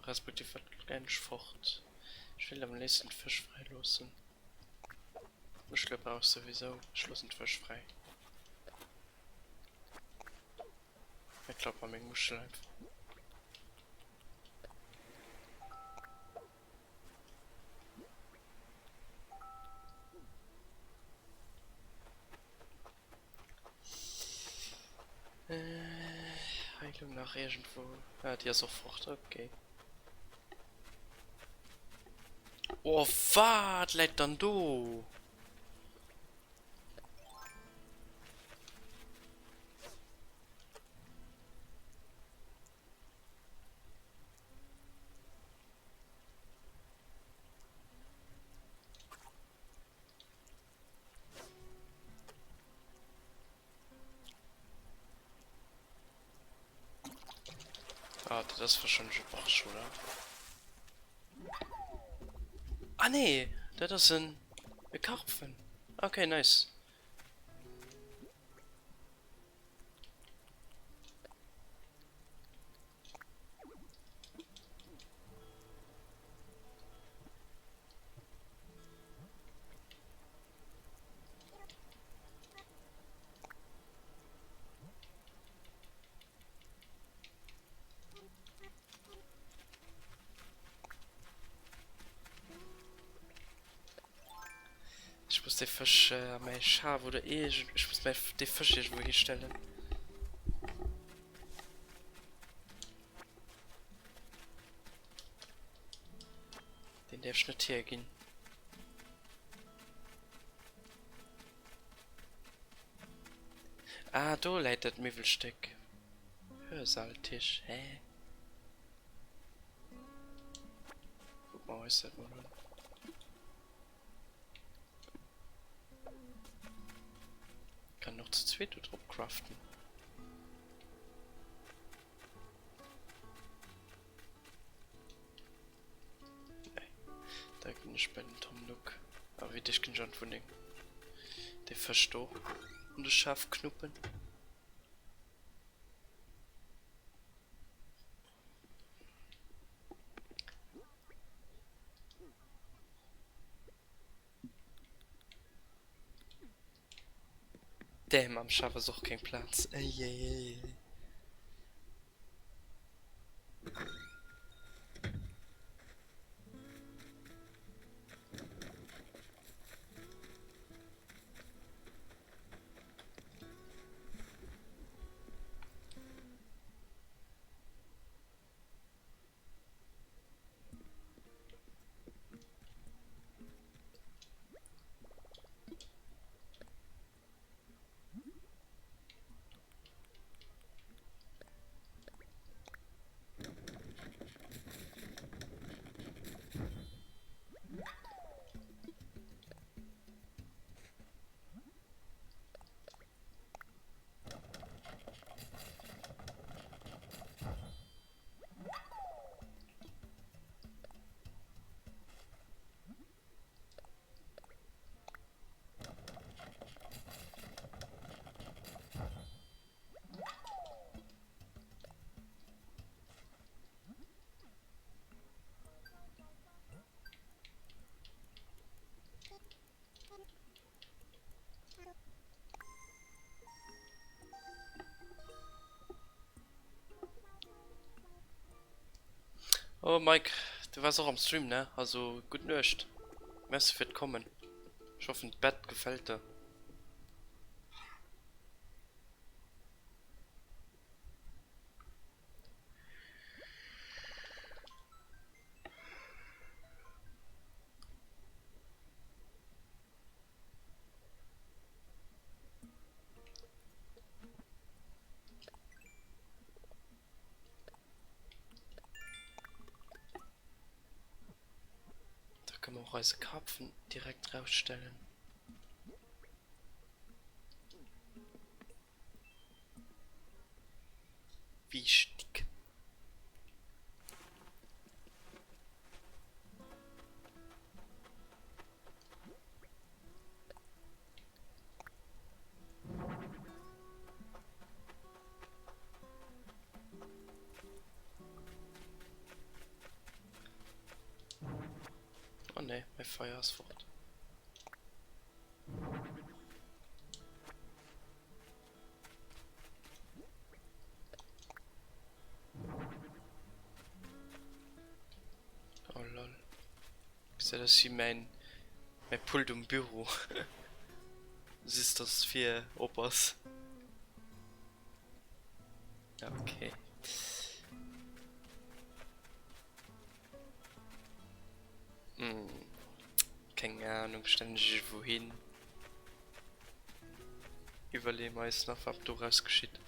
respektiv wat leeën ech fort? Ech wéilt am léifsten d'Fësch fräi loossen. D'Muschele brauch ech souwisou, ech loossen d'Fësch fräi. Ech klappe meng Muschel einfach. Äh, Heilung nach irgendwo. Ah, die ass och fort, okay. Oh, wat läit dann do? Ah, dat ass wahrscheinlech e Barsch, oder? Ah nee, dat ass en e Karpfen. Okay, nice. Ech muss dee Fësch a mäi Schaf oder iergend, ech muss mäi dee Fësch iergendwou histellen. Deen däerf ech net hierginn. Ah, do läit dat Miwwelstéck. Hörsaaltisch, hä? Kuck mer eis dat mol un. Kann och zu zweet do drop craften. Nee. Da ginn ech bei den Tom Nook. A wéi dech ginn ech an d'Wunneng. Dee Fësch do un de Schaf knuppen. Damn, am Schaf ass och keng Plaz. Eieiei. Oh Mike, du wars och am Stream ne? Also gutt Nuecht. Merci fir d'Kommen. Ech hoffen d'Bett gefält der. Da kënne mer och eise Karpfen direkt rausstellen. Wichtig. Feier ass fort. Oh lol. Gesäit aus wéi mäin mäi Pult um Büro. Just dass vir op ass. Okay. Hm. Keng Ahnung, stellen ech iergendwou hin. Iwwerleeë mer eis nach wat doraus geschitt.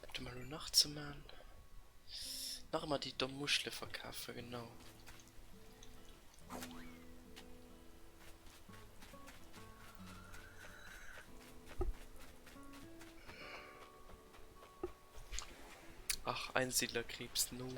Wat hu mer elo nach ze man? Nach ëmmer déi domm Muschele verkafen, genau. Ach, Einsiedlerkrebs, no.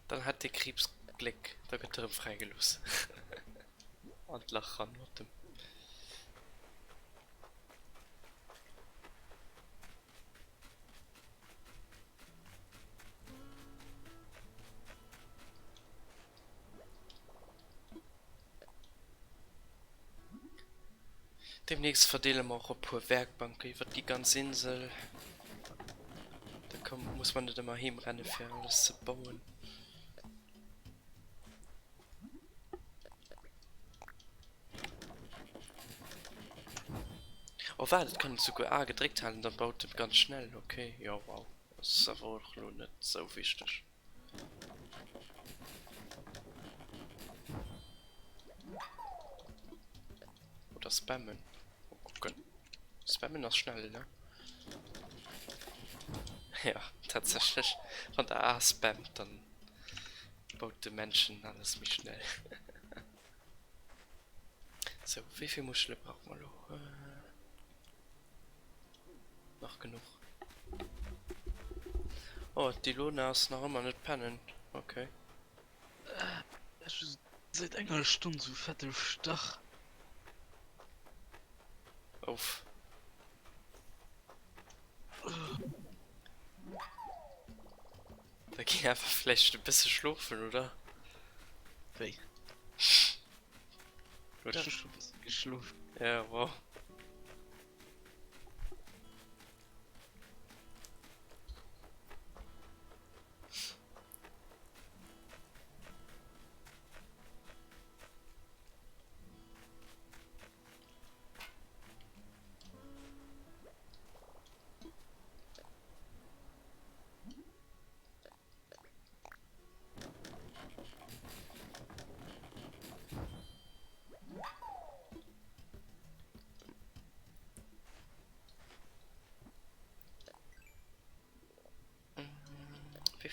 Dann hat de Kriibs Gléck, da gëtt e rëm fräigelooss. An d'Lach ran mat dem. Demnächst verdeele mer och e puer Werkbanken iwwer déi ganz Insel. Da kann, muss man net ëmmer heem renne fir alles ze bauen. Oh waart, et kann een souguer A gedréckt halen, dann baut en ganz schnell. Okay, jo wow, ass awer och lo net sou wichteg. Oder spammen. Mal gucken. Spammen ass schnell, ne? Ja, tatsächlich. Wann der A spammt, dann baut de Männchen alles méi schnell. So, wéi vill Muschele brauche mer lo? Nach genuch. Oh, d'Ilona ass nach ëmmer net pennen. Okay. Ech hu säit enger Stonn sou fette Stach. Uff. Da gi einfach vläicht e bësse schlofen, oder? Wéi? Oder? Ech hu scho bësse geschlof. Ja, wow.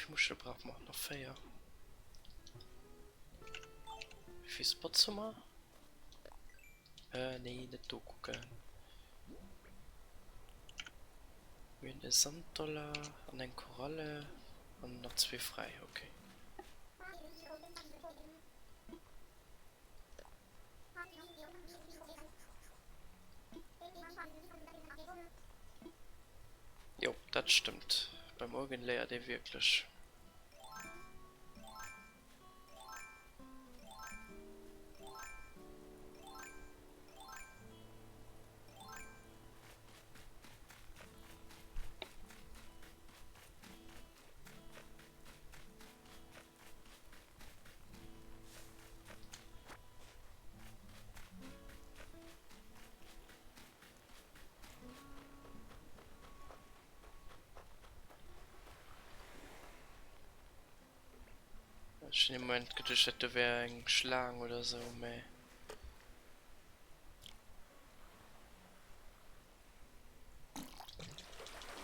Wéivill Muschele brauche mer? Nach 4. Wéivill Spots hu mer? Äh, nee, net do kucken. Mir hunn e Sanddollar an eng Koralle an nach zwee fräi, okay. Jo, dat stëmmt. Beim Organ léiert ee wierklech. Ech hunn ee Moment geduecht dat do wär eng Schlaang oder sou, mä.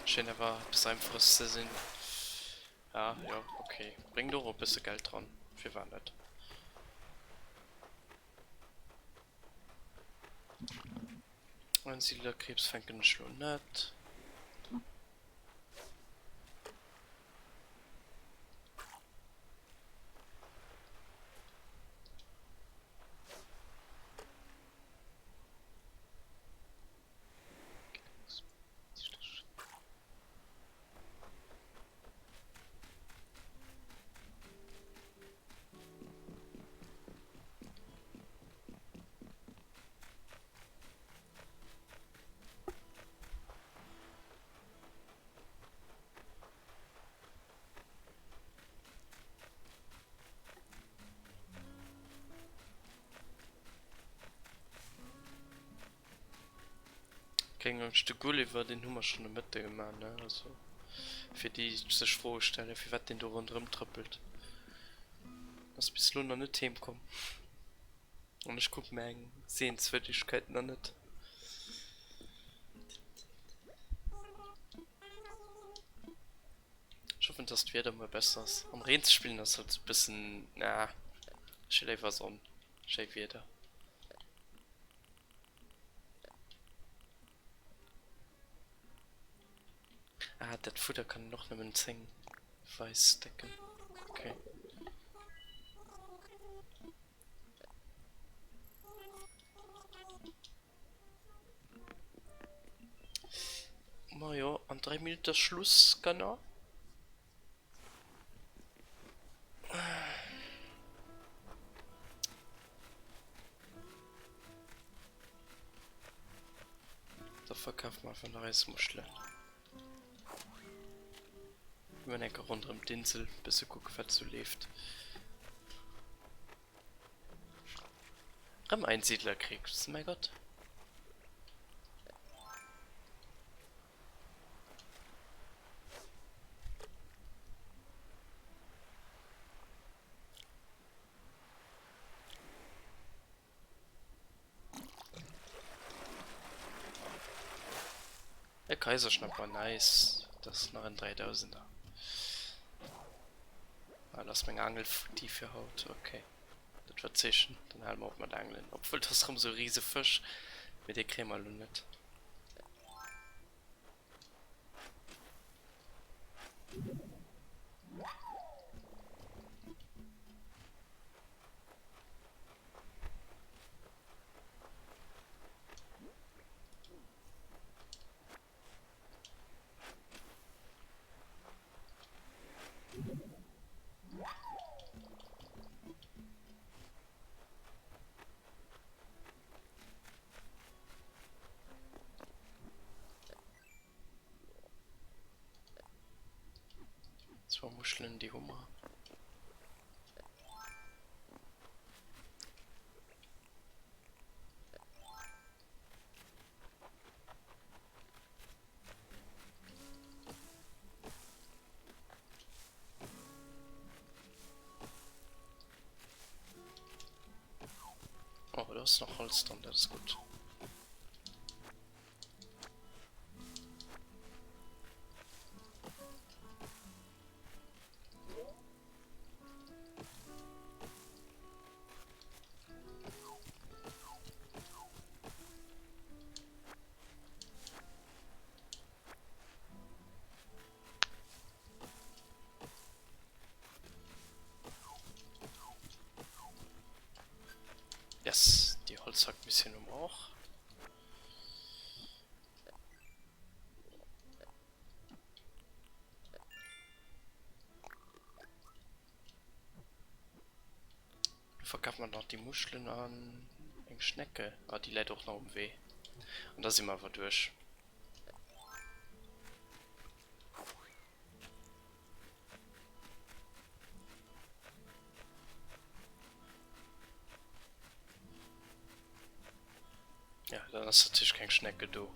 Schéint awer eppes Einfaches ze sinn. Ah jo, ok. Bréngt och e bësse Geld dran, firwat net. Einsiedlerkrebs fänken ech lo net. Keng Angscht, de Gulliver deen hu mer schonn de Mëtte gemaach, ne? Also fir déi sech Froe stellen, firwat deen do ronderëm trëppelt. Ass bis elo nach net heem komm. An ech kucke mir eng Sehenswürdegkeit nach net. Ech hoffen dass d'Wieder muer besser ass. Am Reen ze spillen ass halt sou bëssen, na, ech hu léiwer Sonn, schéi Wieder. Ah, dat Fudder kann een och nëmmen 10 weis decken. Okay. Majo, an 3 Minutten ass Schluss, genau. Da verkafe mer einfach nach eis Muschelen. Mir eng Kéier ronderëm d'Insel, bësse kucke wat sou leeft. Rëm Einsiedlerkrieg, mäi Gott. E Kaiserschnapp war nice. Dat ass nach en Dräidausender. Ah, dat ass meng Angel futti fir haut. Okay. Dat war d'Zeechen. Dann hale mer op mat Angelen. Obwuel, dat ass erëm esou e rise Fësch. Mee dee kréie mer elo net. Zwou Muschelen, déi hu mer. Oh, do ass nach Holz dran, dat ass gutt. Yes, déi Holzhackmissioun hu mer och. Do verkafe mer nach déi Muschelen an eng Schnecke. Ah, déi läit och nach um Wee. An da si mer awer duerch. Ja, dann ass natierlech keng Schnecke do.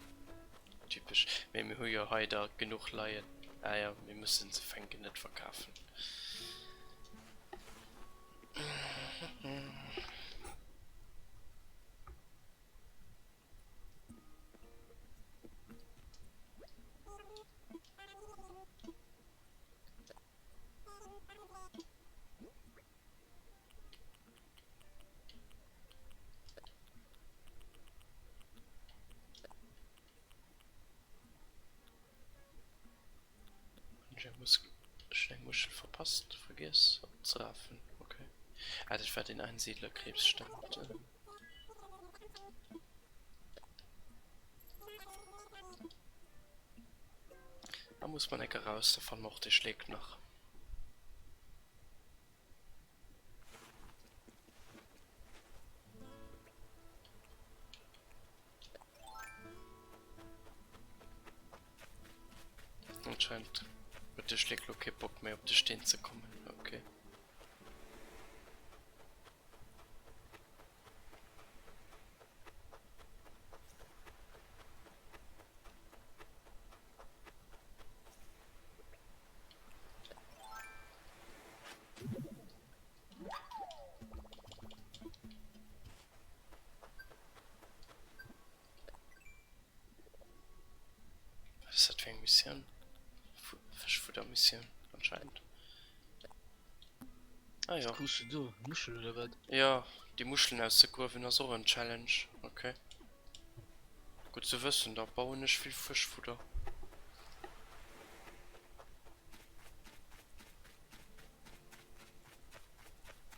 Typesch. Mee mir hu jo hei der genuch leien. Ah ja, mir mussen se fänken, net verkafen. Ech hunn eng Muschel verpasst, vergiess opzerafen. Okay. Ah, dat war den Einsiedlerkrebs, stimmt. Da muss man enke raus, da fanne mer och de Schleek nach. Anscheinend huet de Schleek lo kee Bock méi op de Steen ze kommen. Okay. Wat ass dat fir eng Missioun? Fëschfuddermissioun anscheinend. Ah jo. Was krus du do? Muschel oder wat? Jo, déi Muschelen auszegruewen ass och en Challenge. Ok. Gutt ze wëssen, da bauen ech vill Fëschfudder.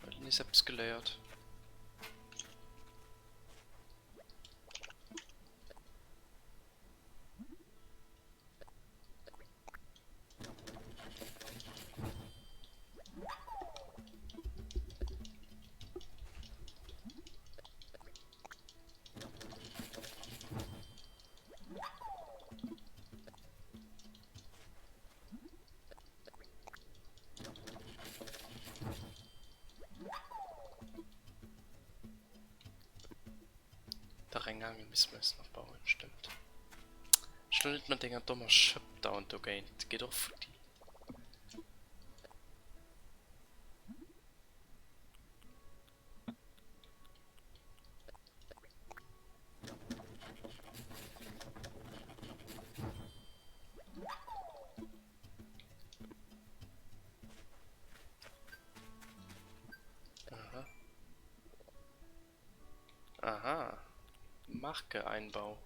Huet nees eppes geléiert. Dach eng Aangel misste mer eis nach bauen, stëmmt. Schlo net mat denger dommer Schëpp dauernd dogéint, geet och futti. Aha. Aha. Marke-Einbau.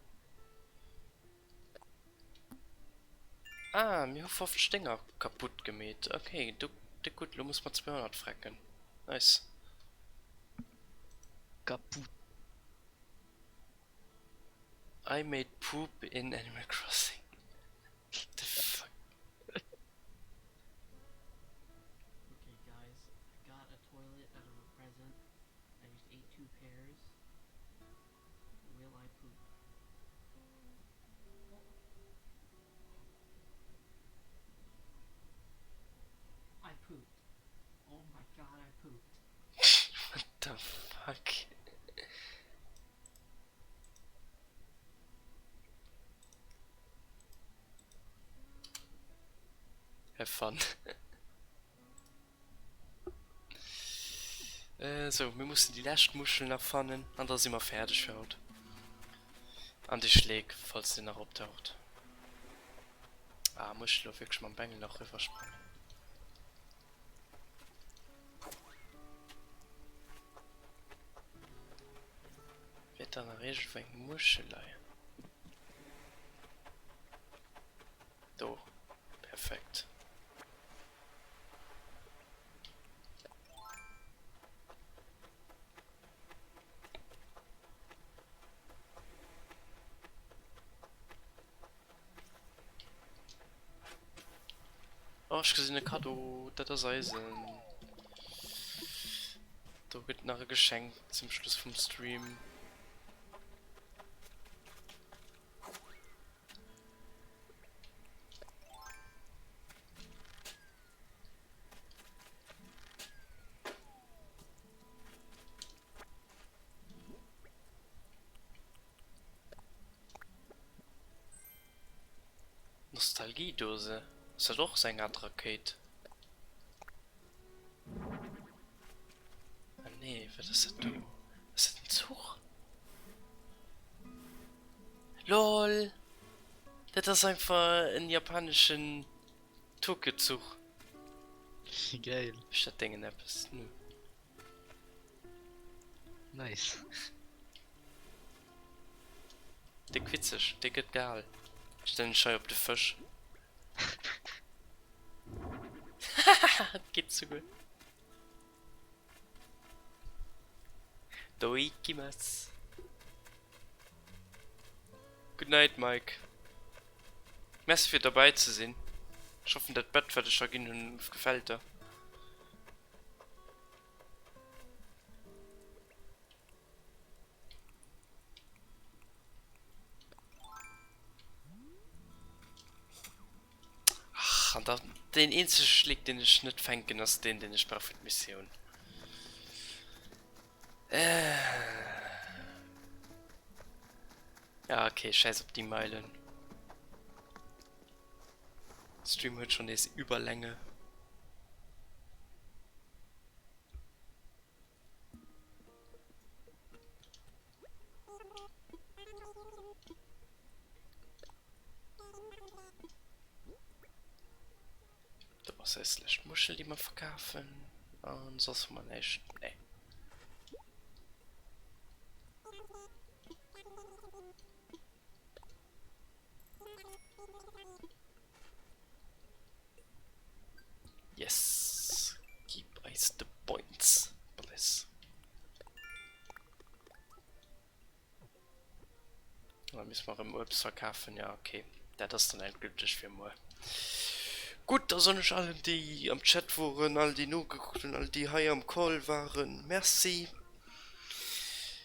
Ah, mir hu 50 Dénger kaputt gemeet. Okay, du, du gutt, lo muss mer 200 frecken. Nice. Kaputt. I made poop in Animal Crossing. What the fuck? Okay guys, I got a toilet out of a present. I just ate two pears. Will I poop? I pooped. Oh my god, I pooped. What the fuck? Have fun. Äh, sou, mir mussen déi lescht Muschel nach fannen an da si mer fäerdeg fir haut. An de Schleek, falls deen nach optaucht. Ah, muss ech elo wierklech mam Bengel nach riwwersprangen? Wäert da nach iergendwou eng Muschel leien? Do, perfekt. ech gesinn e Kaddo, dat ass eisen. Do gëtt nach e Geschenk zum Schluss vum Stream. Nostalgiedose, ass dat och seng Art Rakéit? Ah nee, wat ass dat do? Ass dat en Zuch? LOL! Dat ass einfach en japaneschen Tokio-Zuch. Geil. Mécht dat Déngen eppes? Nö. Nice. Déck witzeg, dee gëtt gehal. Stellen ech hei op de Fësch. Hahaha, et geet souguer. Doikimasu. Good night Mike. Merci fir derbäi ze sinn. Ech hoffen dat Bett wat ech der ginn hunn gefält der. Ach, an dann deen eenzege Schlick, deen ech net fänken, ass deen, deen ech brauch fir d'Missioun. Äh. Ja, okay, scheiß op déi Meilen. Stream huet schon nees Überlänge. Do ass eis lescht Muschel, déi mer verkafen. An soss hu mer näischt. Nee. Yes! Gib eis de Points, please. Da müssen wir erëm Uebst verkafen. Ja, okay. Dat ass dann endgülteg fir muer. Gutt, da soen ech allen, déi am Chat woren, all déi nogekuckt hunn, all déi hei am Call waren, Merci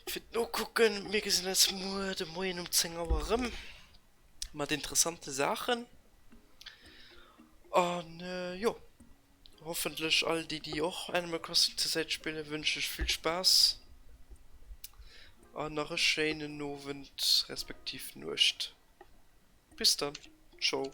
fir d'Nokucken. Mir gesinn eis muer de Moien um 10 Auer erëm mat interessante Saachen. An jo. Hoffentlech all déi déi och Animal Crossing zur Säit spillen wënschen ech vill Spaass an nach e schéinen Owend respektiv Nuecht. Bis dann, tschau.